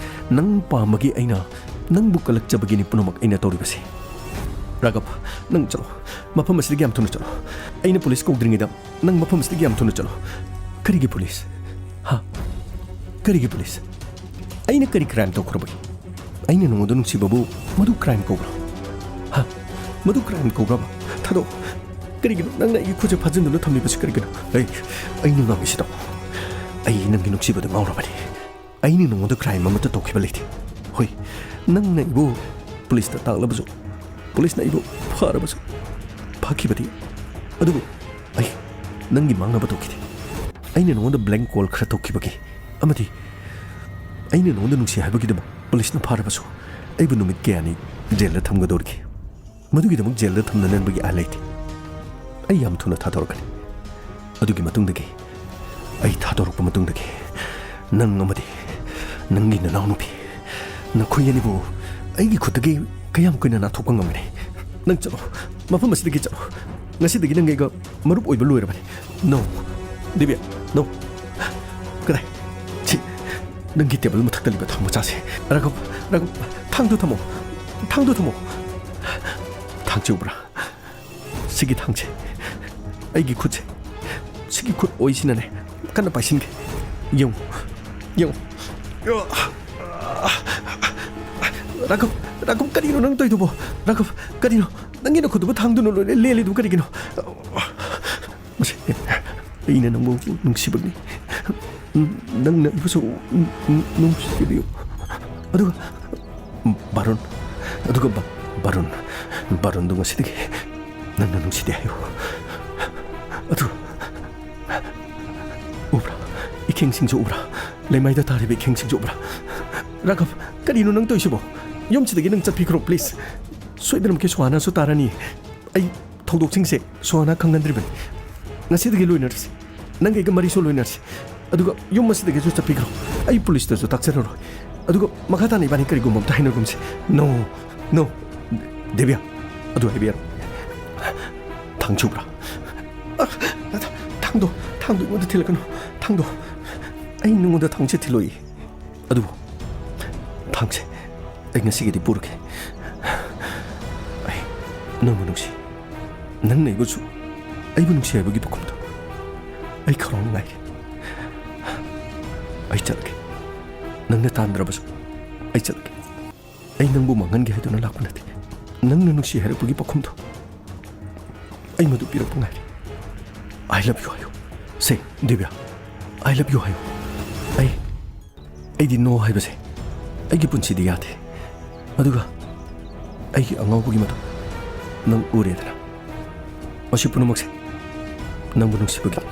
ꯅꯪ ꯄꯥꯝꯕꯒꯤ ꯑꯩꯅ ꯅꯪꯕꯨ ꯀꯜꯂꯛꯆꯕꯒꯤꯅꯤ ꯄꯨꯝꯅꯃꯛ ꯑꯩꯅ ꯇꯧꯔꯤꯕꯁꯦ꯫ ꯔꯥꯘꯕ, ꯅꯪ ꯆꯠꯂꯣ꯫ ꯃꯐꯝ ꯑꯁꯤꯗꯒꯤ ꯌꯥꯝ ꯊꯨꯅ ꯆꯠꯂꯣ꯫ ꯑꯩꯅ ꯄꯨꯂꯤꯁ ꯀꯧꯗ꯭ꯔꯤꯉꯩꯗ ꯅꯪ ꯃꯐꯝ ꯑꯁꯤꯗꯒꯤ ꯌꯥꯝ ꯊꯨꯅ ꯆꯠꯂꯣ꯫ ꯀꯔꯤꯒꯤ ꯄꯨꯂꯤꯁ? ꯍꯥ? ꯀꯔꯤꯒꯤ ꯄꯨꯂꯤꯁ? ꯑꯩꯅ ꯀꯔꯤ ꯀ꯭ꯔꯥꯏꯝ ꯇꯧꯈ꯭ꯔꯕꯒꯦ? ꯑꯩꯅ ꯅꯉꯣꯟꯗ ꯅꯨꯡꯁꯤꯕꯕꯨ ꯃꯗꯨ ꯀ꯭ꯔꯥꯏꯝ ꯀꯧꯕ꯭ꯔꯣ? ꯍꯥ? ꯃꯗꯨ ꯀ꯭ꯔꯥꯏꯝ ꯀꯧꯕ꯭ꯔꯕ? ꯊꯥꯗꯣꯛꯑꯣ꯫ ꯀꯔꯤꯒꯤꯅꯣ ꯅꯪꯅ ꯑꯩꯒꯤ ꯈꯨꯠꯁꯦ ꯐꯥꯖꯤꯟꯗꯨꯅ ꯊꯝꯂꯤꯕꯁꯤ ꯀꯔꯤꯒꯤꯅꯣ? ꯑꯩ, ꯑꯩꯅ ꯉꯥꯡꯉꯤꯁꯤ ꯇꯥꯎ꯫ ꯑꯩ ꯅꯪꯒꯤ ꯅꯨꯡꯁꯤꯕꯗ ꯉꯥꯎꯔꯕꯅꯤ꯫ ꯑꯩꯅ ꯅꯉꯣꯟꯗ ꯀ꯭ꯔꯥꯏꯝ ꯑꯃꯠꯇ ꯇꯧꯈꯤꯕ ꯂꯩꯇꯦ꯫ ꯍꯣꯏ, ꯅꯪꯅ ꯑꯩꯕꯨ ꯄꯨꯂꯤꯁꯇ ꯇꯥꯛꯂꯕꯁꯨ, ꯄꯨꯂꯤꯁꯅ ꯑꯩꯕꯨ ꯐꯥꯔꯕꯁꯨ, ꯐꯥꯈꯤꯕꯗꯤ, ꯑꯗꯨꯕꯨ ꯑꯩ ꯅꯪꯒꯤ ꯃꯥꯡꯅꯕ ꯇꯧꯈꯤꯗꯦ꯫ ꯑꯩꯅ ꯅꯉꯣꯟꯗ ꯕ꯭ꯂꯦꯡ ꯀꯣꯜ ꯈꯔ ꯇꯧꯈꯤꯕꯒꯤ ꯑꯃꯗꯤ ꯑꯩꯅ ꯅꯉꯣꯟꯗ ꯅꯨꯡꯁꯤ ꯍꯥꯏꯕꯒꯤꯗꯃꯛ ꯄꯨꯂꯤꯁꯅ ꯐꯥꯔꯕꯁꯨ ꯑꯩꯕꯨ ꯅꯨꯃꯤꯠ ꯀꯌꯥꯅꯤ ꯖꯦꯜꯗ ꯊꯝꯒꯗꯧꯔꯤꯒꯦ꯫ ꯃꯗꯨꯒꯤꯗꯃꯛ ꯖꯦꯜꯗ ꯊꯝꯅꯅꯕꯒꯤ ꯑꯥꯏꯟ ꯂꯩꯇꯦ꯫ ꯑꯩ ꯌꯥꯝ ꯊꯨꯅ ꯊꯥꯗꯣꯔꯛꯀꯅꯤ꯫ ꯑꯗꯨꯒꯤ ꯃꯇꯨꯡꯗꯒꯤ, ꯑꯩ ꯊꯥꯗꯣꯔꯛꯄ ꯃꯇꯨꯡꯗꯒꯤ ꯅꯪ ꯑꯃꯗꯤ ꯅꯪꯒꯤ ꯅꯅꯥꯎꯅꯨꯄꯤ, ꯅꯈꯣꯏ ꯑꯅꯤꯕꯨ ꯑꯩꯒꯤ ꯈꯨꯠꯇꯒꯤ ꯀꯌꯥꯝ ꯀꯨꯏꯅ ꯅꯥꯊꯣꯛꯄ ꯉꯝꯒꯅꯤ? ꯅꯪ ꯆꯠꯂꯣ, ꯃꯐꯝ ꯑꯁꯤꯗꯒꯤ ꯆꯠꯂꯣ꯫ ꯉꯁꯤꯗꯒꯤ ꯅꯪꯒ ꯑꯩꯒ ꯃꯔꯨꯞ ꯑꯣꯏꯕ ꯂꯣꯏꯔꯕꯅꯤ꯫ No, ꯗꯤꯕ꯭ꯌꯥ, no꯫ ꯀꯗꯥꯏ? ꯁꯤ, ꯅꯪꯒꯤ ꯇꯦꯕꯜ ꯃꯊꯛꯇ ꯂꯩꯕ ꯊꯥꯡ ꯃꯆꯥꯁꯦ꯫ ꯔꯥꯘꯕ, ꯔꯥꯘꯕ, ꯊꯥꯡꯗꯨ ꯊꯝꯃꯣ꯫ ꯊꯥꯡꯗꯨ ꯊꯝꯃꯣ꯫ ꯊꯥꯡꯁꯦ ꯎꯕ꯭ꯔꯥ? ꯁꯤꯒꯤ ꯊꯥꯡꯁꯦ, ꯑꯩꯒꯤ ꯈꯨꯠꯁꯦ, ꯁꯤꯒꯤ ꯈꯨꯠ ꯑꯣꯏꯁꯤꯅꯅꯦ ꯀꯟꯅ ꯄꯥꯏꯁꯤꯟꯒꯦ꯫ ꯌꯦꯡꯉꯨ, ꯌꯦꯡꯉꯨ꯫ ꯔꯥꯘꯕ, ꯔꯥꯘꯕ, ꯀꯔꯤꯅꯣ ꯅꯪ ꯇꯧꯔꯤꯗꯨꯕꯣ? ꯔꯥꯘꯕ, ꯀꯔꯤꯅꯣ? ꯅꯪꯒꯤ ꯅꯈꯨꯠꯇꯨꯕꯨ ꯊꯥꯡꯗꯨꯅ ꯂꯣꯏꯅ ꯂꯦꯜꯂꯤꯗꯨꯕꯨ ꯀꯔꯤꯒꯤꯅꯣ? ꯃꯁꯤ, ꯑꯩꯅ ꯅꯪꯕꯨ ꯅꯨꯡꯁꯤꯕꯒꯤꯅꯤ꯫ ꯅꯪꯅ ꯑꯩꯕꯨꯁꯨ ꯅꯨꯡꯁꯤꯕꯤꯌꯨ꯫ ꯑꯗꯨꯒ ꯕꯥꯔꯨꯟ, ꯑꯗꯨꯒ ꯕꯥ-, ꯕꯥꯔꯨꯟ, ꯕꯥꯔꯨꯟꯗꯨ ꯉꯁꯤꯗꯒꯤ ꯅꯪꯅ ꯅꯨꯡꯁꯤꯗꯦ ꯍꯥꯏꯌꯨ꯫ ꯑꯗꯨ ꯎꯕ꯭ꯔꯥ? ꯏꯈꯦꯡꯁꯤꯡꯁꯨ ꯎꯕ꯭ꯔꯥ? ꯂꯩꯃꯥꯏꯗ ꯇꯥꯔꯤꯕ ꯏꯈꯦꯡꯁꯤꯡꯁꯦ ꯎꯕ꯭ꯔꯥ? ꯔꯥꯘꯕ, ꯀꯔꯤꯅꯣ ꯅꯪ ꯇꯧꯔꯤꯁꯤꯕꯣ? ꯌꯨꯝꯁꯤꯗꯒꯤ ꯅꯪ ꯆꯠꯄꯤꯈ꯭ꯔꯣ, please. ꯁꯣꯏꯗꯅꯃꯛꯀꯤ ꯁꯣꯍꯥꯅꯥꯁꯨ ꯇꯥꯔꯅꯤ꯫ ꯑꯩ ꯊꯧꯗꯣꯛꯁꯤꯡꯁꯦ ꯁꯣꯍꯥꯅꯥ ꯈꯪꯍꯟꯗ꯭ꯔꯤꯕꯅꯤ꯫ ꯉꯁꯤꯗꯒꯤ ꯂꯣꯏꯅꯔꯁꯤ꯫ ꯅꯪꯒ ꯑꯩꯒ ꯃꯔꯤꯁꯨ ꯂꯣꯏꯅꯔꯁꯤ꯫ ꯑꯗꯨꯒ ꯌꯨꯝ ꯑꯁꯤꯗꯒꯤꯁꯨ ꯆꯠꯄꯤꯈ꯭ꯔꯣ꯫ ꯑꯩ ꯄꯨꯂꯤꯁꯇꯁꯨ ꯇꯥꯛꯆꯔꯔꯣꯏ꯫ ꯑꯗꯨꯒ ꯃꯈꯥ ꯇꯥꯅ ꯏꯕꯥꯅꯤ ꯀꯔꯤꯒꯨꯝꯕ ꯑꯝꯇ ꯍꯥꯏꯅꯒꯨꯝꯁꯤ꯫ No, no꯫ ꯗꯦꯕꯤꯌꯥ, ꯑꯗꯨ ꯍꯥꯏꯕ ꯌꯥꯔꯣꯏ꯫ ꯊꯥꯡ ꯆꯨꯕ꯭ꯔꯥ? ꯑ, ꯊꯥꯡꯗꯣ, ꯊꯥꯡꯗꯣ ꯑꯩꯉꯣꯟꯗ ꯊꯤꯜꯂꯛꯀꯅꯨ꯫ ꯊꯥꯡꯗꯣ, ꯑꯩ ꯅꯉꯣꯟꯗ ꯊꯥꯡꯁꯦ ꯊꯤꯜꯂꯣꯏ꯫ ꯑꯗꯨꯕꯨ ꯊꯥꯡꯁꯦ ꯑꯩ ꯉꯁꯤꯒꯤꯗꯤ ꯄꯨꯔꯒꯦ꯫ ꯑꯩ ꯅꯪꯕꯨ ꯅꯨꯡꯁꯤ꯫ ꯅꯪꯅ ꯑꯩꯕꯨꯁꯨ, ꯑꯩꯕꯨ ꯅꯨꯡꯁꯤ ꯍꯥꯏꯕꯒꯤ ꯄꯥꯎꯈꯨꯝꯗꯣ ꯑꯩ ꯈꯧꯔꯥꯡꯅ ꯉꯥꯏꯔꯤ꯫ ꯑꯩ ꯆꯠꯂꯒꯦ꯫ ꯅꯪꯅ ꯇꯥꯟꯗ꯭ꯔꯕꯁꯨ ꯑꯩ ꯆꯠꯂꯒꯦ꯫ ꯑꯩ ꯅꯪꯕꯨ ꯃꯥꯡꯍꯟꯒꯦ ꯍꯥꯏꯗꯨꯅ ꯂꯥꯛꯄ ꯅꯠꯇꯦ꯫ ꯅꯪꯅ ꯅꯨꯡꯁꯤ ꯍꯥꯏꯔꯛꯄꯒꯤ ꯄꯥꯎꯈꯨꯝꯗꯣ ꯑꯩ ꯃꯗꯨ ꯄꯤꯔꯛꯄ ꯉꯥꯏꯔꯤ꯫ "I love you" ꯍꯥꯏꯌꯨ꯫ ꯁꯦ, ꯗꯤꯕ꯭ꯌꯥ, "I love you" ꯍꯥꯏꯌꯨ꯫ ꯑꯩ, ꯑꯩꯗꯤ "No" ꯍꯥꯏꯕꯁꯦ ꯑꯩꯒꯤ ꯄꯨꯟꯁꯤꯗ ꯌꯥꯗꯦ꯫ ꯑꯗꯨꯒ ꯑꯩꯒꯤ ꯑꯉꯥꯎꯕꯒꯤ ꯃꯇꯧ ꯅꯪ ꯎꯔꯦꯗꯅ꯫ ꯃꯁꯤ ꯄꯨꯝꯅꯃꯛꯁꯦ ꯅꯪꯕꯨ ꯅꯨꯡꯁꯤꯕꯒꯤ,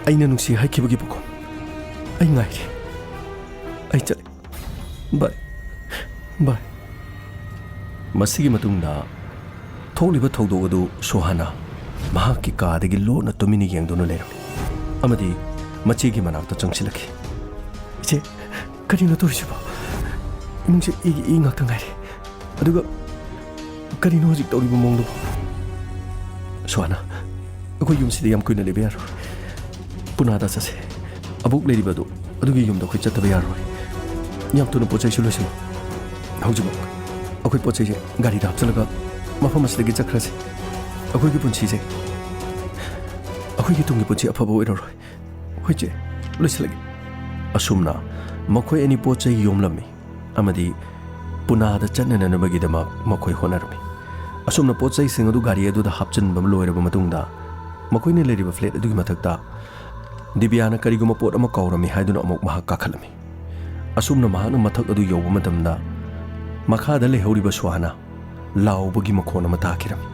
ꯑꯩꯅ ꯅꯨꯡꯁꯤ ꯍꯥꯏꯈꯤꯕꯒꯤ ꯄꯥꯎꯈꯨꯝ꯫ ꯑꯩ ꯉꯥꯏꯔꯤ꯫ ꯑꯩ ꯆꯠꯂꯤ꯫ Bye꯫ Bye꯫ ꯃꯁꯤꯒꯤ ꯃꯇꯨꯡꯗ ꯊꯣꯛꯂꯤꯕ ꯊꯧꯗꯣꯛ ꯑꯗꯨ ꯁꯣꯍꯥꯅ ꯃꯍꯥꯛꯀꯤ ꯀꯥꯗꯒꯤ ꯂꯣꯟꯅ ꯇꯨꯃꯤꯟꯅ ꯌꯦꯡꯗꯨꯅ ꯂꯩꯔꯝꯃꯤ ꯑꯃꯗꯤ ꯃꯆꯦꯒꯤ ꯃꯅꯥꯛꯇ ꯆꯪꯁꯤꯜꯂꯛꯈꯤ꯫ "ꯏꯆꯦ, ꯀꯔꯤꯅꯣ ꯇꯧꯔꯤꯁꯤꯕꯣ? ꯏꯃꯨꯡꯁꯦ ꯏꯒꯤ ꯏ ꯉꯥꯛꯇ ꯉꯥꯏꯔꯦ꯫ ꯑꯗꯨꯒ ꯀꯔꯤꯅꯣ ꯍꯧꯖꯤꯛ ꯇꯧꯔꯤꯕ ꯃꯑꯣꯡꯗꯨꯕꯣ?" "ꯁꯣꯍꯥꯅ, ꯑꯩꯈꯣꯏ ꯌꯨꯝꯁꯤꯗ ꯌꯥꯝ ꯀꯨꯏꯅ ꯂꯩꯕ ꯌꯥꯔꯣꯏ꯫ ꯄꯨꯅꯥꯗ ꯆꯠꯁꯦ꯫ ꯑꯕꯣꯛ ꯂꯩꯔꯤꯕ ꯑꯗꯨ, ꯑꯗꯨꯒꯤ ꯌꯨꯝꯗ ꯑꯩꯈꯣꯏ ꯆꯠꯇꯕ ꯌꯥꯔꯣꯏ꯫ ꯌꯥꯝ ꯊꯨꯅ ꯄꯣꯠ ꯆꯩꯁꯨ ꯂꯣꯏꯁꯤꯜꯂꯣ꯫ ꯍꯧꯖꯤꯛꯃꯛ ꯑꯩꯈꯣꯏ ꯄꯣꯠ ꯆꯩꯁꯦ ꯒꯥꯔꯤꯗ ꯍꯥꯞꯆꯤꯜꯂꯒ ꯃꯐꯝ ꯑꯁꯤꯗꯒꯤ ꯆꯠꯈ꯭ꯔꯁꯤ꯫ ꯑꯩꯈꯣꯏꯒꯤ ꯄꯨꯟꯁꯤꯁꯦ, ꯑꯩꯈꯣꯏꯒꯤ ꯇꯨꯡꯒꯤ ꯄꯨꯟꯁꯤ ꯑꯐꯕ ꯑꯣꯏꯔꯔꯣꯏ꯫ ꯍꯣꯏ ꯆꯦ, ꯂꯣꯏꯁꯤꯜꯂꯒꯦ꯫" ꯑꯁꯨꯝꯅ ꯃꯈꯣꯏ ꯑꯅꯤ ꯄꯣꯠ ꯆꯩ ꯌꯣꯝꯂꯝꯃꯤ ꯑꯃꯗꯤ ꯄꯨꯅꯥꯗ ꯆꯠꯅꯅꯕꯒꯤꯗꯃꯛ ꯃꯈꯣꯏ ꯍꯣꯠꯅꯔꯝꯃꯤ꯫ ꯑꯁꯨꯝꯅ ꯄꯣꯠ ꯆꯩꯁꯤꯡ ꯑꯗꯨ ꯒꯥꯔꯤ ꯑꯗꯨꯗ ꯍꯥꯞꯆꯤꯟꯕ ꯂꯣꯏꯔꯕ ꯃꯇꯨꯡꯗ, ꯃꯈꯣꯏꯅ ꯂꯩꯔꯤꯕ flat ꯑꯗꯨꯒꯤ ꯃꯊꯛꯇ ꯗꯤꯕꯤꯌꯥꯅ ꯀꯔꯤꯒꯨꯝꯕ ꯄꯣꯠ ꯑꯃ ꯀꯥꯎꯔꯝꯃꯤ ꯍꯥꯏꯗꯨꯅ ꯑꯃꯨꯛ ꯃꯍꯥꯛ ꯀꯥꯈꯠꯂꯝꯃꯤ꯫ ꯑꯁꯨꯝꯅ ꯃꯍꯥꯛꯅ ꯃꯊꯛ ꯑꯗꯨ ꯌꯧꯕ ꯃꯇꯝꯗ, ꯃꯈꯥꯗ ꯂꯩꯍꯧꯔꯤꯕ ꯁꯨꯍꯥꯅꯥ ꯂꯥꯎꯕꯒꯤ ꯃꯈꯣꯟ ꯑꯃ ꯇꯥꯈꯤꯔꯝꯃꯤ꯫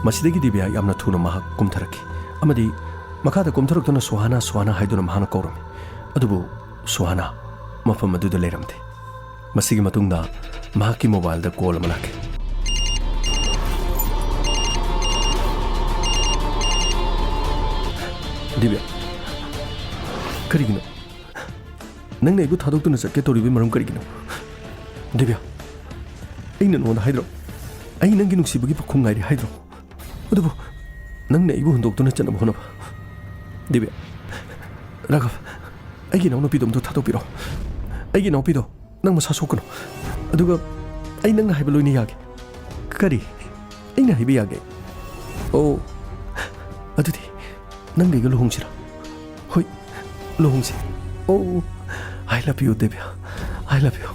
ꯃꯁꯤꯗꯒꯤ ꯗꯤꯕꯤꯌꯥ ꯌꯥꯝꯅ ꯊꯨꯅ ꯃꯍꯥꯛ ꯀꯨꯝꯊꯔꯛꯈꯤ ꯑꯃꯗꯤ ꯃꯈꯥꯗ ꯀꯨꯝꯊꯔꯛꯇꯨꯅ "ꯁꯨꯍꯥꯅꯥ, ꯁꯨꯍꯥꯅꯥ" ꯍꯥꯏꯗꯨꯅ ꯃꯍꯥꯛꯅ ꯀꯧꯔꯝꯃꯤ꯫ ꯑꯗꯨꯕꯨ ꯁꯨꯍꯥꯅꯥ ꯃꯐꯝ ꯑꯗꯨꯗ ꯂꯩꯔꯝꯗꯦ꯫ ꯃꯁꯤꯒꯤ ꯃꯇꯨꯡꯗ ꯃꯍꯥꯛꯀꯤ ꯃꯣꯕꯥꯏꯜꯗ ꯀꯣꯜ ꯑꯃ ꯂꯥꯛꯈꯤ꯫ "ꯗꯤꯕ꯭ꯌꯥ, ꯀꯔꯤꯒꯤꯅꯣ? ꯅꯪꯅ ꯑꯩꯕꯨ ꯊꯥꯗꯣꯛꯇꯨꯅ ꯆꯠꯀꯦ ꯇꯧꯔꯤꯕꯒꯤ ꯃꯔꯝ ꯀꯔꯤꯒꯤꯅꯣ? ꯗꯤꯕ꯭ꯌꯥ, ꯑꯩꯅ ꯅꯉꯣꯟꯗ ꯍꯥꯏꯗ꯭ꯔꯣ? ꯑꯩ ꯅꯪꯒꯤ ꯅꯨꯡꯁꯤꯕꯒꯤ ꯄꯥꯎꯈꯨꯝ ꯉꯥꯏꯔꯤ ꯍꯥꯏꯗ꯭ꯔꯣ? ꯑꯗꯨꯕꯨ ꯅꯪꯅ ꯑꯩꯕꯨ ꯍꯨꯟꯗꯣꯛꯇꯨꯅ ꯆꯠꯅꯕ ꯍꯣꯠꯅꯕ꯫ ꯗꯤꯕ꯭ꯌꯥ, ꯔꯥꯘꯕ, ꯑꯩꯒꯤ ꯏꯅꯥꯎꯅꯨꯄꯤꯗꯣ ꯑꯝꯇ ꯊꯥꯗꯣꯛꯄꯤꯔꯣ꯫ ꯑꯩꯒꯤ ꯏꯅꯥꯎꯄꯤꯗꯣ ꯅꯪ ꯃꯁꯥ ꯁꯣꯛꯀꯅꯨ꯫ ꯑꯗꯨꯒ ꯑꯩ ꯅꯪꯅ ꯍꯥꯏꯕ ꯂꯣꯏꯅ ꯌꯥꯒꯦ꯫" "ꯀꯔꯤ? ꯑꯩꯅ ꯍꯥꯏꯕ ꯌꯥꯒꯦ?" "ꯑꯣ, ꯑꯗꯨꯗꯤ ꯅꯪꯒ ꯑꯩꯒ ꯂꯨꯍꯣꯡꯁꯤꯔꯥ?" "ꯍꯣꯏ, ꯂꯨꯍꯣꯡꯁꯤ꯫" "ꯑꯣ, I love you, ꯗꯤꯕ꯭ꯌꯥ꯫ I love you,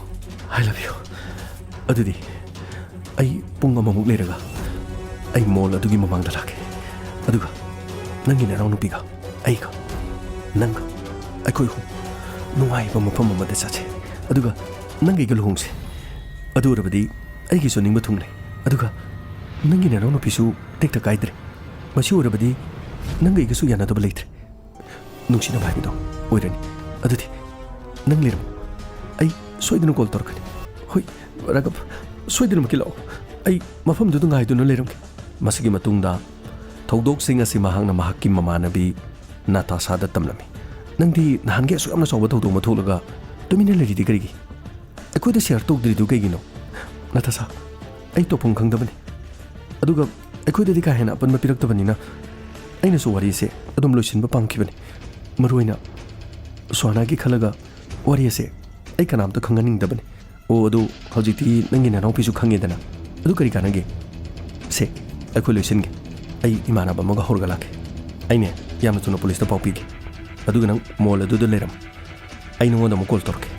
I love you꯫ ꯑꯗꯨꯗꯤ ꯑꯩ ꯄꯨꯡ ꯑꯃꯃꯨꯛ ꯂꯩꯔꯒ ꯑꯩ ꯃꯣꯜ ꯑꯗꯨꯒꯤ ꯃꯃꯥꯡꯗ ꯂꯥꯛꯀꯦ꯫ ꯑꯗꯨꯒ ꯅꯪꯒꯤ ꯅꯅꯥꯎꯅꯨꯄꯤꯒ ꯑꯩꯒ ꯅꯪꯒ ꯑꯩꯈꯣꯏ ꯑꯍꯨꯝ ꯅꯨꯡꯉꯥꯏꯕ ꯃꯐꯝ ꯑꯃꯗ ꯆꯠꯁꯦ꯫ ꯑꯗꯨꯒ ꯅꯪꯒ ꯑꯩꯒ ꯂꯨꯍꯣꯡꯁꯦ꯫ ꯑꯗꯨ ꯑꯣꯏꯔꯕꯗꯤ ꯑꯩꯒꯤꯁꯨ ꯅꯤꯡꯕ ꯊꯨꯡꯂꯦ꯫ ꯑꯗꯨꯒ ꯅꯪꯒꯤ ꯅꯅꯥꯎꯅꯨꯄꯤꯁꯨ ꯇꯦꯛꯇ ꯀꯥꯏꯗ꯭ꯔꯦ꯫ ꯃꯁꯤ ꯑꯣꯏꯔꯕꯗꯤ ꯅꯪꯒ ꯑꯩꯒꯁꯨ ꯌꯥꯅꯗꯕ ꯂꯩꯇ꯭ꯔꯦ꯫ ꯅꯨꯡꯁꯤꯅꯕ ꯍꯥꯏꯕꯗꯣ ꯑꯣꯏꯔꯅꯤ꯫ ꯑꯗꯨꯗꯤ ꯅꯪ ꯂꯩꯔꯝꯃꯣ꯫ ꯑꯩ ꯁꯣꯏꯗꯅ ꯀꯣꯜ ꯇꯧꯔꯛꯀꯅꯤ꯫" "ꯍꯣꯏ, ꯔꯥꯘꯕ, ꯁꯣꯏꯗꯅꯃꯛꯀꯤ ꯂꯥꯛꯑꯣ꯫ ꯑꯩ ꯃꯐꯝꯗꯨꯗ ꯉꯥꯏꯗꯨꯅ ꯂꯩꯔꯝꯒꯦ꯫" ꯃꯁꯤꯒꯤ ꯃꯇꯨꯡꯗ ꯊꯧꯗꯣꯛꯁꯤꯡ ꯑꯁꯤ ꯃꯍꯥꯛꯅ ꯃꯍꯥꯛꯀꯤ ꯃꯃꯥꯟꯅꯕꯤ ꯅꯥꯇꯥꯁꯥꯗ ꯇꯝꯂꯝꯃꯤ꯫ "ꯅꯪꯗꯤ ꯅꯍꯥꯟꯒꯤ ꯑꯁꯨꯛ ꯌꯥꯝꯅ ꯆꯥꯎꯕ ꯊꯧꯗꯣꯛ ꯑꯃ ꯊꯣꯛꯂꯒ ꯇꯨꯃꯤꯟꯅ ꯂꯩꯔꯤꯗꯤ ꯀꯔꯤꯒꯤ? ꯑꯩꯈꯣꯏꯗ ꯁꯤꯌꯔ ꯇꯧꯗ꯭ꯔꯤꯗꯨ ꯀꯩꯒꯤꯅꯣ? ꯅꯥꯇꯥꯁꯥ, ꯑꯩ ꯇꯧꯐꯝ ꯈꯪꯗꯕꯅꯤ꯫ ꯑꯗꯨꯒ ꯑꯩꯈꯣꯏꯗꯗꯤ ꯀꯥ ꯍꯦꯟꯅ ꯑꯄꯟꯕ ꯄꯤꯔꯛꯇꯕꯅꯤꯅ ꯑꯩꯅꯁꯨ ꯋꯥꯔꯤꯁꯦ ꯑꯗꯨꯝ ꯂꯣꯏꯁꯤꯟꯕ ꯄꯥꯝꯈꯤꯕꯅꯤ꯫ ꯃꯔꯨꯑꯣꯏꯅ ꯁꯨꯍꯥꯅꯥꯒꯤ ꯈꯜꯂꯒ ꯋꯥꯔꯤ ꯑꯁꯦ ꯑꯩ ꯀꯅꯥꯝꯇ ꯈꯪꯍꯟꯅꯤꯡꯗꯕꯅꯤ꯫" "ꯑꯣ, ꯑꯗꯨ ꯍꯧꯖꯤꯛꯇꯤ ꯅꯪꯒꯤ ꯅꯅꯥꯎꯄꯤꯁꯨ ꯈꯪꯉꯦꯗꯅ꯫ ꯑꯗꯨ ꯀꯔꯤ ꯀꯥꯟꯅꯒꯦ? ꯁꯦ, ꯑꯩꯈꯣꯏ ꯂꯣꯏꯁꯤꯟꯒꯦ꯫ ꯑꯩ ꯏꯃꯥꯟꯅꯕ ꯑꯃꯒ ꯍꯧꯔꯒ ꯂꯥꯛꯀꯦ꯫ ꯑꯩꯅꯦ, ꯌꯥꯝꯅ ꯊꯨꯅ ꯄꯨꯂꯤꯁꯇ ꯄꯥꯎ ꯄꯤꯒꯦ꯫ ꯑꯗꯨꯒ ꯅꯪ ꯃꯣꯜ ꯑꯗꯨꯗ ꯂꯩꯔꯝꯃꯨ꯫ ꯑꯩ ꯅꯉꯣꯟꯗ ꯑꯃꯨꯛ ꯀꯣꯜ ꯇꯧꯔꯛꯀꯦ꯫"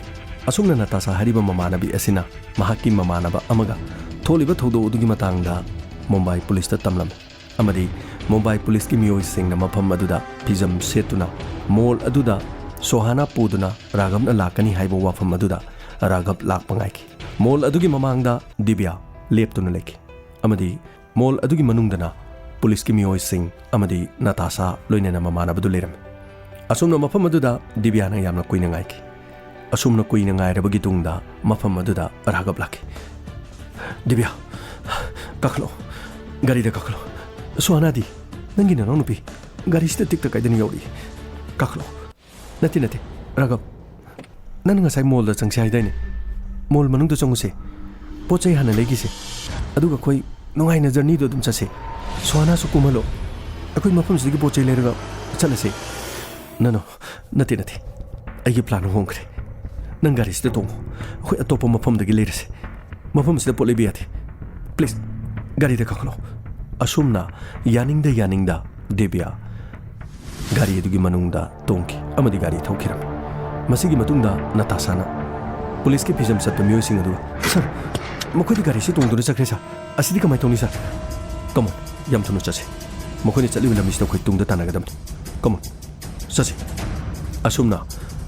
ꯑꯁꯨꯝꯅ ꯅꯥꯇꯥꯁꯥ ꯍꯥꯏꯔꯤꯕ ꯃꯃꯥꯟꯅꯕꯤ ꯑꯁꯤꯅ ꯃꯍꯥꯛꯀꯤ ꯃꯃꯥꯟꯅꯕ ꯑꯃꯒ ꯊꯣꯛꯂꯤꯕ ꯊꯧꯗꯣꯛ ꯑꯗꯨꯒꯤ ꯃꯇꯥꯡꯗ ꯃꯨꯝꯕꯥꯏ ꯄꯨꯂꯤꯁꯇ ꯇꯝꯂꯝꯃꯤ꯫ ꯑꯃꯗꯤ ꯃꯨꯝꯕꯥꯏ ꯄꯨꯂꯤꯁꯀꯤ ꯃꯤꯑꯣꯏꯁꯤꯡꯅ ꯃꯐꯝ ꯑꯗꯨꯗ ꯐꯤꯖꯝ ꯁꯦꯠꯇꯨꯅ ꯃꯣꯜ ꯑꯗꯨꯗ ꯁꯣꯍꯥꯅꯥ ꯄꯨꯗꯨꯅ ꯔꯥꯘꯕꯅ ꯂꯥꯛꯀꯅꯤ ꯍꯥꯏꯕ ꯋꯥꯐꯝ ꯑꯗꯨꯗ ꯔꯥꯘꯕ ꯂꯥꯛꯄ ꯉꯥꯏꯈꯤ꯫ ꯃꯣꯜ ꯑꯗꯨꯒꯤ ꯃꯃꯥꯡꯗ ꯗꯤꯕ꯭ꯌꯥ ꯂꯦꯞꯇꯨꯅ ꯂꯩꯈꯤ꯫ ꯑꯃꯗꯤ ꯃꯣꯜ ꯑꯗꯨꯒꯤ ꯃꯅꯨꯡꯗꯅ ꯄꯨꯂꯤꯁꯀꯤ ꯃꯤꯑꯣꯏꯁꯤꯡ ꯑꯃꯗꯤ ꯅꯥꯇꯥꯁꯥ ꯂꯣꯏꯅꯅ ꯃꯃꯥꯟꯅꯕꯗꯨ ꯂꯩꯔꯝꯃꯤ꯫ ꯑꯁꯨꯝꯅ ꯃꯐꯝ ꯑꯗꯨꯗ ꯗꯤꯕ꯭ꯌꯥꯅ ꯌꯥꯝꯅ ꯀꯨꯏꯅ ꯉꯥꯏꯈꯤ꯫ ꯑꯁꯨꯝꯅ ꯀꯨꯏꯅ ꯉꯥꯏꯔꯕꯒꯤ ꯇꯨꯡꯗ ꯃꯐꯝ ꯑꯗꯨꯗ ꯔꯥꯘꯕ ꯂꯥꯛꯈꯤ꯫ "ꯗꯤꯕ꯭ꯌꯥ, ꯀꯥꯈꯠꯂꯣ, ꯒꯥꯔꯤꯗ ꯀꯥꯈꯠꯂꯣ꯫ ꯁꯨꯍꯥꯅꯥꯗꯤ, ꯅꯪꯒꯤ ꯅꯅꯥꯎꯅꯨꯄꯤ, ꯒꯥꯔꯤꯁꯤꯗ ꯇꯤꯛꯇ ꯀꯥꯏꯗꯅ ꯌꯧꯔꯛꯏ꯫ ꯀꯥꯈꯠꯂꯣ꯫" "ꯅꯠꯇꯦ, ꯅꯠꯇꯦ, ꯔꯥꯘꯕ, ꯅꯪꯅ ꯉꯁꯥꯏ ꯃꯣꯜꯗ ꯆꯪꯁꯦ ꯍꯥꯏꯗꯥꯏꯅꯦ? ꯃꯣꯜ ꯃꯅꯨꯡꯗ ꯆꯪꯉꯨꯁꯦ, ꯄꯣꯠ ꯆꯩ ꯍꯥꯟꯅ ꯂꯩꯈꯤꯁꯦ, ꯑꯗꯨꯒ ꯑꯩꯈꯣꯏ ꯅꯨꯡꯉꯥꯏꯅ ꯖꯔꯅꯤꯗꯣ ꯑꯗꯨꯝ ꯆꯠꯁꯦ꯫ ꯁꯨꯍꯥꯅꯥꯁꯨ ꯀꯨꯝꯍꯜꯂꯣ, ꯑꯩꯈꯣꯏ ꯃꯐꯝꯁꯤꯗꯒꯤ ꯄꯣꯠ ꯆꯩ ꯂꯩꯔꯒ ꯆꯠꯂꯁꯦ꯫" "ꯅꯣ, ꯅꯣ, ꯅꯠꯇꯦ, ꯅꯠꯇꯦ, ꯑꯩꯒꯤ ꯄ꯭ꯂꯥꯟ ꯍꯣꯡꯈ꯭ꯔꯦ꯫ ꯅꯪ ꯒꯥꯔꯤꯁꯤꯗ ꯇꯣꯡꯉꯣ, ꯑꯩꯈꯣꯏ ꯑꯇꯣꯞꯄ ꯃꯐꯝꯗꯒꯤ ꯂꯩꯔꯁꯦ꯫ ꯃꯐꯝꯁꯤꯗ ꯄꯣꯠ ꯂꯩꯕ ꯌꯥꯗꯦ꯫ ꯄ꯭ꯂꯤꯖ, ꯒꯥꯔꯤꯗ ꯀꯥꯈꯠꯂꯣ꯫" ꯑꯁꯨꯝꯅ ꯌꯥꯅꯤꯡꯗ ꯌꯥꯅꯤꯡꯗ ꯗꯤꯕ꯭ꯌꯥ ꯒꯥꯔꯤ ꯑꯗꯨꯒꯤ ꯃꯅꯨꯡꯗ ꯇꯣꯡꯈꯤ ꯑꯃꯗꯤ ꯒꯥꯔꯤ ꯊꯧꯈꯤꯔꯝꯃꯤ꯫ ꯃꯁꯤꯒꯤ ꯃꯇꯨꯡꯗ ꯅꯇꯥꯁꯥꯅ ꯄꯨꯂꯤꯁꯀꯤ ꯐꯤꯖꯝ ꯆꯠꯄ ꯃꯤꯑꯣꯏꯁꯤꯡ ꯑꯗꯨ, "ꯁꯔ, ꯃꯈꯣꯏꯗꯤ ꯒꯥꯔꯤꯁꯤ ꯇꯣꯡꯗꯨꯅ ꯆꯠꯈ꯭ꯔꯦ, ꯁꯔ꯫ ꯑꯁꯤꯗꯤ ꯀꯃꯥꯏꯅ ꯇꯧꯅꯤ, ꯁꯔ?" "ꯀꯃꯣꯟ, ꯌꯥꯝ ꯊꯨꯅ ꯆꯠꯁꯤ꯫ ꯃꯈꯣꯏꯅ ꯆꯠꯂꯤꯕ ꯂꯝꯕꯤꯁꯤꯗ ꯑꯩꯈꯣꯏ ꯇꯨꯡꯗ ꯇꯥꯟꯅꯒꯗꯕꯅꯤ꯫ ꯀꯃꯣꯟ, ꯆꯠꯁꯤ꯫" ꯑꯁꯨꯝꯅ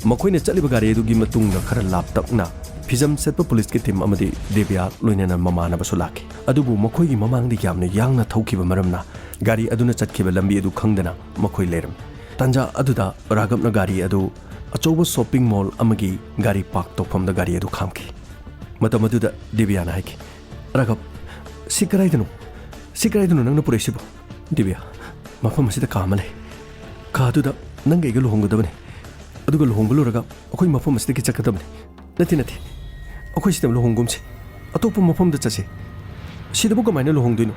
ꯃꯈꯣꯏꯅ ꯆꯠꯂꯤꯕ ꯒꯥꯔꯤ ꯑꯗꯨꯒꯤ ꯃꯇꯨꯡꯗ ꯈꯔ ꯂꯥꯞꯇꯛꯅ ꯐꯤꯖꯝ ꯆꯠꯄ ꯄꯨꯂꯤꯁꯀꯤ ꯇꯤꯝ ꯑꯃꯗꯤ ꯗꯤꯕ꯭ꯌꯥ ꯂꯣꯏꯅꯅ ꯃꯃꯥꯟꯅꯕꯁꯨ ꯂꯥꯛꯈꯤ꯫ ꯑꯗꯨꯕꯨ ꯃꯈꯣꯏꯒꯤ ꯃꯃꯥꯡꯗ ꯌꯥꯝꯅ ꯌꯥꯡꯅ ꯊꯧꯈꯤꯕ ꯃꯔꯝꯅ ꯒꯥꯔꯤ ꯑꯗꯨꯅ ꯆꯠꯈꯤꯕ ꯂꯝꯕꯤ ꯑꯗꯨ ꯈꯪꯗꯅ ꯃꯈꯣꯏ ꯂꯩꯔꯝꯃꯤ꯫ ꯇꯥꯟꯖꯥ ꯑꯗꯨꯗ ꯔꯥꯘꯕꯅ ꯒꯥꯔꯤ ꯑꯗꯨ ꯑꯆꯧꯕ ꯁꯣꯞꯄꯤꯡ ꯃꯣꯜ ꯑꯃꯒꯤ ꯒꯥꯔꯤ ꯄꯥꯔꯛ ꯇꯧꯐꯝꯗ ꯒꯥꯔꯤ ꯑꯗꯨ ꯈꯥꯝꯈꯤ꯫ ꯃꯇꯝ ꯑꯗꯨꯗ ꯗꯤꯕ꯭ꯌꯥꯅ ꯍꯥꯏꯈꯤ, "ꯔꯥꯘꯕ, ꯁꯤ ꯀꯗꯥꯏꯗꯅꯣ? ꯁꯤ ꯀꯗꯥꯏꯗꯅꯣ ꯅꯪꯅ ꯄꯨꯔꯛꯏꯁꯤꯕꯣ?" "ꯗꯤꯕ꯭ꯌꯥ, ꯃꯐꯝ ꯑꯁꯤꯗ ꯀꯥ ꯑꯃ ꯂꯩ꯫ ꯀꯥ ꯑꯗꯨꯗ ꯅꯪꯒ ꯑꯩꯒ ꯂꯨꯍꯣꯡꯒꯗꯕꯅꯤ꯫ ꯑꯗꯨꯒ ꯂꯨꯍꯣꯡꯕ ꯂꯣꯏꯔꯒ ꯑꯩꯈꯣꯏ ꯃꯐꯝ ꯑꯁꯤꯗꯒꯤ ꯆꯠꯀꯗꯕꯅꯤ꯫" "ꯅꯠꯇꯦ, ꯅꯠꯇꯦ, ꯑꯩꯈꯣꯏ ꯁꯤꯗ ꯂꯨꯍꯣꯡꯒꯨꯝꯁꯦ꯫ ꯑꯇꯣꯞꯄ ꯃꯐꯝꯗ ꯆꯠꯁꯦ꯫ ꯁꯤꯗꯕꯨ ꯀꯃꯥꯏꯅ ꯂꯨꯍꯣꯡꯗꯣꯏꯅꯣ?"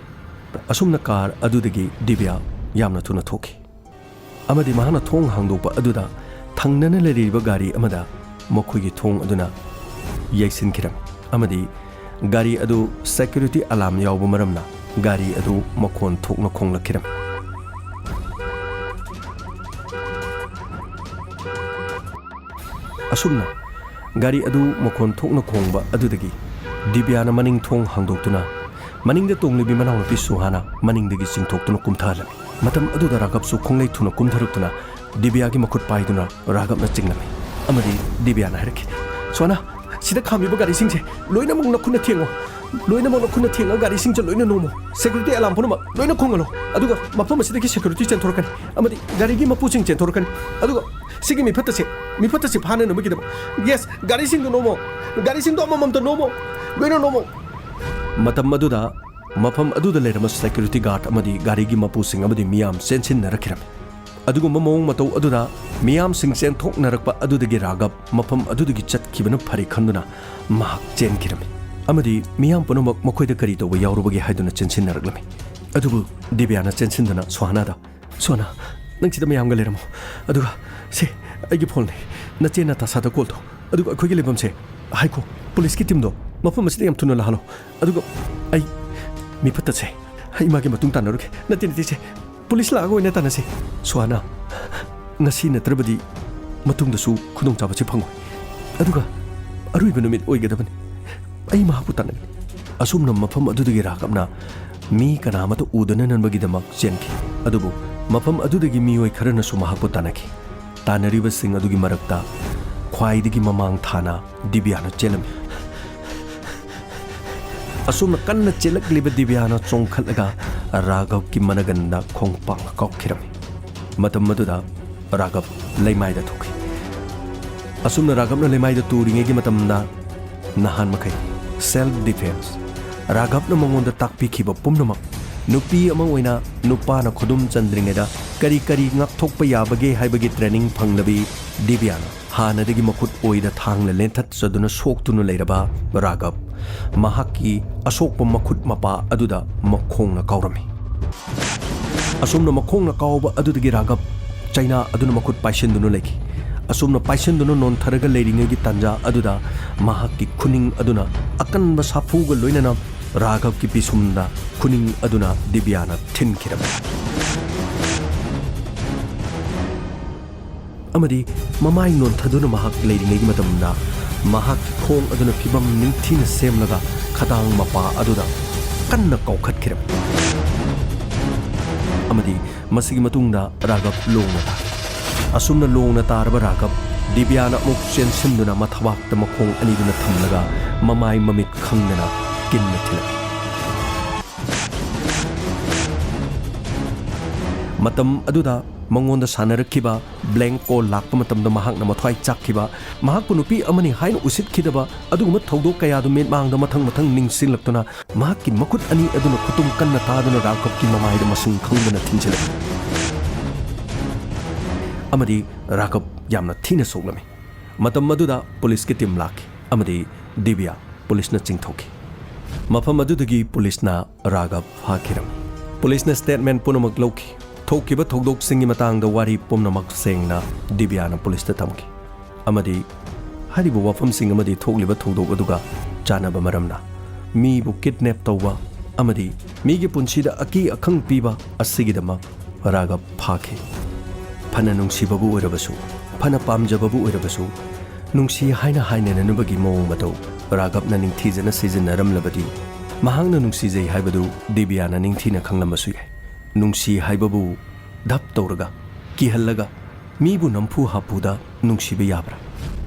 ꯑꯁꯨꯝꯅ ꯀꯥꯔ ꯑꯗꯨꯗꯒꯤ ꯗꯤꯕ꯭ꯌꯥ ꯌꯥꯝꯅ ꯊꯨꯅ ꯊꯣꯛꯈꯤ꯫ ꯑꯃꯗꯤ ꯃꯍꯥꯛꯅ ꯊꯣꯡ ꯍꯥꯡꯗꯣꯛꯄ ꯑꯗꯨꯗ ꯊꯪꯅꯅ ꯂꯩꯔꯤꯕ ꯒꯥꯔꯤ ꯑꯃꯗ ꯃꯈꯣꯏꯒꯤ ꯊꯣꯡ ꯑꯗꯨꯅ ꯌꯩꯁꯤꯟꯈꯤꯔꯝꯃꯤ ꯑꯃꯗꯤ ꯒꯥꯔꯤ ꯑꯗꯨ ꯁꯦꯀ꯭ꯌꯨꯔꯤꯇꯤ ꯑꯂꯥꯔꯝ ꯌꯥꯎꯕ ꯃꯔꯝꯅ ꯒꯥꯔꯤ ꯑꯗꯨ ꯃꯈꯣꯟ ꯊꯣꯛꯅ ꯈꯣꯡꯂꯛꯈꯤꯔꯝꯃꯤ꯫ ꯑꯁꯨꯝꯅ ꯒꯥꯔꯤ ꯑꯗꯨ ꯃꯈꯣꯟ ꯊꯣꯛꯅ ꯈꯣꯡꯕ ꯑꯗꯨꯗꯒꯤ ꯗꯤꯕ꯭ꯌꯥꯅ ꯃꯅꯤꯡ ꯊꯣꯡ ꯍꯥꯡꯗꯣꯛꯇꯨꯅ ꯃꯅꯤꯡꯗ ꯇꯣꯡꯂꯤꯕꯤ ꯃꯅꯥꯎꯅꯨꯄꯤ ꯁꯨꯍꯥꯅꯥ ꯃꯅꯤꯡꯗꯒꯤ ꯆꯤꯡꯊꯣꯛꯇꯨꯅ ꯀꯨꯝꯊꯍꯜꯂꯝꯃꯤ꯫ ꯃꯇꯝ ꯑꯗꯨꯗ ꯔꯥꯘꯕꯁꯨ ꯈꯣꯡꯂꯩ ꯊꯨꯅ ꯀꯨꯝꯊꯔꯛꯇꯨꯅ ꯗꯤꯕ꯭ꯌꯥꯒꯤ ꯃꯈꯨꯠ ꯄꯥꯏꯗꯨꯅ ꯔꯥꯘꯕꯅ ꯆꯤꯡꯂꯝꯃꯤ ꯑꯃꯗꯤ ꯗꯤꯕ꯭ꯌꯥꯅ ꯍꯥꯏꯔꯛꯈꯤ, "ꯁꯨꯍꯥꯅꯥ, ꯁꯤꯗ ꯈꯥꯝꯃꯤꯕ ꯒꯥꯔꯤꯁꯤꯡꯁꯦ ꯂꯣꯏꯅꯃꯛ ꯅꯈꯨꯠꯅ ꯊꯦꯡꯉꯣ꯫ ꯂꯣꯏꯅꯃꯛ ꯅꯈꯨꯠꯅ ꯊꯦꯡꯉꯒ ꯒꯥꯔꯤꯁꯤꯡꯁꯦ ꯂꯣꯏꯅ ꯅꯣꯝꯃꯣ꯫ ꯁꯦꯀ꯭ꯌꯨꯔꯤꯇꯤ ꯑꯦꯂꯥꯔꯝ ꯄꯨꯝꯅꯃꯛ ꯂꯣꯏꯅ ꯈꯣꯡꯍꯜꯂꯣ꯫ ꯑꯗꯨꯒ ꯃꯐꯝ ꯑꯁꯤꯗꯒꯤ ꯁꯦꯀ꯭ꯌꯨꯔꯤꯇꯤ ꯆꯦꯟꯊꯣꯔꯛꯀꯅꯤ ꯑꯃꯗꯤ ꯒꯥꯔꯤꯒꯤ ꯃꯄꯨꯁꯤꯡ ꯆꯦꯟꯊꯣꯔꯛꯀꯅꯤ꯫ ꯑꯗꯨꯒ ꯁꯤꯒꯤ ꯃꯤꯐꯠꯇꯁꯦ, ꯃꯤꯐꯠꯇꯁꯦ ꯐꯥꯅꯅꯕꯒꯤꯗꯃꯛ꯫ Yes, ꯒꯥꯔꯤꯁꯤꯡꯗꯨ ꯅꯣꯝꯃꯣ꯫ ꯒꯥꯔꯤꯁꯤꯡꯗꯣ ꯑꯃꯃꯝꯇ ꯅꯣꯝꯃꯣ꯫ ꯂꯣꯏꯅ ꯅꯣꯝꯃꯣ꯫ ꯃꯇꯝ ꯑꯗꯨꯗ ꯃꯐꯝ ꯑꯗꯨꯗ ꯂꯩꯔꯝꯕ security guard ꯑꯃꯗꯤ ꯒꯥꯔꯤꯒꯤ ꯃꯄꯨꯁꯤꯡ ꯑꯃꯗꯤ ꯃꯤꯌꯥꯝ ꯆꯦꯟꯁꯤꯟꯅꯔꯛꯈꯤꯔꯝꯃꯤ꯫ ꯑꯗꯨꯒꯨꯝꯕ ꯃꯑꯣꯡ ꯃꯇꯧ ꯑꯗꯨꯗ ꯃꯤꯌꯥꯝꯁꯤꯡ ꯆꯦꯟꯊꯣꯛꯅꯔꯛꯄ ꯑꯗꯨꯗꯒꯤ ꯔꯥꯘꯕ ꯃꯐꯝ ꯑꯗꯨꯗꯒꯤ ꯆꯠꯈꯤꯕꯅ ꯐꯔꯦ ꯈꯟꯗꯨꯅ ꯃꯍꯥꯛ ꯆꯦꯟꯈꯤꯔꯝꯃꯤ꯫ ꯑꯃꯗꯤ ꯃꯤꯌꯥꯝ ꯄꯨꯝꯅꯃꯛ ꯃꯈꯣꯏꯗ ꯀꯔꯤ ꯇꯧꯕ ꯌꯥꯎꯔꯨꯕꯒꯦ ꯍꯥꯏꯗꯨꯅ ꯆꯦꯟꯁꯤꯟꯅꯔꯛꯂꯝꯃꯤ꯫ ꯑꯗꯨꯕꯨ ꯗꯤꯕ꯭ꯌꯥꯅ ꯆꯦꯟꯁꯤꯟꯗꯨꯅ ꯁꯣꯍꯥꯅꯥꯗ, "ꯁꯣꯍꯥꯅꯥ, ꯅꯪ ꯁꯤꯗ ꯃꯌꯥꯝꯒ ꯂꯩꯔꯝꯃꯣ꯫ ꯑꯗꯨꯒ ꯁꯦ, ꯑꯩꯒꯤ ꯐꯣꯟꯅꯦ꯫ ꯅꯆꯦ ꯅꯇꯥꯁꯥꯗ call ꯇꯧ꯫ ꯑꯗꯨꯒ ꯑꯩꯈꯣꯏꯒꯤ ꯂꯩꯐꯝꯁꯦ ꯍꯥꯏꯈꯣ꯫ ꯄꯨꯂꯤꯁꯀꯤ teamꯗꯣ ꯃꯐꯝ ꯑꯁꯤꯗ ꯌꯥꯝ ꯊꯨꯅ ꯂꯥꯛꯍꯜꯂꯣ꯫ ꯑꯗꯨꯒ ꯑꯩ ꯃꯤꯐꯠꯇꯁꯦ, ꯑꯩ ꯃꯥꯒꯤ ꯃꯇꯨꯡ ꯇꯥꯟꯅꯔꯨꯒꯦ꯫ ꯅꯠꯇꯦ, ꯅꯠꯇꯦ, ꯁꯦ꯫ ꯄꯨꯂꯤꯁ ꯂꯥꯛꯑꯒ ꯑꯣꯏꯅ ꯇꯥꯟꯅꯁꯦ꯫ ꯁꯣꯍꯥꯅꯥ, ꯉꯁꯤ ꯅꯠꯇ꯭ꯔꯕꯗꯤ ꯃꯇꯨꯡꯗꯁꯨ ꯈꯨꯗꯣꯡꯆꯥꯕꯁꯤ ꯐꯪꯉꯣꯏ꯫ ꯑꯗꯨꯒ ꯑꯔꯣꯏꯕ ꯅꯨꯃꯤꯠ ꯑꯣꯏꯒꯗꯕꯅꯤ꯫ ꯑꯩ ꯃꯍꯥꯛꯄꯨ ꯇꯥꯟꯅꯒꯅꯤ꯫" ꯑꯁꯨꯝꯅ ꯃꯐꯝ ꯑꯗꯨꯗꯒꯤ ꯔꯥꯘꯕꯅ ꯃꯤ ꯀꯅꯥ ꯑꯃꯠꯇ ꯎꯗꯅꯅꯕꯒꯤꯗꯃꯛ ꯆꯦꯟꯈꯤ꯫ ꯑꯗꯨꯕꯨ ꯃꯐꯝ ꯑꯗꯨꯗꯒꯤ ꯃꯤꯑꯣꯏ ꯈꯔꯅꯁꯨ ꯃꯍꯥꯛꯄꯨ ꯇꯥꯟꯅꯈꯤ꯫ ꯇꯥꯟꯅꯔꯤꯕꯁꯤꯡ ꯑꯗꯨꯒꯤ ꯃꯔꯛꯇ ꯈ꯭ꯋꯥꯏꯗꯒꯤ ꯃꯃꯥꯡ ꯊꯥꯅ ꯗꯤꯕ꯭ꯌꯥꯅ ꯆꯦꯜꯂꯝꯃꯤ꯫ ꯑꯁꯨꯝꯅ ꯀꯟꯅ ꯆꯦꯜꯂꯛꯂꯤꯕ ꯗꯤꯕ꯭ꯌꯥꯅ ꯆꯣꯡꯈꯠꯂꯒ ꯔꯥꯘꯕꯀꯤ ꯃꯅꯒꯟꯗ ꯈꯣꯡꯄꯥꯛꯅ ꯀꯥꯎꯈꯤꯔꯝꯃꯤ꯫ ꯃꯇꯝ ꯑꯗꯨꯗ ꯔꯥꯘꯕ ꯂꯩꯃꯥꯏꯗ ꯊꯣꯛꯈꯤ꯫ ꯑꯁꯨꯝꯅ ꯔꯥꯘꯕꯅ ꯂꯩꯃꯥꯏꯗ ꯇꯨꯔꯤꯉꯩꯒꯤ ꯃꯇꯝꯗ ꯅꯍꯥꯟ ꯃꯈꯩ self defense, ꯔꯥꯘꯕꯅ ꯃꯉꯣꯟꯗ ꯇꯥꯛꯄꯤꯈꯤꯕ ꯄꯨꯝꯅꯃꯛ, ꯅꯨꯄꯤ ꯑꯃ ꯑꯣꯏꯅ ꯅꯨꯄꯥꯅ ꯈꯨꯗꯨꯝ ꯆꯟꯗ꯭ꯔꯤꯉꯩꯗ ꯀꯔꯤ ꯀꯔꯤ ꯉꯥꯛꯊꯣꯛꯄ ꯌꯥꯕꯒꯦ ꯍꯥꯏꯕꯒꯤ training ꯐꯪꯂꯕꯤ ꯗꯤꯕ꯭ꯌꯥꯅ ꯍꯥꯟꯅꯗꯒꯤ ꯃꯈꯨꯠ ꯑꯣꯏꯗ ꯊꯥꯡꯅ ꯂꯦꯟꯊꯠꯆꯗꯨꯅ ꯁꯣꯛꯇꯨꯅ ꯂꯩꯔꯕ ꯔꯥꯘꯕ ꯃꯍꯥꯛꯀꯤ ꯑꯁꯣꯛꯄ ꯃꯈꯨꯠ ꯃꯄꯥ ꯑꯗꯨꯗ ꯃꯈꯣꯡꯅ ꯀꯥꯎꯔꯝꯃꯤ꯫ ꯑꯁꯨꯝꯅ ꯃꯈꯣꯡꯅ ꯀꯥꯎꯕ ꯑꯗꯨꯗꯒꯤ ꯔꯥꯘꯕ ꯆꯩꯅꯥ ꯑꯗꯨꯅ ꯃꯈꯨꯠ ꯄꯥꯏꯁꯤꯟꯗꯨꯅ ꯂꯩꯈꯤ꯫ ꯑꯁꯨꯝꯅ ꯄꯥꯏꯁꯤꯟꯗꯨꯅ ꯅꯣꯟꯊꯔꯒ ꯂꯩꯔꯤꯉꯩꯒꯤ ꯇꯥꯟꯖꯥ ꯑꯗꯨꯗ ꯃꯍꯥꯛꯀꯤ ꯈꯨꯅꯤꯡ ꯑꯗꯨꯅ ꯑꯀꯟꯕ ꯁꯥꯐꯨꯒ ꯂꯣꯏꯅꯅ ꯔꯥꯘꯕꯀꯤ ꯄꯤꯁꯨꯝꯗ ꯈꯨꯅꯤꯡ ꯑꯗꯨꯅ ꯗꯤꯕ꯭ꯌꯥꯅ ꯊꯤꯟꯈꯤꯔꯝꯃꯤ꯫ ꯑꯃꯗꯤ ꯃꯃꯥꯏ ꯅꯣꯟꯊꯗꯨꯅ ꯃꯍꯥꯛ ꯂꯩꯔꯤꯉꯩꯒꯤ ꯃꯇꯝꯗ ꯃꯍꯥꯛꯀꯤ ꯈꯣꯡ ꯑꯗꯨꯅ ꯐꯤꯕꯝ ꯅꯤꯡꯊꯤꯅ ꯁꯦꯝꯂꯒ ꯈꯗꯥꯡ ꯃꯄꯥ ꯑꯗꯨꯗ ꯀꯟꯅ ꯀꯥꯎꯈꯠꯈꯤꯔꯝꯃꯤ꯫ ꯑꯃꯗꯤ ꯃꯁꯤꯒꯤ ꯃꯇꯨꯡꯗ ꯔꯥꯘꯕ ꯂꯣꯡꯅ ꯇꯥꯈꯤ꯫ ꯑꯁꯨꯝꯅ ꯂꯣꯡꯅ ꯇꯥꯔꯕ ꯔꯥꯘꯕ ꯗꯤꯕ꯭ꯌꯥꯅ ꯑꯃꯨꯛ ꯆꯦꯟꯁꯤꯟꯗꯨꯅ ꯃꯊꯕꯥꯛꯇ ꯃꯈꯣꯡ ꯑꯅꯤꯗꯨꯅ ꯊꯝꯂꯒ ꯃꯃꯥꯏ ꯃꯃꯤꯠ ꯈꯪꯗꯅ ꯀꯤꯟꯅ ꯊꯤꯜꯂꯝꯃꯤ꯫ ꯃꯇꯝ ꯑꯗꯨꯗ ꯃꯉꯣꯟꯗ ꯁꯥꯟꯅꯔꯛꯈꯤꯕ blank call ꯂꯥꯛꯄ ꯃꯇꯝꯗ ꯃꯍꯥꯛꯅ ꯃꯊ꯭ꯋꯥꯏ ꯆꯥꯛꯈꯤꯕ, ꯃꯍꯥꯛꯄꯨ ꯅꯨꯄꯤ ꯑꯃꯅꯤ ꯍꯥꯏꯅ ꯎꯁꯤꯠꯈꯤꯗꯕ ꯑꯗꯨꯒꯨꯝꯕ ꯊꯧꯗꯣꯛ ꯀꯌꯥꯗꯨ ꯃꯤꯠꯃꯥꯡꯗ ꯃꯊꯪ ꯃꯊꯪ ꯅꯤꯡꯁꯤꯡꯂꯛꯇꯨꯅ ꯃꯍꯥꯛꯀꯤ ꯃꯈꯨꯠ ꯑꯅꯤ ꯑꯗꯨꯅ ꯈꯨꯇꯨꯝ ꯀꯟꯅ ꯊꯥꯗꯨꯅ ꯔꯥꯘꯕꯀꯤ ꯃꯃꯥꯏꯗ ꯃꯁꯤꯡ ꯈꯪꯗꯅ ꯊꯤꯟꯖꯤꯜꯂꯛꯏ꯫ ꯑꯃꯗꯤ ꯔꯥꯘꯕ ꯌꯥꯝꯅ ꯊꯤꯅ ꯁꯣꯛꯂꯝꯃꯤ꯫ ꯃꯇꯝ ꯑꯗꯨꯗ ꯄꯨꯂꯤꯁꯀꯤ team ꯂꯥꯛꯈꯤ ꯑꯃꯗꯤ ꯗꯤꯕꯤꯌꯥ ꯄꯨꯂꯤꯁꯅ ꯆꯤꯡꯊꯣꯛꯈꯤ꯫ ꯃꯐꯝ ꯑꯗꯨꯗꯒꯤ ꯄꯨꯂꯤꯁꯅ ꯔꯥꯘꯕ ꯐꯥꯈꯤꯔꯝꯃꯤ꯫ ꯄꯨꯂꯤꯁꯅ statement ꯄꯨꯝꯅꯃꯛ ꯂꯧꯈꯤ꯫ ꯊꯣꯛꯈꯤꯕ ꯊꯧꯗꯣꯛꯁꯤꯡꯒꯤ ꯃꯇꯥꯡꯗ ꯋꯥꯔꯤ ꯄꯨꯝꯅꯃꯛ ꯁꯦꯡꯅ ꯗꯤꯕꯤꯌꯥꯅ ꯄꯨꯂꯤꯁꯇ ꯇꯝꯈꯤ꯫ ꯑꯃꯗꯤ ꯍꯥꯏꯔꯤꯕ ꯋꯥꯐꯝꯁꯤꯡ ꯑꯃꯗꯤ ꯊꯣꯛꯂꯤꯕ ꯊꯧꯗꯣꯛ ꯑꯗꯨꯒ ꯆꯥꯟꯅꯕ ꯃꯔꯝꯅ ꯃꯤꯕꯨ kidnap ꯇꯧꯕ ꯑꯃꯗꯤ ꯃꯤꯒꯤ ꯄꯨꯟꯁꯤꯗ ꯑꯀꯤ ꯑꯈꯪ ꯄꯤꯕ ꯑꯁꯤꯒꯤꯗꯃꯛ ꯔꯥꯘꯕ ꯐꯥꯈꯤ꯫ ꯐꯅ ꯅꯨꯡꯁꯤꯕꯕꯨ ꯑꯣꯏꯔꯕꯁꯨ, ꯐꯅ ꯄꯥꯝꯖꯕꯕꯨ ꯑꯣꯏꯔꯕꯁꯨ, ꯅꯨꯡꯁꯤ ꯍꯥꯏꯅ ꯍꯥꯏꯅꯅꯅꯕꯒꯤ ꯃꯑꯣꯡ ꯃꯇꯧ ꯔꯥꯘꯕꯅ ꯅꯤꯡꯊꯤꯖꯅ ꯁꯤꯖꯤꯟꯅꯔꯝꯂꯕꯗꯤ, ꯃꯍꯥꯛꯅ ꯅꯨꯡꯁꯤꯖꯩ ꯍꯥꯏꯕꯗꯨ ꯗꯤꯕꯤꯌꯥꯅ ꯅꯤꯡꯊꯤꯅ ꯈꯪꯂꯝꯕꯁꯨ ꯌꯥꯏ꯫ ꯅꯨꯡꯁꯤ ꯍꯥꯏꯕꯕꯨ ꯙꯞ ꯇꯧꯔꯒ, ꯀꯤꯍꯜꯂꯒ, ꯃꯤꯕꯨ ꯅꯝꯐꯨ ꯍꯥꯐꯨꯗ ꯅꯨꯡꯁꯤꯕ ꯌꯥꯕ꯭ꯔꯥ?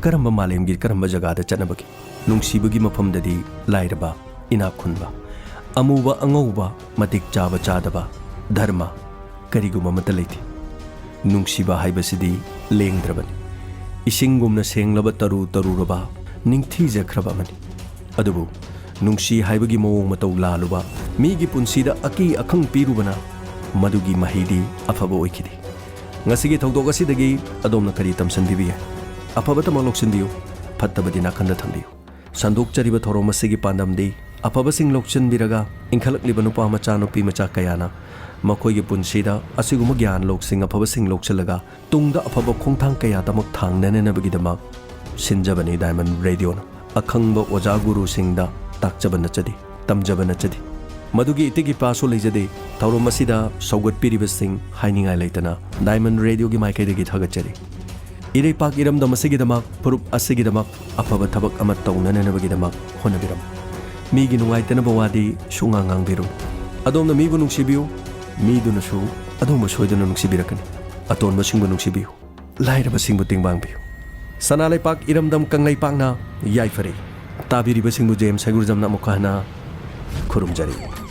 ꯀꯔꯝꯕ ꯃꯥꯂꯦꯝꯒꯤ ꯀꯔꯝꯕ ꯖꯒꯥꯗ ꯆꯠꯅꯕꯒꯦ? ꯅꯨꯡꯁꯤꯕꯒꯤ ꯃꯐꯝꯗꯗꯤ ꯂꯥꯏꯔꯕ, ꯏꯅꯥꯛ ꯈꯨꯟꯕ, ꯑꯃꯨꯕ ꯑꯉꯧꯕ, ꯃꯇꯤꯛ ꯆꯥꯕ ꯆꯥꯗꯕ, ꯙꯔꯃ, ꯀꯔꯤꯒꯨꯝꯕ ꯑꯃꯠꯇ ꯂꯩꯇꯦ꯫ ꯅꯨꯡꯁꯤꯕ ꯍꯥꯏꯕꯁꯤꯗꯤ ꯂꯦꯡꯗ꯭ꯔꯕꯅꯤ꯫ ꯏꯁꯤꯡꯒꯨꯝꯅ ꯁꯦꯡꯂꯕ ꯇꯔꯨ ꯇꯔꯨꯔꯕ, ꯅꯤꯡꯊꯤꯖꯈ꯭ꯔꯕ ꯑꯃꯅꯤ꯫ ꯑꯗꯨꯕꯨ ꯅꯨꯡꯁꯤ ꯍꯥꯏꯕꯒꯤ ꯃꯑꯣꯡ ꯃꯇꯧ ꯂꯥꯜꯂꯨꯕ, ꯃꯤꯒꯤ ꯄꯨꯟꯁꯤꯗ ꯑꯀꯤ ꯑꯈꯪ ꯄꯤꯔꯨꯕꯅ ꯃꯗꯨꯒꯤ ꯃꯍꯩꯗꯤ ꯑꯐꯕ ꯑꯣꯏꯈꯤꯗꯦ꯫ ꯉꯁꯤꯒꯤ ꯊꯧꯗꯣꯛ ꯑꯁꯤꯗꯒꯤ ꯑꯗꯣꯝꯅ ꯀꯔꯤ ꯇꯝꯁꯤꯟꯕꯤꯕ ꯌꯥꯏ? ꯑꯐꯕꯇꯃꯛ ꯂꯧꯁꯤꯟꯕꯤꯌꯨ, ꯐꯠꯇꯕꯗꯤ ꯅꯥꯀꯟꯗ ꯊꯝꯕꯤꯌꯨ꯫ ꯁꯟꯗꯣꯛꯆꯔꯤꯕ ꯊꯧꯔꯝ ꯑꯁꯤꯒꯤ ꯄꯥꯟꯗꯝꯗꯤ ꯑꯐꯕꯁꯤꯡ ꯂꯧꯁꯤꯟꯕꯤꯔꯒ ꯏꯟꯈꯠꯂꯛꯂꯤꯕ ꯅꯨꯄꯥ ꯃꯆꯥ ꯅꯨꯄꯤ ꯃꯆꯥ ꯀꯌꯥꯅ ꯃꯈꯣꯏꯒꯤ ꯄꯨꯟꯁꯤꯗ ꯑꯁꯤꯒꯨꯝꯕ ꯒ꯭ꯌꯥꯟ ꯂꯧꯁꯤꯡ ꯑꯐꯕꯁꯤꯡ ꯂꯧꯁꯤꯜꯂꯒ ꯇꯨꯡꯗ ꯑꯐꯕ ꯈꯣꯡꯊꯥꯡ ꯀꯌꯥꯗꯃꯛ ꯊꯥꯡꯅꯅꯅꯕꯒꯤꯗꯃꯛ ꯁꯤꯟꯖꯕꯅꯤ ꯗꯥꯏꯃꯟ ꯔꯦꯗꯤꯑꯣꯅ꯫ ꯑꯈꯪꯕ ꯑꯣꯖꯥ ꯒꯨꯔꯨꯁꯤꯡꯗ ꯇꯥꯛꯆꯕ ꯅꯠꯆꯗꯦ, ꯇꯝꯖꯕ ꯅꯠꯆꯗꯦ꯫ ꯃꯗꯨꯒꯤ ꯏꯇꯤꯛ ꯏꯄꯥꯁꯨ ꯂꯩꯖꯗꯦ꯫ ꯊꯧꯔꯝ ꯑꯁꯤꯗ ꯁꯧꯒꯠꯄꯤꯔꯤꯕꯁꯤꯡ ꯍꯥꯏꯅꯤꯡꯉꯥꯏ ꯂꯩꯇꯅ ꯗꯥꯏꯃꯟ ꯔꯦꯗꯤꯑꯣꯒꯤ ꯃꯥꯏꯀꯩꯗꯒꯤ ꯊꯥꯒꯠꯆꯔꯤ꯫ ꯏꯔꯩꯄꯥꯛ ꯏꯔꯝꯗꯝ ꯑꯁꯤꯒꯤꯗꯃꯛ, ꯐꯨꯔꯨꯞ ꯑꯁꯤꯒꯤꯗꯃꯛ ꯑꯐꯕ ꯊꯕꯛ ꯑꯃ ꯇꯧꯅꯅꯅꯕꯒꯤꯗꯃꯛ ꯍꯣꯠꯅꯕꯤꯔꯝꯃꯨ꯫ ꯃꯤꯒꯤ ꯅꯨꯡꯉꯥꯏꯇꯅꯕ ꯋꯥꯗꯤ ꯁꯨꯡꯉꯥꯡ ꯉꯥꯡꯕꯤꯔꯨꯅꯨ꯫ ꯑꯗꯣꯝꯅ ꯃꯤꯕꯨ ꯅꯨꯡꯁꯤꯕꯤꯌꯨ, ꯃꯤꯗꯨꯅꯁꯨ ꯑꯗꯣꯝꯕꯨ ꯁꯣꯏꯗꯅ ꯅꯨꯡꯁꯤꯕꯤꯔꯛꯀꯅꯤ꯫ ꯑꯇꯣꯟꯕꯁꯤꯡꯕꯨ ꯅꯨꯡꯁꯤꯕꯤꯌꯨ, ꯂꯥꯏꯔꯕꯁꯤꯡꯕꯨ ꯇꯦꯡꯕꯥꯡꯕꯤꯌꯨ꯫ ꯁꯅꯥ ꯂꯩꯄꯥꯛ ꯏꯔꯝꯗꯝ ꯀꯪꯂꯩꯄꯥꯛꯅ ꯌꯥꯏꯐꯔꯦ꯫ ꯇꯥꯕꯤꯔꯤꯕꯁꯤꯡꯕꯨ ꯖꯦꯝꯁ ꯍꯩꯒꯨꯔꯖꯝꯅ ꯑꯃꯨꯛꯀ ꯍꯟꯅ ꯈꯨꯔꯨꯝꯖꯔꯤ꯫